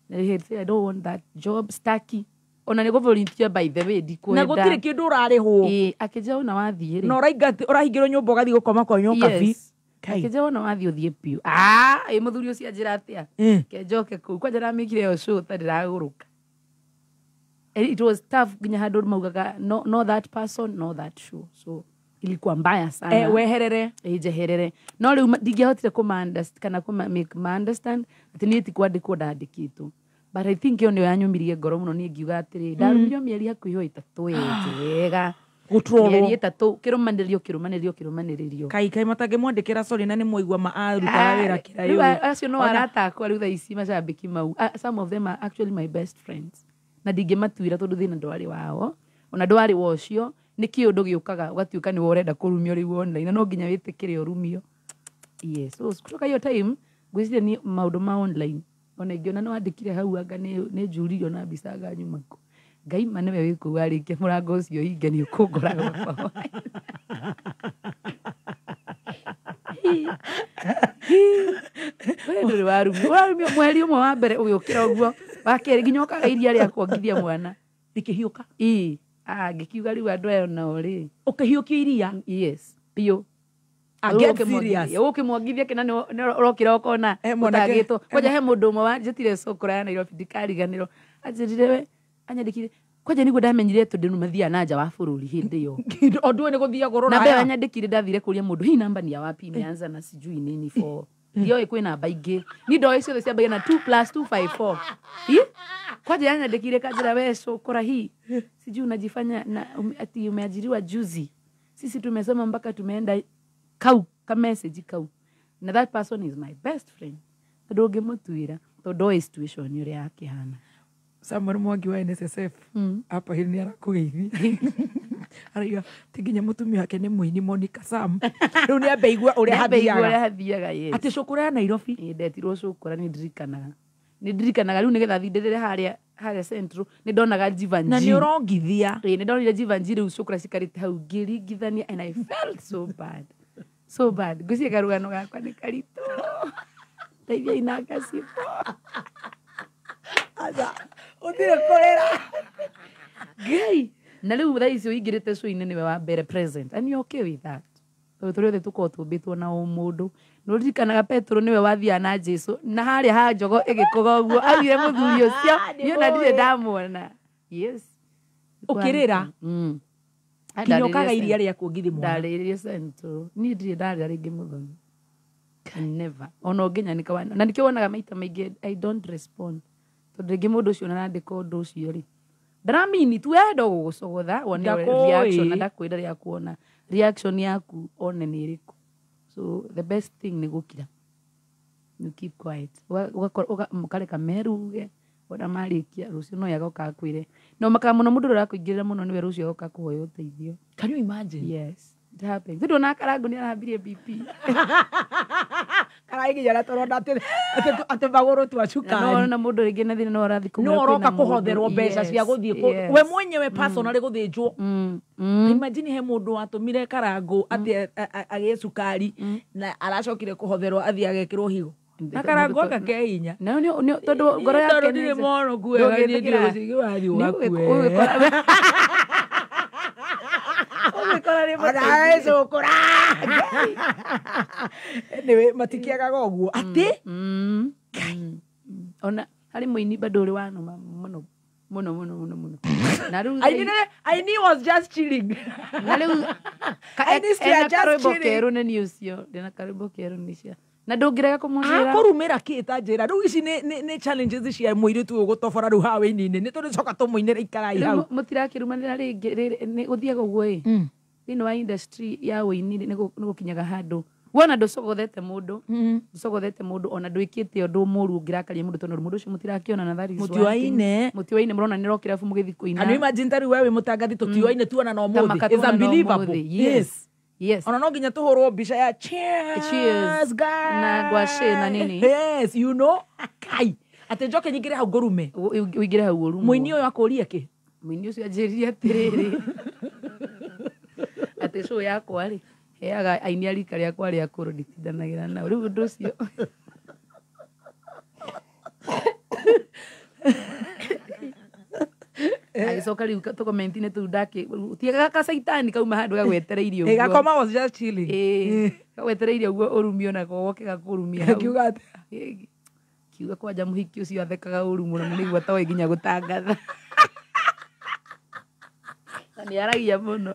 I don't want that job staki. Ona nĩ volunteer by the way ndikwenda. Na gũtirĩ kĩndũ ũrarĩhwo. Ĩĩ akĩnjĩra ona wathiĩ rĩ. Na ũrahingĩrwo nyũmba ũgathiĩ gũkoma kwa nyokabi. Akĩnjĩra wona wathiĩ ũthiĩ biũ. Ah, ĩ mũthuri ũcio anjĩra atĩa? Ke njoke kũu kwanja ndamĩkire ĩyo show ta ndĩragũrũka. It was tough nginya handũ maugaga no, no that person, no that show. So ilikuwa mbaya sana. Weherere. Njeherere. No rĩu ndingĩahotire kana make ma understand atĩ niĩ ti kwandĩkwo ndandĩkĩtwo. But I think ĩyo nĩyo yanyũmirie ngoro mũno niĩ ngiuga atĩrĩ, ndarumirio mĩeri hakuhĩ 3 njega. Gũtrolwo. Mĩeri 3 kĩrũmanĩrĩrio kĩrũmanĩrĩrio kĩrũmanĩrĩrio. Kai kai matangĩmwandĩkĩra sorry na nĩ mwaigua ma arutaga wĩra Rĩu kĩrayũ. acio no arata akwa rĩu thaa ici macambĩki mau. Some of them are actually my best friends. Na ndingĩmatuĩra tondũ thĩna ndwarĩ wao. Ona ndwarĩ wa ũcio, nĩ kĩũndũ gĩũkaga ũgatuĩka nĩwe ũrenda kũrumio rĩu online na no nginya wĩtĩkĩre ũrumio. Yes, so kutoka hiyo time ngwĩciria ni maũndũ ma online ona ingĩona nĩ wandĩkire hau anga nĩ njuririo na mbica anga nyuma kũ. Ngai ma nĩwe wĩ kũu warĩkia mũrango ũcio hinge nĩ ũkũngora gwakwa. We ndũrĩ warumio. Ũrarumio mweri ũmwe wa mbere ũgĩũkĩra ũguo, wa kerĩ nginya ũkaga iria rĩa kuongithia mwana. Rĩkĩhiũka? Ĩĩ. Ngĩkiuga rĩu andũ aya onao rĩ. Ũkĩhiũkia iria? Yes, biũ. Get serious. Ũkĩmwongithia kĩna nĩ ũrokĩra ũkona ũtagĩtwo. Kwanja he mũndũ ũmwe wanjĩtire cũkũra ya Nairobi ndikariganĩrwo. Anjĩrire we, anyandĩkire kwanja nĩguo ndamenyire tondũ nĩ mathiaga na nja wa bũrũri hĩndĩ ĩyo. Ũndũ ũyũ nĩ gũthiagwo Na mbere rũraya. anyandĩkire ndathire kũria mũndũ hii namba ni ya wapi imeanza na sijui nini for. Ndioĩ kwĩ namba ingĩ. Ni ndoĩ ciothe ciambagia na 2 plus 254. Hi? Kwanja yanyandĩkire kanjĩra we cũkũra hii. Sijui unajifanya na ati umeajiriwa juzi. Sisi tumesoma mpaka tumeenda kau ka message kau. Na that person is my best friend. Tondũ ũngĩmũtuĩra tondũ oĩ situation ũrĩa yakĩhana. Samuel Mwangi wa NSSF hapa hili nĩ arakũgeithia. Arauga ti nginya mũtumia wake nĩ mũini Monica Sam. Rĩu nĩ ambe igua ũrĩa Nĩambe igua hathiaga. ũrĩa hathiaga, yes. Atĩ cũkũra ya Nairobi. Ĩĩ, ndetirwo cũkũra nĩ ndirikanaga. Nĩ ndirikanaga rĩu nĩgetha thindĩrĩre harĩa Central nĩ ndonaga Jivanjee. Na nĩ ũrongithia. Ĩĩ, nĩ ndonire Jivanjee rĩu cũkũra cikarĩte hau ngĩringithania and I felt so bad. So bad. Ngwĩciria karũgano gakwa nĩ karitũ. Teithiai na ngacibũ. Aca, ũthire kũrĩra. Ngai. Na rĩu thaa ici ũingĩrĩte show-inĩ nĩwe wa mbere present. And you're okay with that. Tondũ tũrĩ othe tũkoragwo tũmbĩtwo na ũmũndũ. Nĩ ũririkanaga Petero nĩwe wathiaga na Jesũ na harĩa ha njogo ĩgĩkũga ũguo augire mũthuri ũcio niĩ ona ndirĩ ndamuona. Yes. Ũkĩrĩra? Nginya ũkaga iria rĩa kuongithia mwana. Ndarĩrire Central. Niĩ ndirĩ ndarĩra rĩngĩ mũthoni. Never. Ona ũngĩnyanĩka na nĩkĩo wonaga maita maingĩ I don't respond. Tondũ rĩngĩ mũndũ ũcio ona arandĩka ũndũ ũcio rĩ. Ndaramini tu wenda gũgũcogotha wone Ndakũĩ. reaction na ndakwĩra rĩa kuona reaction yaku one nĩ ĩrĩkũ. So the best thing nĩ gũkira. You keep quiet. Mũkareka meruge ona marĩkia rũciũ no yagoka akwĩre. No makaga mũno mũndũ ũrĩa ũrakũingĩrĩra mũno nĩwe rũciũ agoka kũhoya ũteithio. Can you imagine? Yes. It happens. Tondũ ona Karangu nĩ arahambirie BP. Karaiginya na tũronda atĩ magũrũ twa Na cukari. no mũndũ rĩngĩ na thĩna no arathiĩ No kũmwĩra ũroka kwĩna mũndũ. kũhotherwo mbeca cia Yes, gũthiĩ yes. we mwenyewe personally gũthĩnjwo. Imagine he mũndũ watũmire Karangu atĩ agĩe cukari na aracokire kũhotherwo athiĩ agekĩrwo higo. Na Karangu aka ke hinya. No nĩ tondũ ngoro yake Tondũ nĩ ndirĩ mono wega niĩ Ndũngĩtĩkĩra. ndirĩ wathiĩ Nĩ ũgakue. Ũgĩkora nĩ Ona we cũkũra. Anyway, matikĩagaga ũguo atĩ Ona harĩ mũini bado ũrĩ wanuma mũno mũno mũno mũno mũno. Na rĩu Aini was just chilling. Na rĩu Aini still ena just karwĩmbo chilling. kerũ nĩ niĩ ũcio ndĩna karwĩmbo kerũ nĩ cia na ndũngĩrega kũmwĩra Akũrumĩra kĩ ta njĩra rĩu ici nĩ challenges cia mũirĩtu ũyũ gũtobora rĩu haha wĩini-inĩ nĩ tũrĩcoka tũmũinĩre ikarai Rĩu hau. mũtirakĩrumanĩra rĩngĩ nĩ gũthiaga ũguo ĩ thĩinĩ wa industry ya ũini nĩ gũkinyaga handũ wona ndũcogothete mũndũ ndũcogothete mũndũ ona ndwĩkĩte ũndũ mũru ũngĩrakaria mũndũ tondũ mũndũ ũcio mũtirakĩona na that is one thing. Mũtioaine. Mũtioaine mũrona nĩ rokĩra bu mũgĩthiĩ kũina. Can you imagine ta rĩu we wĩ mũtangathi tũtioaine tuona na Ta ũmũthĩ? maka It's tuonana unbelievable. ũmũthĩ. Yes. Yes. Ona no nginya tũhũrwo mbica ya cheers, Cheers. guys. Na ngwacĩ na nini. Yes, you know. Kai. Atĩ njoke nyingĩre hau ngũrume. Ũingĩre hau ũrumwo. Mũini ũyũ akũrie kĩ? Mũini ũcio anjĩrire atĩrĩrĩ atĩ show yakwa rĩ heaga aini a rika rĩakwa rĩa kũrũ nditindanagĩra nao rĩu ũndũ ũcio agĩcoka rĩu tũkomentinĩ tũu ndakĩ tiga gacaitani kauma handũ gagwetereirie ũguo. Gakoma was just chilling. Ĩĩ, gagwetereirie ũguo ũrumio nako goke gakũrumia hau. Akiuga atĩa? Kiuga kwanja mũhiki ũcio athekaga ũru mũno na nĩguo atoĩ nginya gũtangatha. Nĩ aragia mũno.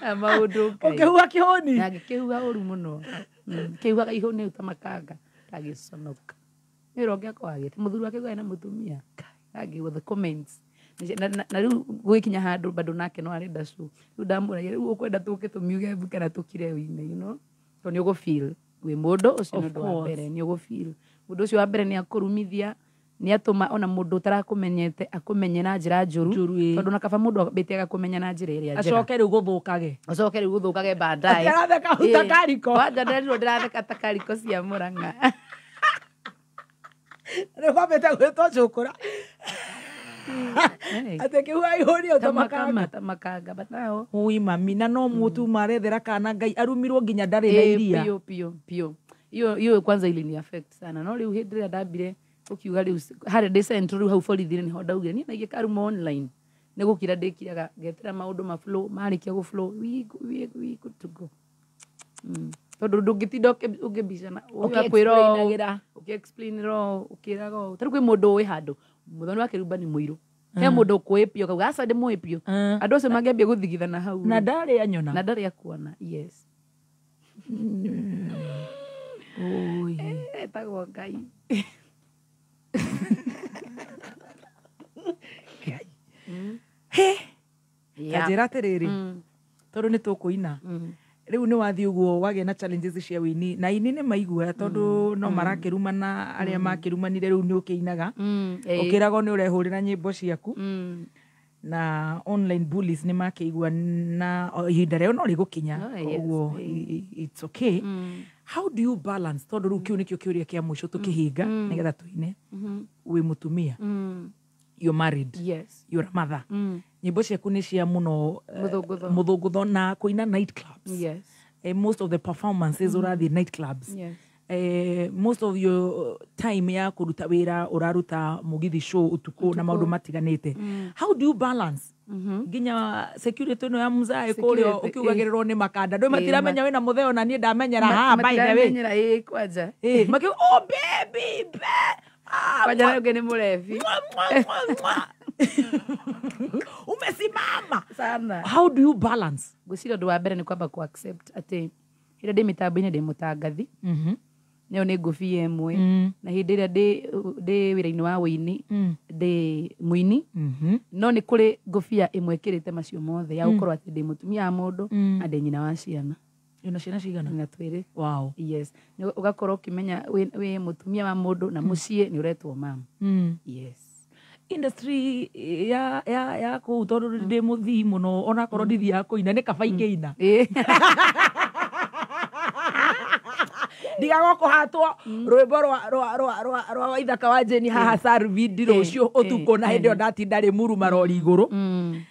Aya maũndũ Ngai. Ũkĩhuha kĩhũni? Na ngĩkĩhuha ũru mũno. Kĩhuhaga ihũni ta makanga ndagĩconoka. Nĩ ũrĩa ũngĩ akoragwo mũthuri wake na mũtumia. Ngagĩigua the comments. Na rĩu gũgĩkinya handũ bado nake no arenda show. Rĩu ndamũragia rĩu ũkwenda tũke tũmiuge mbu kana tũkire wine, you know? Tondũ nĩ ũgũ feel wĩ mũndũ ũcio nĩ Of ũndũ wa course. mbere nĩ ũgũ feel. Mũndũ ũcio wa mbere nĩ akũrumithia, nĩ atũma ona mũndũ ũtarakũmenyete akũmenye na njĩra njũru, tondũ na kaba mũndũ ambĩte agakũmenya na njĩra ĩrĩa njega. Acoke rĩu gũthũkage. Acoke rĩu gũthũkage baadaye. Atĩ aratheka hau ta kariko. Kwanja ndĩrerirwo ndĩratheka ta kariko cia Mũrang'a. Rĩu kwambĩte gwĩtwo cũkũra. Atĩ kĩhuha ihũni ta makanga. Ta makanga, but now Ui mami, na no mũtu marethera kana Ngai arumirwo nginya ndarĩ na iria. Piũ piũ piũ. Hiyo kwanza ilini affect sana. No rĩu hĩndĩ ĩrĩa ndambire ũkiuga rĩu harĩa ndĩ central rĩu hau borithi-inĩ nĩho ndaugire niĩ na ingĩkaruma online nĩ gũkira ndĩkiraga ngetera maũndũ ma flow marĩkia gũ flow we good to go. Tondũ ndũngĩtinda ũkĩbicana ũgakwĩra ũũ, Ũkĩ-explainagĩra. ũkĩ-explainĩra ũũ, ũkĩraga ũũ. Ta rĩu kwĩ mũndũ ũĩ handũ mũthoni wa kĩrumba nĩ mũirũ. He mũndũ ũkũĩ piũ akauga aca ndĩmũĩ piũ. Andũ acio mangĩambia gũthigithana hau. Na ndarĩ anyona. Na ndarĩ akuona, yes. Oi. Etagwo Ngai. He. Yeah. Ta njĩra atĩrĩrĩ, tondũ nĩ tũkũina. Rĩu nĩ wathiĩ ũguo wagĩa na challenges cia wĩini na aini nĩ maigua tondũ no marakĩrumana arĩa makĩrumanire rĩu nĩ ũkĩinaga. Ũkĩragwo nĩ ũrehũrĩra nyĩmbo ciaku. Na online bullies nĩ makĩigua na o ihinda rĩao no rĩgũkinya. Oh, yes. Ũguo it's okay. How do you balance tondũ rĩu kĩu nĩkĩo kĩũria kĩa mũico tũkĩhinga nĩgetha tũine. Wĩ mũtumia. You're married. Yes. You're a mother. Nyĩmbo ciaku nĩ cia mũno Mũthũngũtho. mũthũngũtho na kũina night clubs. Yes. Most of the performances ũrathiĩ night clubs. Yes. Most of your time ya kũruta wĩra ũraruta mũgithi show ũtukũ na maũndũ matiganĩte. How do you balance nginya security ĩno ya mzae kũrĩa Security, ũkiugagĩrĩrwo nĩ makanda ndũ matiramenya wĩna mũtheo na niĩ ndamenyera haha by the way. Matiramenyera, ĩĩ, kwanja. Makiuga, oh baby, Kwanja na ũngĩ nĩ mũrebi. Umesimama sana. How do you balance? Ngwĩciria ũndũ wa mbere nĩ kwamba ku accept atĩ hĩndĩ ndĩ mĩtambo-inĩ ndĩ mũtangathi. Nĩyo nĩ ngũbia ĩmwe. Na hĩndĩ ĩrĩa ndĩ wĩra-inĩ wa wũini ndĩ mũini. No nĩ kũrĩ ngũbia ĩmwe ĩkĩrĩte macio mothe ya gũkorwo atĩ ndĩ mũtumia wa mũndũ na ndĩ nyina wa ciana. Wĩna ciana cigana? Na twĩrĩ. Wow. Yes. Nĩ ũgakorwo ũkĩmenya wĩ mũtumia wa mũndũ na mũciĩ nĩ ũretwo mama. Yes. Industry ya kũu tondũ ndĩ mũthii mũno onakorwo ndithiaga kũina nĩ kaba ingĩina. Ndigagwo kũhatwo rwĩmbo rwa Waithaka wa Jane haha Sarvidi rũciũ ũtukũ na hĩndĩ ĩyo ndatinda Rĩmuru marori igũrũ.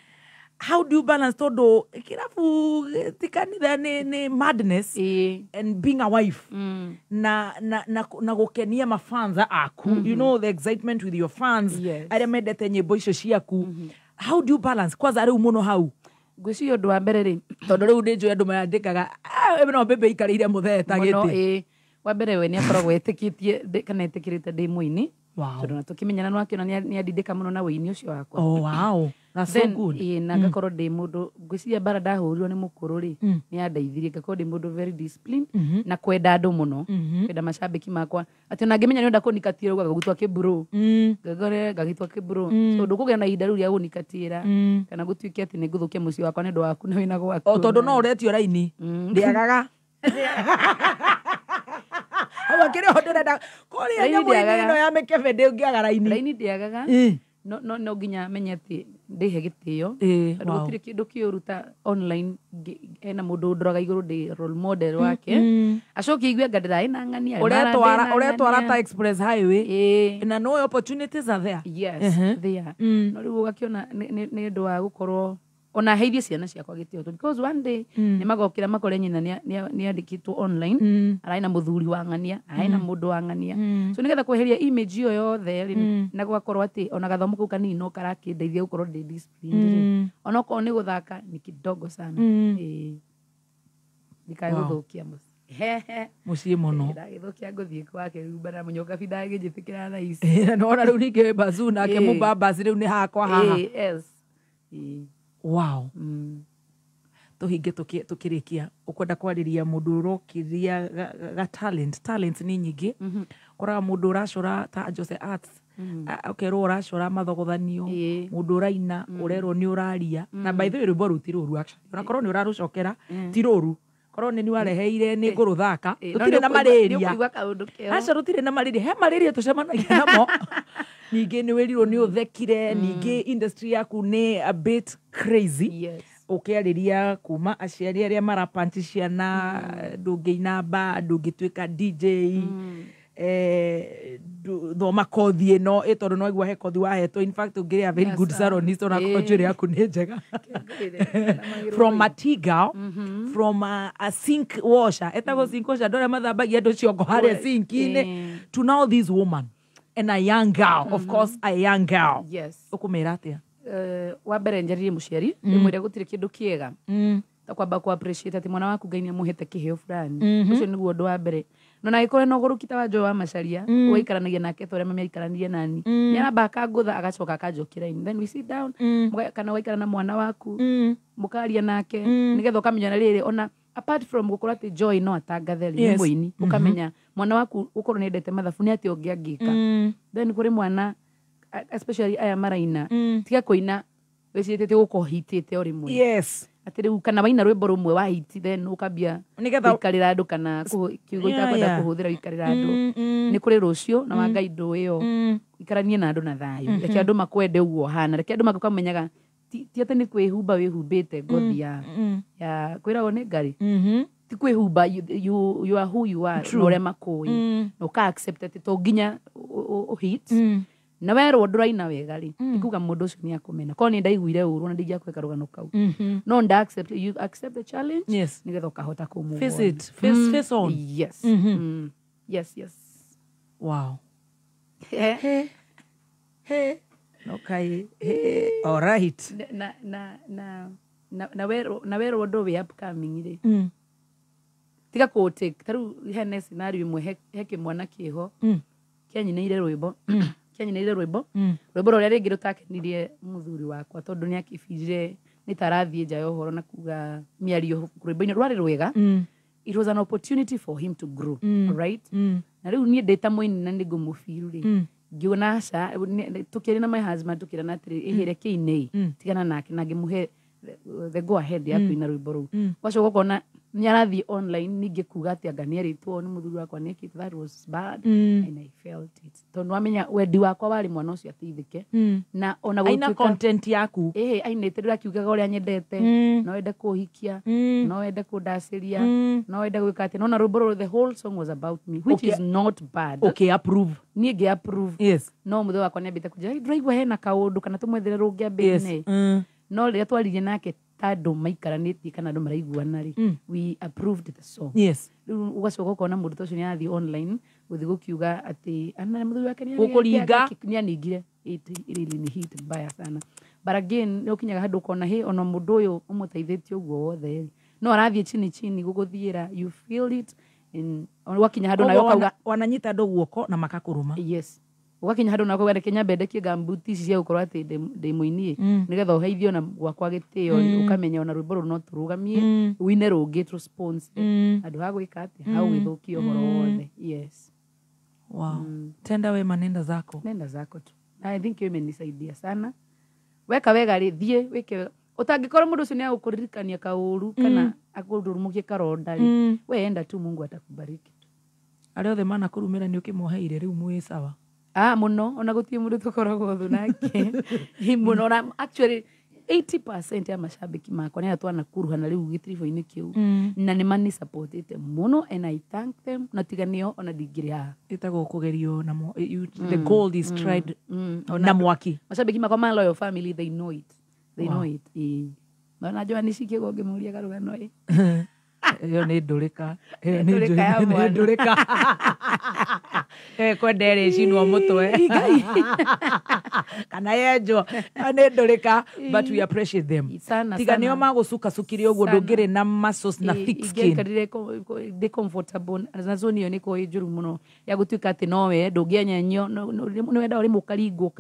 How do you balance tondũ kĩrabu ti kanitha nĩ madness and being a wife na gũkenia mafans aku, you know the excitement with your fans arĩa mendete nyĩmbo icio ciaku. How do you balance kwanza rĩu mũno hau? Ngwĩciria ũndũ wa mbere rĩ, tondũ rĩu nĩ njũĩ andũ mandĩkaga, no mbembe ikarĩire mũthee ta Mũno, gĩtĩ. Wa mbere we nĩ akoragwo etĩkĩtie kana etĩkĩrĩte ndĩ mũini. Wow. Tondũ na tũkĩmenyana no akĩona nĩ andindĩka mũno na wũini ũcio wakwa. Oh, wow. That's so Then, good. na ngakorwo ndĩ mũndũ ngwĩciria mbara ndahũrirwo nĩ mũkũrũ rĩ, nĩ andeithirie ngakorwo ndĩ mũndũ very disciplined na kwenda andũ mũno, kwenda macambĩki makwa atĩ ona ngĩmenya nĩ ũrenda kũnikatĩra ugaga gũgĩtwa kĩmburu. Ngagore ngagĩtwa kĩmburu. So ndũkũgĩa na ihinda rĩu rĩa gũnikatĩra kana gũtuĩke atĩ nĩ ngũthũkia mũciĩ wakwa nĩ ũndũ waku na wĩna gwaku. O tondũ no ũretio raini ndĩagaga. Hau akĩrĩ ho ndĩrenda kũrĩa Raini nyamũ-inĩ ndĩagaga. ĩno ya mĩkebe ndĩngĩaga raini. Raini ndĩagaga. No nginya menye atĩ ndĩhe gĩtĩo. Tondũ gũtirĩ kĩndũ kĩũru ta online hena mũndũ ũndoraga igũrũ ndĩ role model wake. Acoke aigue anga ndĩrarĩ na ng'ania, Ũretwara ta express highway na no opportunities are there. Yes, they are. No rĩu ũgakĩona nĩ ũndũ wa gũkorwo ona heithie ciana ciakwa gĩtĩo because one day nĩ magokĩra makore nyina nĩ andĩkĩtwo online, ararĩ na mũthuri wa ng'ania, ararĩ na mũndũ wa ng'ania. So nĩgetha kweheria image ĩyo yothe rĩ, na gũgakorwo atĩ ona gathomo kau kanini no karakĩndeithia gũkorwo ndĩ disciplined rĩ. Onokorwo nĩ gũthaka nĩ kidogo sana. Ndikae gũthũkia mũciĩ. Mũciĩ mũno. Ndagĩthũkia ngũthiĩ kwake rĩu na mũnyokabi ndangĩnjĩtĩkĩra thaa ici. Na nĩwona rĩu ningĩ wĩ bazuu nake mũbabas rĩu nĩ hakwa haha. Yes. Wow. Tũhinge tũkĩrĩkia ũkwenda kwarĩria mũndũ ũrokĩria ga talent nĩ nyingĩ. Koraga mũndũ ũracora ta Jose Arts, ũkerwo ũracora mathogothanio, mũndũ ũraina ũrerwo nĩ ũraria. Na by the way rwĩmbo rũu ti rũru actually, onakorwo nĩ ũrarũcokera ti rũru, korwo nĩ wareheire nĩ ngũrũthaka. Rũtirĩ na malaria, aca rũtirĩ na malaria, he malaria tũcemanagia namo. Ningĩ nĩ wĩrirwo nĩ ũthekire, ningĩ industry yaku nĩ a bit crazy. Ũkĩarĩria kuma aciari arĩa marapanti ciana, ndũngĩina ba, ndũngĩtuĩka DJ, thoma kothi ĩno ĩ tondũ no igua he kothi wahetwo. In fact ũngĩrĩa very good salonist, ona korwo njuĩrĩ yaku nĩ njega. From a tea girl, from a sink washer, etagwo sink washer, andũ arĩa mathambagia andũ ciongo harĩa sink-inĩ, to now this woman and a young girl, of course a young girl. Yes. Ũkũmĩra atĩa? Wa mbere njarĩrie mũciari, ndĩmwĩre gũtirĩ kĩndũ kĩega ta kwamba ku appreciate atĩ mwana waku Ngai nĩamũhete kĩheo fulani. Ũcio nĩguo ũndũ wa mbere. No na gĩkorwo na ũgũrũki ta wa Joy wa Macharia, ũgaikaranagia nake ta ũrĩa mami aikaranirie nani, nĩaramba akangũtha agacoka akanjokia raini, then we sit down. Kana ũgaikara na mwana waku, mũkaria nake, nĩgetha ũkamenya na rĩrĩ, ona apart from gũkorwo atĩ Joy no atangathe rĩ, nĩ mũini, ũkamenya mwana waku gũkorwo nĩendete mathabu nĩ atĩa ũngĩ angĩka. Then kũrĩ mwana especially aya maraina, tiga kũina wĩcirĩtie gũkorwo hitĩte o rĩmwe. Yes. Atĩ rĩu kana waina rwĩmbo rũmwe wa hit, then ũkambia gũikarĩra andũ, kana kiugo itakwenda kũhũthĩra gũikarĩra andũ. Nĩ kũrĩ rũciũ na wa Ngai ndũ ĩyo, ikaranie na andũ na thayũ, reke andũ makwende ũguo ũhana, reke andũ makamenyaga ti atĩ nĩ kwĩhumba wĩhumbĩte ngothi ya kwĩragwo nĩ ngari, ti kwĩhumba, you are who you are, na ũrĩa makũĩ, na ũka accept atĩ to nginya ũhit. Na werwo ndũraina wega rĩ, ti kuga mũndũ ũcio nĩ akũmena. Korwo nĩ ndaiguire ũru na ndingĩakũhe karũgano kau, no nda accept, you accept the challenge, nĩgetha ũkahota kũmove. Face it, face on. Yes. Yes, yes. Wow. Hey. Hey. Okay. Hey. All right. Na na na na werwo na werwo ũndũ wĩ upcoming rĩ, tiga kũ take. Ta rĩu hena scenario ĩmwe, he kĩmwana kĩho kĩanyinĩire rwĩmbo, kĩanyinĩire rwĩmbo rwĩmbo rũrĩa rĩngĩ rũtakenirie mũthuri wakwa, tondũ nĩ akĩbirire nĩ ta arathiĩ nja ya ũhoro na kuga mĩario rwĩmbo-inĩ rwarĩ rwega. It was an opportunity for him to grow, right? Na rĩu niĩ ndĩ ta mũini na nĩ ngũmũbiru rĩ, ngĩona aca, tũkĩaria na my husband, tũkĩrana atĩrĩ, ĩhĩre kĩinĩ, tigana nake, na ngĩmũhe the go ahead ya kũina rwĩmbo rũu. Wacoka ũkona nĩ arathiĩ online ningĩ kuga atĩ anga nĩerĩtwo nĩ mũthuri wakwa nĩekĩte, that was bad, and I felt it. Tondũ wamenya wendi wakwa warĩ mwana ũcio ateithĩke, na ona aina content yaku, ĩhĩ ainĩte rĩu akiugaga ũrĩa nyendete, no wende kũhikia, no wende kũndacĩria, no wende gwĩka atĩ, nona rwĩmbo rũrũ the whole song was about me, which is not bad. Okay, approve. Niĩ ngĩ approve. Yes. No mũthee wakwa nĩambĩte kũnjĩra, ndĩraigua hena kaũndũ kana tũmwethere rũngĩ ambĩine. No rĩrĩa twaririe nake ta andũ maikaranĩtie kana andũ maraiguana rĩ, we approved the song. Yes. Rĩu ũgacoka ũkona mũndũ ta ũcio nĩ arathiĩ online gũthiĩ gũkiuga atĩ ana mũthuri wake Gũkũringa. nĩ aningire. It really ni hit mbaya sana. But again nĩ ũkinyaga handũ ũkona hĩ, ona mũndũ ũyũ ũmũteithĩtie ũguo wothe rĩ, no arathiĩ chini chini gũgũthiĩra, you feel it, and wakinya handũ nawe ũkauga wananyita andũ guoko na makakũrũma. Yes. Ũgakinya handũ nawe ũkauga reke nyambe ndekie ngambuti ici cia gũkorwo atĩ ndĩ mũini, nĩgetha ũheithio na gwakwa gĩtĩo, ũkamenya ona rwĩmbo rũu no tũrũgamie, ũine rũngĩ tũ-sponsor, handũ ha gwĩka atĩ ha ũgĩthũkia ũhoro wothe. Yes. Wow. Tenda wema, nenda zako. Nenda zako tu. Na I think hiyo imenisaidia sana. Weka wega rĩ, thiĩ wĩke wega. Ũtangĩkorwo mũndũ ũcio nĩ agũkũririkania kaũru kana akũrurumukie karonda rĩ, we enda tu Mungu atakubariki. Arĩa othe manakũrumĩra nĩ ũkĩmoheire rĩu mwĩ sawa? Ah, mũno, ona gũtirĩ mũndũ tũkoragwo thũ nake. Mũno, ona actually 80% ya mashabiki makwa nĩ arĩa twanakuruhana rĩu gĩtiribũ-inĩ kĩu, na nĩ manisupportĩte mũno, and I thank them, na tiga nĩo ona ndingĩrĩ haha. Ĩtagwo kũgerio na the gold is tried na mwaki. Mashabiki makwa ma loyal family, they know it. They know it. Na Joan Icikĩgo ngĩmũria karũgano ĩ. Ĩyo nĩ ndũrĩka. Ĩyo nĩ ndũrĩka. Kwenda ĩrĩ ĩcinwo mũtwe. Kana yenjwo. Nĩ ndũrĩka, but we appreciate them. Tiga nĩo magũcukacukire ũguo ndũngĩrĩ na muscles na thick skin. Ingĩaikarire ndĩ comfortable na zone ĩyo nĩ ĩkoragwo ĩ njũru mũno ya gũtuĩka atĩ nowe ndũngĩenyenyio, nĩ wendaga rĩmwe ũkaringwo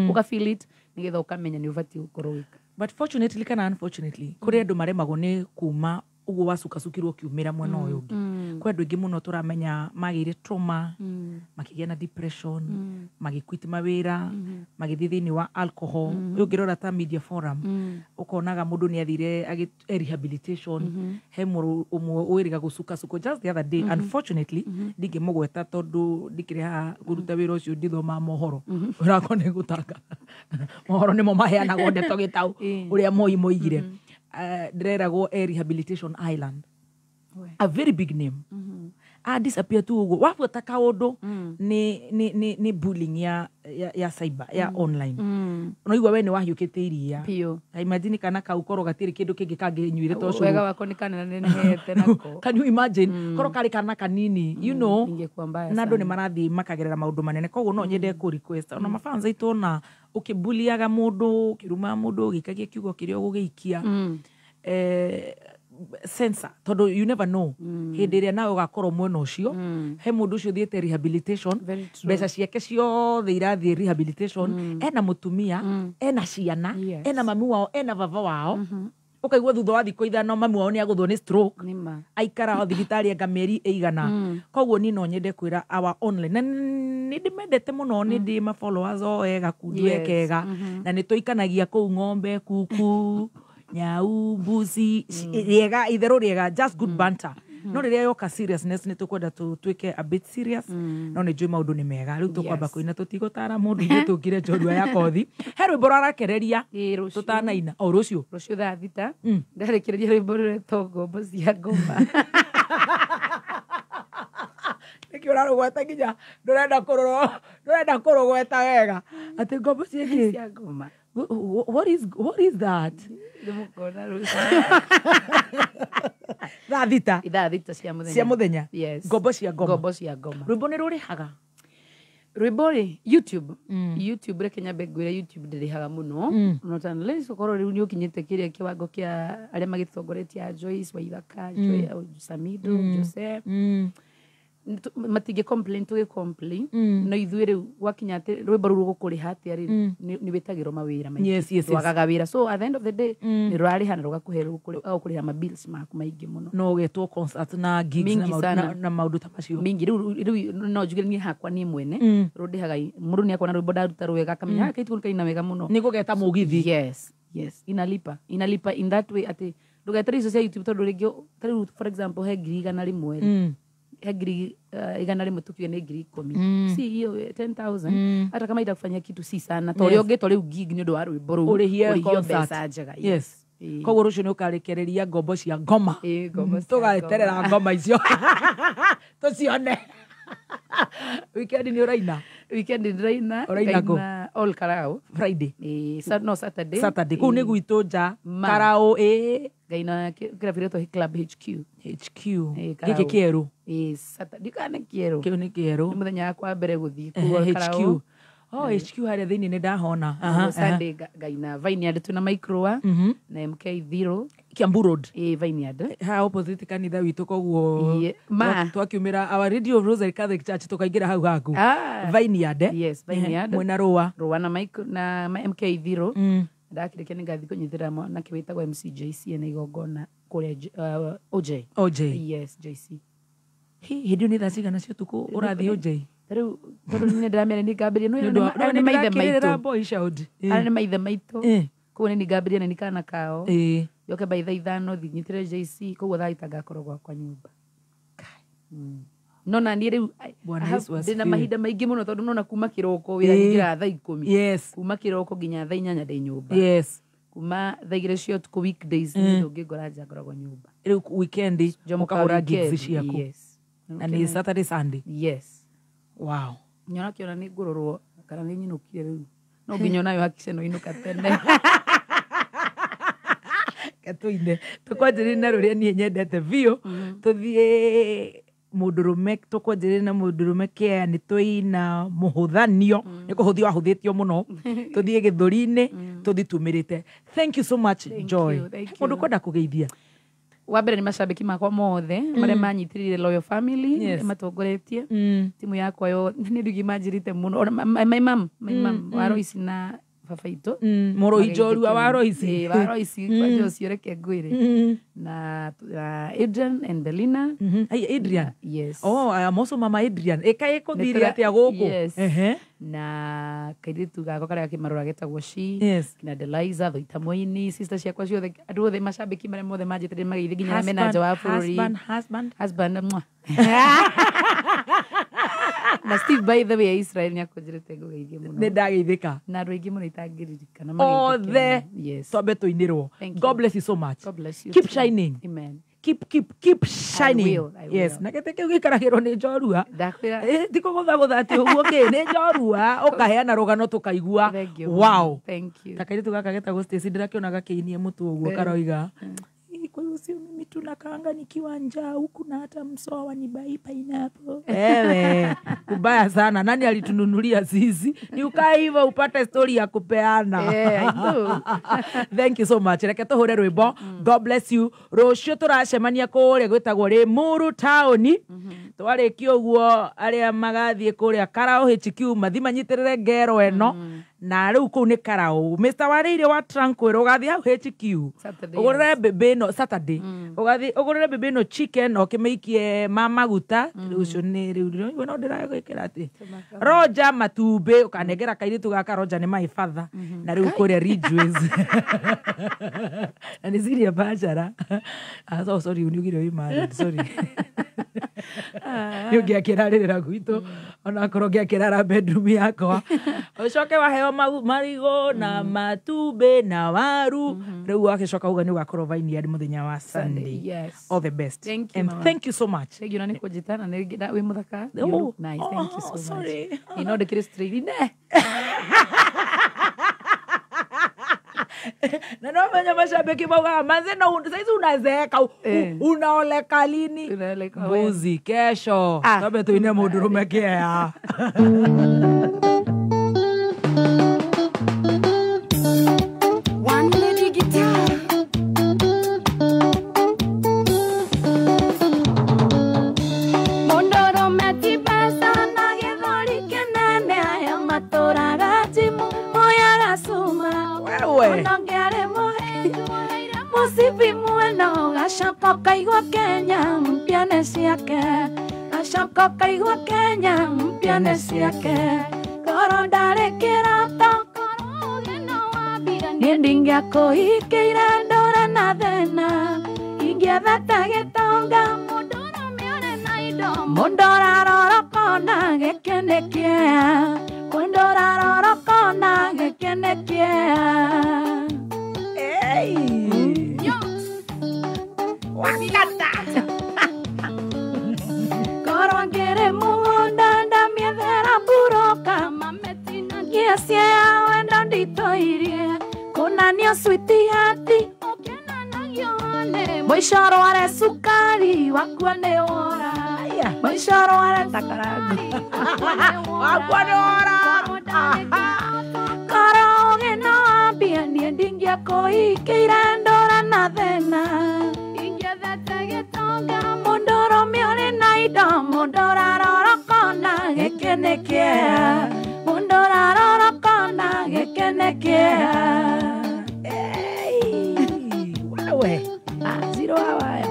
ũka feel it nĩgetha ũkamenya nĩ ũbatiĩ gũkorwo ũgĩka. But fortunately kana unfortunately kũrĩ andũ maremagwo nĩ kuma ũguo wacukacukirwo ũkiumĩra mwena ũyũ ũngĩ. Kwĩ andũ aingĩ mũno tũramenya magĩire trauma, makĩgĩa na depression, magĩquit mawĩra, magĩthiĩ thĩinĩ wa alcohol. Rĩu ũngĩrora ta media forum, ũkonaga mũndũ nĩ athire rehabilitation. He mũrũ ũmwe wĩrĩga gũcukacukwo just the other day. Unfortunately ndingĩmũgweta tondũ ndikĩrĩ haha kũruta wĩra ũcio, ndithomaga mohoro. Wĩra wakwa nĩ gũtangatha mohoro, nĩmo maheanagwo ndeto gĩtau ũrĩa Moi moigire. Ndĩreragwo e rehabilitation island, a very big name, a disappear tu ũguo wabuata kaũndũ nĩ bullying ya cyber, ya online. Unaigua we nĩ wahiũkĩte iria. Biũ. Ta imagine kana kau korwo gatirĩ kĩndũ kĩngĩ kangĩnyuire to ũcũrũ. Wega wako nĩ kanenehete nako. Can you imagine korwo karĩ kana kanini, you know? Ingekuwa mbaya Na andũ nĩ sana. marathiĩ makagerera maũndũ manene. Koguo no nyende kũ request ona mafans aitũ, ona ũkĩbuliaga mũndũ, ũkĩrumaga mũndũ, ũgĩikagia kiugo kĩrĩa ũgũgĩikia, censor, tondũ you never know hĩndĩ ĩrĩa nawe ũgakorwo mwena ũcio. He mũndũ ũcio ũthiĩte rehabilitation, mbeca ciake ciothe irathiĩ rehabilitation, ena mũtumia, ena ciana, ena mami wao, ena baba wao. Ũkaigua thutha wa thikũ 5 mami wao nĩ agũthwo nĩ stroke. Nĩma. Aikara o thibitarĩ anga mĩeri ĩigana. Koguo niĩ no nyende kwĩra our online, na nĩ ndĩmendete mũno, nĩ ndĩ ma followers o ega kundi kega, na nĩ tũikanagia kũu ng'ombe, kuku, nyau, mbuzi, rĩega itherũ rĩega, just good banter. No rĩrĩa yoka seriousness, nĩ tũkwenda tũtuĩke a bit serious. No nĩ njũĩ maũndũ nĩ mega. Rĩu tũkwamba kũina, tũtigũtara mũndũ, ithuĩ tũkire njorua ya kothi. He rwĩmbo rwarakereria tũtanaina o rũciũ. Rũciũ thaa 6 ndarĩkĩrĩria rwĩmbo rũretwo Ngombo cia Ngoma. Nĩkĩ ũrarũgweta nginya ndũrenda kũrũgweta wega atĩ ngombo cia kĩ? Cia ngoma. What is that? Nĩmũkona rũciũ. Thaa 6. Thaa 6 cia mũthenya. Cia mũthenya. Yes. Ngombo cia ngoma. Ngombo cia ngoma. Rwĩmbo nĩ rũrĩhaga? Rwĩmbo rĩ, YouTube, reke nyambe ngwĩre, YouTube ndĩrĩhaga mũno. Not unless ũkorwo rĩu nĩ ũkinyĩte kĩrĩa kĩwango kĩa arĩa magĩtongoretie a Joyce Waithaka, Joy Samido, Jose. Matingĩ complain tũgĩ complain. No ithuĩ rĩu gwakinya atĩ rwĩmbo rũu rũgũkũrĩha atĩa rĩ, nĩ wĩtagĩrwo mawĩra maingĩ. Ndwagaga wĩra, so at the end of the day nĩ rũrarĩha na rũgakũhe rũgakũrĩha ma bills maku maingĩ mũno. No ũgetwo concert na gigs na Mingi maũndũ- sana. na maũndũ ta macio. Mingi. Rĩu no njuge niĩ hakwa, niĩ mwene, rũndĩhaga. Mũndũ nĩ akona rwĩmbo ndaruta rwega akamenya, "Ah, kaitu kaina wega mũno." Nĩ gũgeta mũgithi. Yes, inalipa in that way atĩ ndũgetere icio cia YouTube, tondũ rĩngĩ ta rĩu for example he 100,000 rĩ, he 100,000, tukiuge nĩ 10,000. Si hiyo 10,000, hata kama itakufanyia kitu si sana ta ũrĩa ũngĩtwo rĩu gig nĩ ũndũ wa rwĩmbo rũu, ũrĩhie ũrĩhio concert. Mbeca njega. Yes. Koguo rũciũ nĩ ũkarekereria Ngombo cia Ngoma. Ngombo cia Tũgaeterera Ngoma. ngoma icio tũcione. Weekend nĩ ũraina? Weekend ndĩraina. Ũraina kũ? Ngaina all karao. Friday? No, Saturday. Saturday kũu nĩ gwitũ nja. Ma. Karao ĩ. Ngaina kĩrabu gĩtwo Club HQ. HQ. Karao. Gĩkĩ kĩerũ? Saturday ndikana kĩerũ. Kĩu nĩ kĩerũ. Nĩ mũthenya wakwa wa mbere gũthiĩ kũu all HQ. Karao. Oh, HQ harĩa thĩinĩ nĩ ndahona. Aha, Sunday ngaina Vineyard twĩna Microa na MK Zero. Kiambu Road. Vineyard. Ha opposite kanitha witũ, koguo Ma. Twakiumĩra Our Lady of Rosary Catholic Church tũkaingĩra hau haku. Ah. Vineyard, eh? Yes, Vineyard. Mwena Rũa. Rũa na Micro na MK Zero. Ndakĩrĩkia nĩ ngathiĩ kũnyitĩrĩra mwanake wĩtagwo MCJC na igongona kũrĩa OJ. OJ. Yes, JC. Hĩ, hĩndĩ ĩyo nĩ thaa cigana cia ũtukũ ũrathiĩ OJ? Rĩu tondũ nĩ ndĩramera nĩ ngambĩrĩria no Nĩ ũndũ wa- aya nĩ maithe nĩndĩrakĩrĩra maitũ. boy child. Aya nĩ maithe maitũ. Koguo nĩ ngambĩrĩria na nĩ kana kao. Yoke by thaa 5 thiĩ nyitĩrĩre JC, koguo thaa 6 ngakorwo gwakwa nyũmba. No na niĩ rĩu Bwana Yesu ndĩna asifiwe. mahinda maingĩ mũno, tondũ nona kuma kĩroko wĩra nyingĩraga thaa 10. Kuma kĩroko nginya thaa 8 ndĩ nyũmba. Kuma thaa 2 cia ũtukũ weekdays nĩ ndũngĩngora nja, ngoragwo nyũmba. Rĩu weekend Njomoka ũkahũra gigs weekend, ciaku. Yes. Na nĩ Saturday, Sunday? Yes. Wow. Nyona kĩona nĩ ngũrorwo kana nĩ nyinũkire rĩu no nginya onayo hakice no inũka tene. Tũine tũkwanjĩrĩria na rũrĩa niĩ nyendete biũ, tũthiĩ mũndũrũme, tũkwanjĩrĩria na mũndũrũme kĩa nĩ tũina mũhũthanio, nĩ kũhũthio wahũthĩtio mũno, tũthiĩ gĩthũri-inĩ, tũthiĩ tumĩrĩte. Thank you so much. Thank Joy, you, thank mũndũ you. kwenda kũgeithia? Wa mbere nĩ macambĩki makwa mothe marĩa manyitĩrĩire Loyal Family, matongoretie timu yakwa yo nĩ ndugi manjĩrĩte mũno. Ona my mom wa Royce na baba itũ. Mũrũi njorua wa Royce. Wa Royce kwanja ũcio reke ngwĩre. Na Adrian and Belina. Ai Adrian. Yes. Oh, I am also Mama Adrian. Ĩka ĩkũthire atĩa gũkũ? Yes. Na kairĩtu gakwa karĩa gakĩmarora getagwo She. Yes. Na Deliza Thoita Moini, sister ciakwa ciothe, andũ othe macambĩki marĩa mothe manjĩtĩrĩire mageithie nginya arĩa mena nja wa bũrũri. Husband, husband. Husband. Mwah. Na Steve by the way Israel nĩakũnjĩrĩte ngũgeithie mũno. Nĩ ndageithĩka. Na andũ aingĩ mũno itangĩririkana Othe. Yes. Twambe tũinĩrwo. God bless you so much. God bless you. Keep shining. Amen. Keep shining. I will, I will. Yes. Na gĩtĩ kĩu gĩikaragĩrwo nĩ njorua. Ndakwĩra. Ti kũgũthagũtha atĩ ũguo kĩ nĩ njorua ũkaheana rũgano tũkaigua. Wow. Thank you. Ta kairĩtu gaka getagwo Stacy ndĩrakĩona gakĩinie mũtu ũguo karoiga. Kwa hiyo sio mimi tu nakaanga nikiwa njaa huku na hata msoa ni bai pineapple. Ewe, kubaya sana. Nani alitununulia sisi? Ni ukae hivyo upate story ya kupeana. Yeah, I know. Thank you so much. Reke tuhure rwimbo. God bless you. Rũciũ tũracemania kũrĩa gwĩtagwo Limuru Town. Twarĩkia ũguo arĩa magathiĩ kũrĩa Karao HQ mathi manyitĩrĩre ngero ĩno. Na rĩu kũu nĩ Karao. Mr. Warĩire wa Tranquil ũgathiĩ hau HQ. Ũgũrĩre mbĩmbĩ ĩno Saturday. Ũgathiĩ ũgũrĩre mbĩmbĩ ĩno chicken ũkĩmĩikie ma maguta. Rĩu ũcio nĩ rĩu no ndĩragwĩkĩra atĩ. Roger matumbĩ ũkanengera kairĩtu gaka Roger nĩ my father. Na rĩu kũrĩa Ridgeways. Na nĩ ciria bachara. Ah, so sorry uniugire wĩ married, sorry. Nĩ ũngĩakĩrarĩrĩra gwitũ onakorwo ngĩakĩrara bedroom yakwa. Ũcoke waheo marigũ na matumbĩ na waru. Rĩu wagĩcoka uga nĩ ũgakorwo Vineyard mũthenya wa Sunday. Yes. All the best. Thank you, And mama. thank you so much. Thank you na nĩ kũnjĩta na nĩ wĩ mũthaka. You look nice. Thank you so much. Sorry. Ĩ no ndĩkĩrĩ straight. Ne. Na no menya mashabiki maugaga manze no saizi unazeeka unaoleka lini? Mbuzi kesho. Twambe tuine mũndũrũme kĩea. One lady guitar. Mũndũrũme ti mbeca na gĩthũri kĩnene aya matũraga njimu moyaga cuma. Wewe. Onongere mũcibi mwena ũgacoka ũkaigua Kenya mpya nĩ ciake. Gacoka ũkaigua Kenya mpya nĩ ciake. Ngoro ndarĩ kĩroto niĩ ndingĩakũhikĩire ndũre na thĩna. Ingĩethete gĩtonga mũndũ ũrarora ũkona gĩkĩ nĩ kĩea. Mũndũ ũrarora ũkona gĩkĩ nĩ kĩea. Wakata. Korwo ngĩrĩ mũgũnda ndamĩethera mburoka mametinagia cia wendo nditũirie kũnanio switi hati mũico rware cukari wakua nĩ wora. Mũico rware takarangu wakua nĩ wora. Korwo ũgĩ no wambia niĩ ndingĩakũhikĩire ndũra na thĩna. Ingĩethete gĩtonga mũndũrũme ũrĩ na indo mũndũ ũrarora ũkona gĩkĩ nĩ kĩea. Mũndũ ũrarora ũkona gĩkĩ nĩ kĩea. Wewe. Zero hawaya.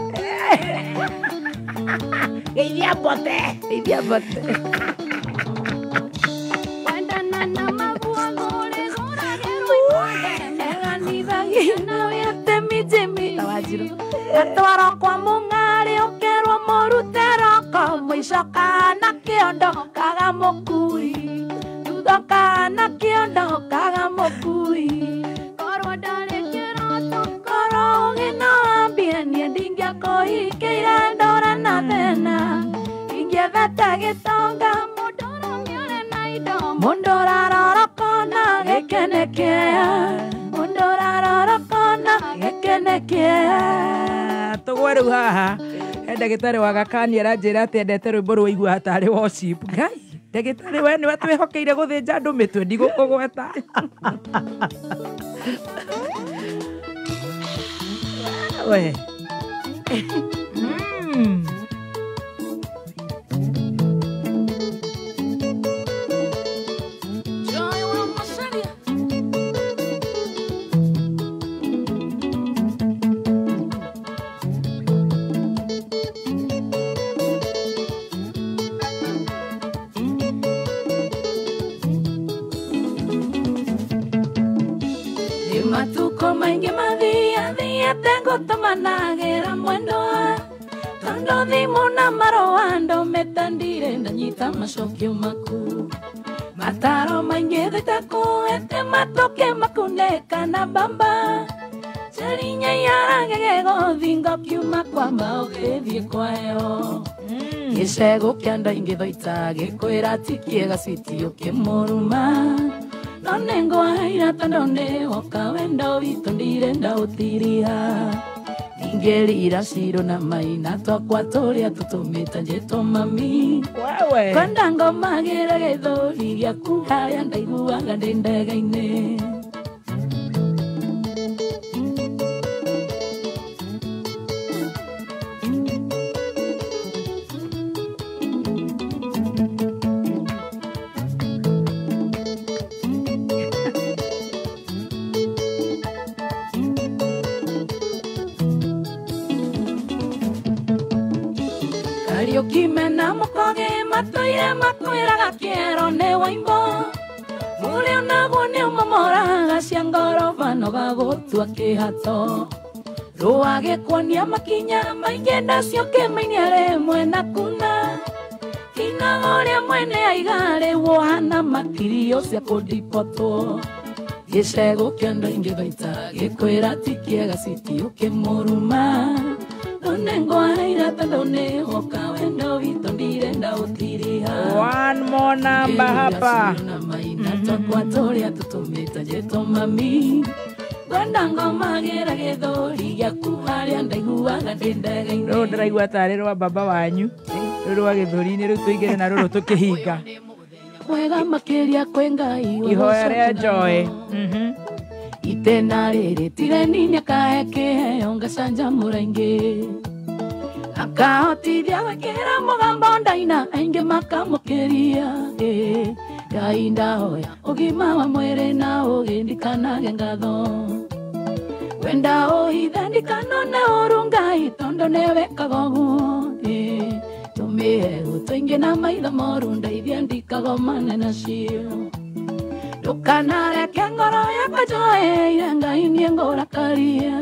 Geithia mbote. Geithia mbote. Wendana na maguo ngũrĩgũragĩrwo imwe. Eganithagia nawe atemi Jimmy. Gatwaro kwa mũng'arĩ ũkerwo mũrute roko mũico kana kĩondo kaga mũkui. Thutha kana kĩondo kaga mũkui. Korwo ndarĩ kĩroto korwo ũgĩ no wambie niĩ ndingĩakũhikĩire ndũre na thĩna. Ingĩethete gĩtonga mũndũrũme ũrĩ na indo mũndũ ũrarora ũkona gĩkĩ nĩ kĩea. Mũndũ ũrarora ũkona gĩkĩ nĩ kĩea. Tũgwe rĩu haha he ndagĩtarĩ wa Gakani aranjĩra atĩ endete rwĩmbo rwaigua tarĩ worship. Ngai, ndagĩtarĩ we nĩwe twĩhokeire gũthĩnja andũ mĩtwe ndigũkũgweta. We. Joy wa Macharia. Ndũmĩte ngũtũmanagĩra mwendwa Tondũ thimũ na marũa ndũmĩte ndirĩ ndanyita macokio maku Mataro maingĩ thĩtakũhete matũke makunĩka na mbamba Njerinya yaragege gũthinga ũkiuma kwamba ũgĩthiĩ kwayo Gĩcegũ kĩa ndaingĩ thoita gĩkwĩra ti kĩega switi ũkĩmũruma No nĩngwaheire tondũ nĩwoka wendo witũ ndirenda ũtiriha Ningĩrira ciro na maina twakwa tũrĩa tũtũmĩte njĩtwo mami Kwenda ngomagĩra gĩthũri gĩaku harĩa ndaiguaga ndĩ ndege-inĩ Kimena mukoge matũire makwĩraga kĩero nĩ waimbo Mũrĩ onaguo nĩ ũmomoraga cia ngoroba noga gũtua kĩhato Rũagĩkuonia makinya maingĩ ndacio kĩmainia rĩmwe na kuna Kinaga ũrĩa mwene aiga rĩu ũhana matirio cia kũndipotwo Gĩcegũ kĩa andũ aingĩ thaita gĩkwĩra ti kĩega citi ũkĩmũruma One more number hapa. Rũrũ ndĩraigua tarĩ rwa baba wanyu rũrũ rwa gĩthũri-inĩ rĩu tũingĩre na rũrũ tũkĩhinga ihoya rĩa Joy. Itena rĩrĩ tireni nĩakahe kĩheo ngacanjamũra ingĩ akahotithia gwĩkĩra mũgambo ndaina aingĩ makamũkĩria Ngai ndahoya ũgima wa mwĩrĩ na ũgĩ ndikanage ngatho wenda ũhithe ndikanone ũru Ngai tondũ nĩwĩkaga ũguo tũmĩhe gũtũ ingĩ na maitho moru ndeithia ndikagomane nacio Ndũkanareke ngoro yakwa njoeire Ngai niĩ ngũrakaria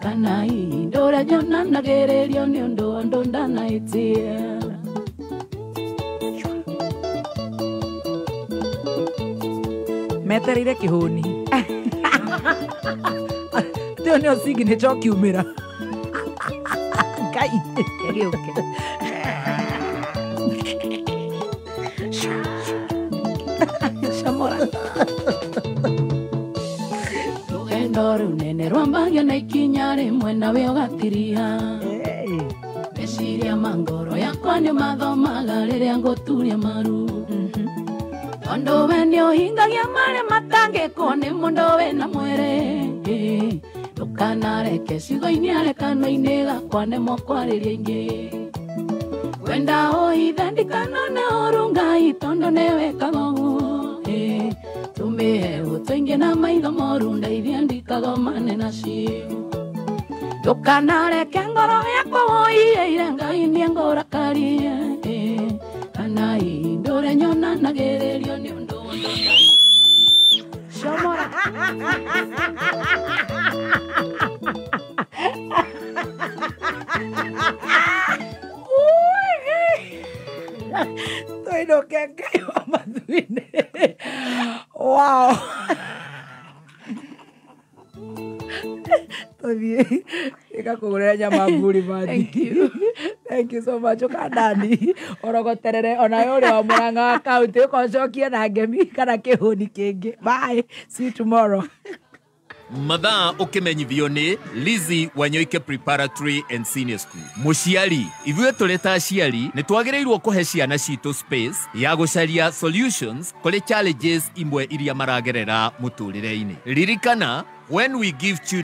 kana hihi ndũrĩa nyonanagĩrĩrio nĩ ũndũ andũ ndanahĩtia Metereire kĩhũni tĩo nĩo signature ũkiumĩra Ngai gĩũke Rũgendo rũnene rwambagia na ikinya rĩmwe nawe ũgatiriha Meciria ma ngoro yakwa nĩ mathomaga rĩrĩa ngũturia maru Tondũ we nĩũhingagia marĩa matangĩkwo nĩ mũndũ wĩna mwĩrĩ Ndũkanareke ciugo-inĩ arekano-inĩ gakwa nemwo kwarĩria ingĩ Wenda ũhithe ndikanone ũru Ngai tondũ nĩwĩkaga ũguo Tũmĩhe gũtũ ingĩ na maitho moru ndeithia ndikagomane nacio Ndũkanareke ngoro yakwa woiyeire Ngai niĩ ngũrakarie kana hihi ndũrĩa nyonanagĩrĩrio nĩ ũndũ Shomora Tũinũke Ngai wa mathu-inĩ. Wow. Tũthiĩ ĩgakũgũrĩra nyama mburi mathi. Thank you so much. Ũkandani ũrogoterere onawe ũrĩa wa Murang'a wa kaunti ũkocokie na ngemi kana kĩhũni kĩngĩ. Bye. See you tomorrow. Mathaa ũkĩmenyithio nĩ Lizzy Wanyoike Preparatory and Senior School. Mũciari, ithuĩ tũrĩ ta aciari nĩ twagĩrĩirwo kũhe ciana citũ space ya gũcaria solutions kũrĩ challenges imwe iria maragerera mũtũrĩre-inĩ. Ririkana, when we give children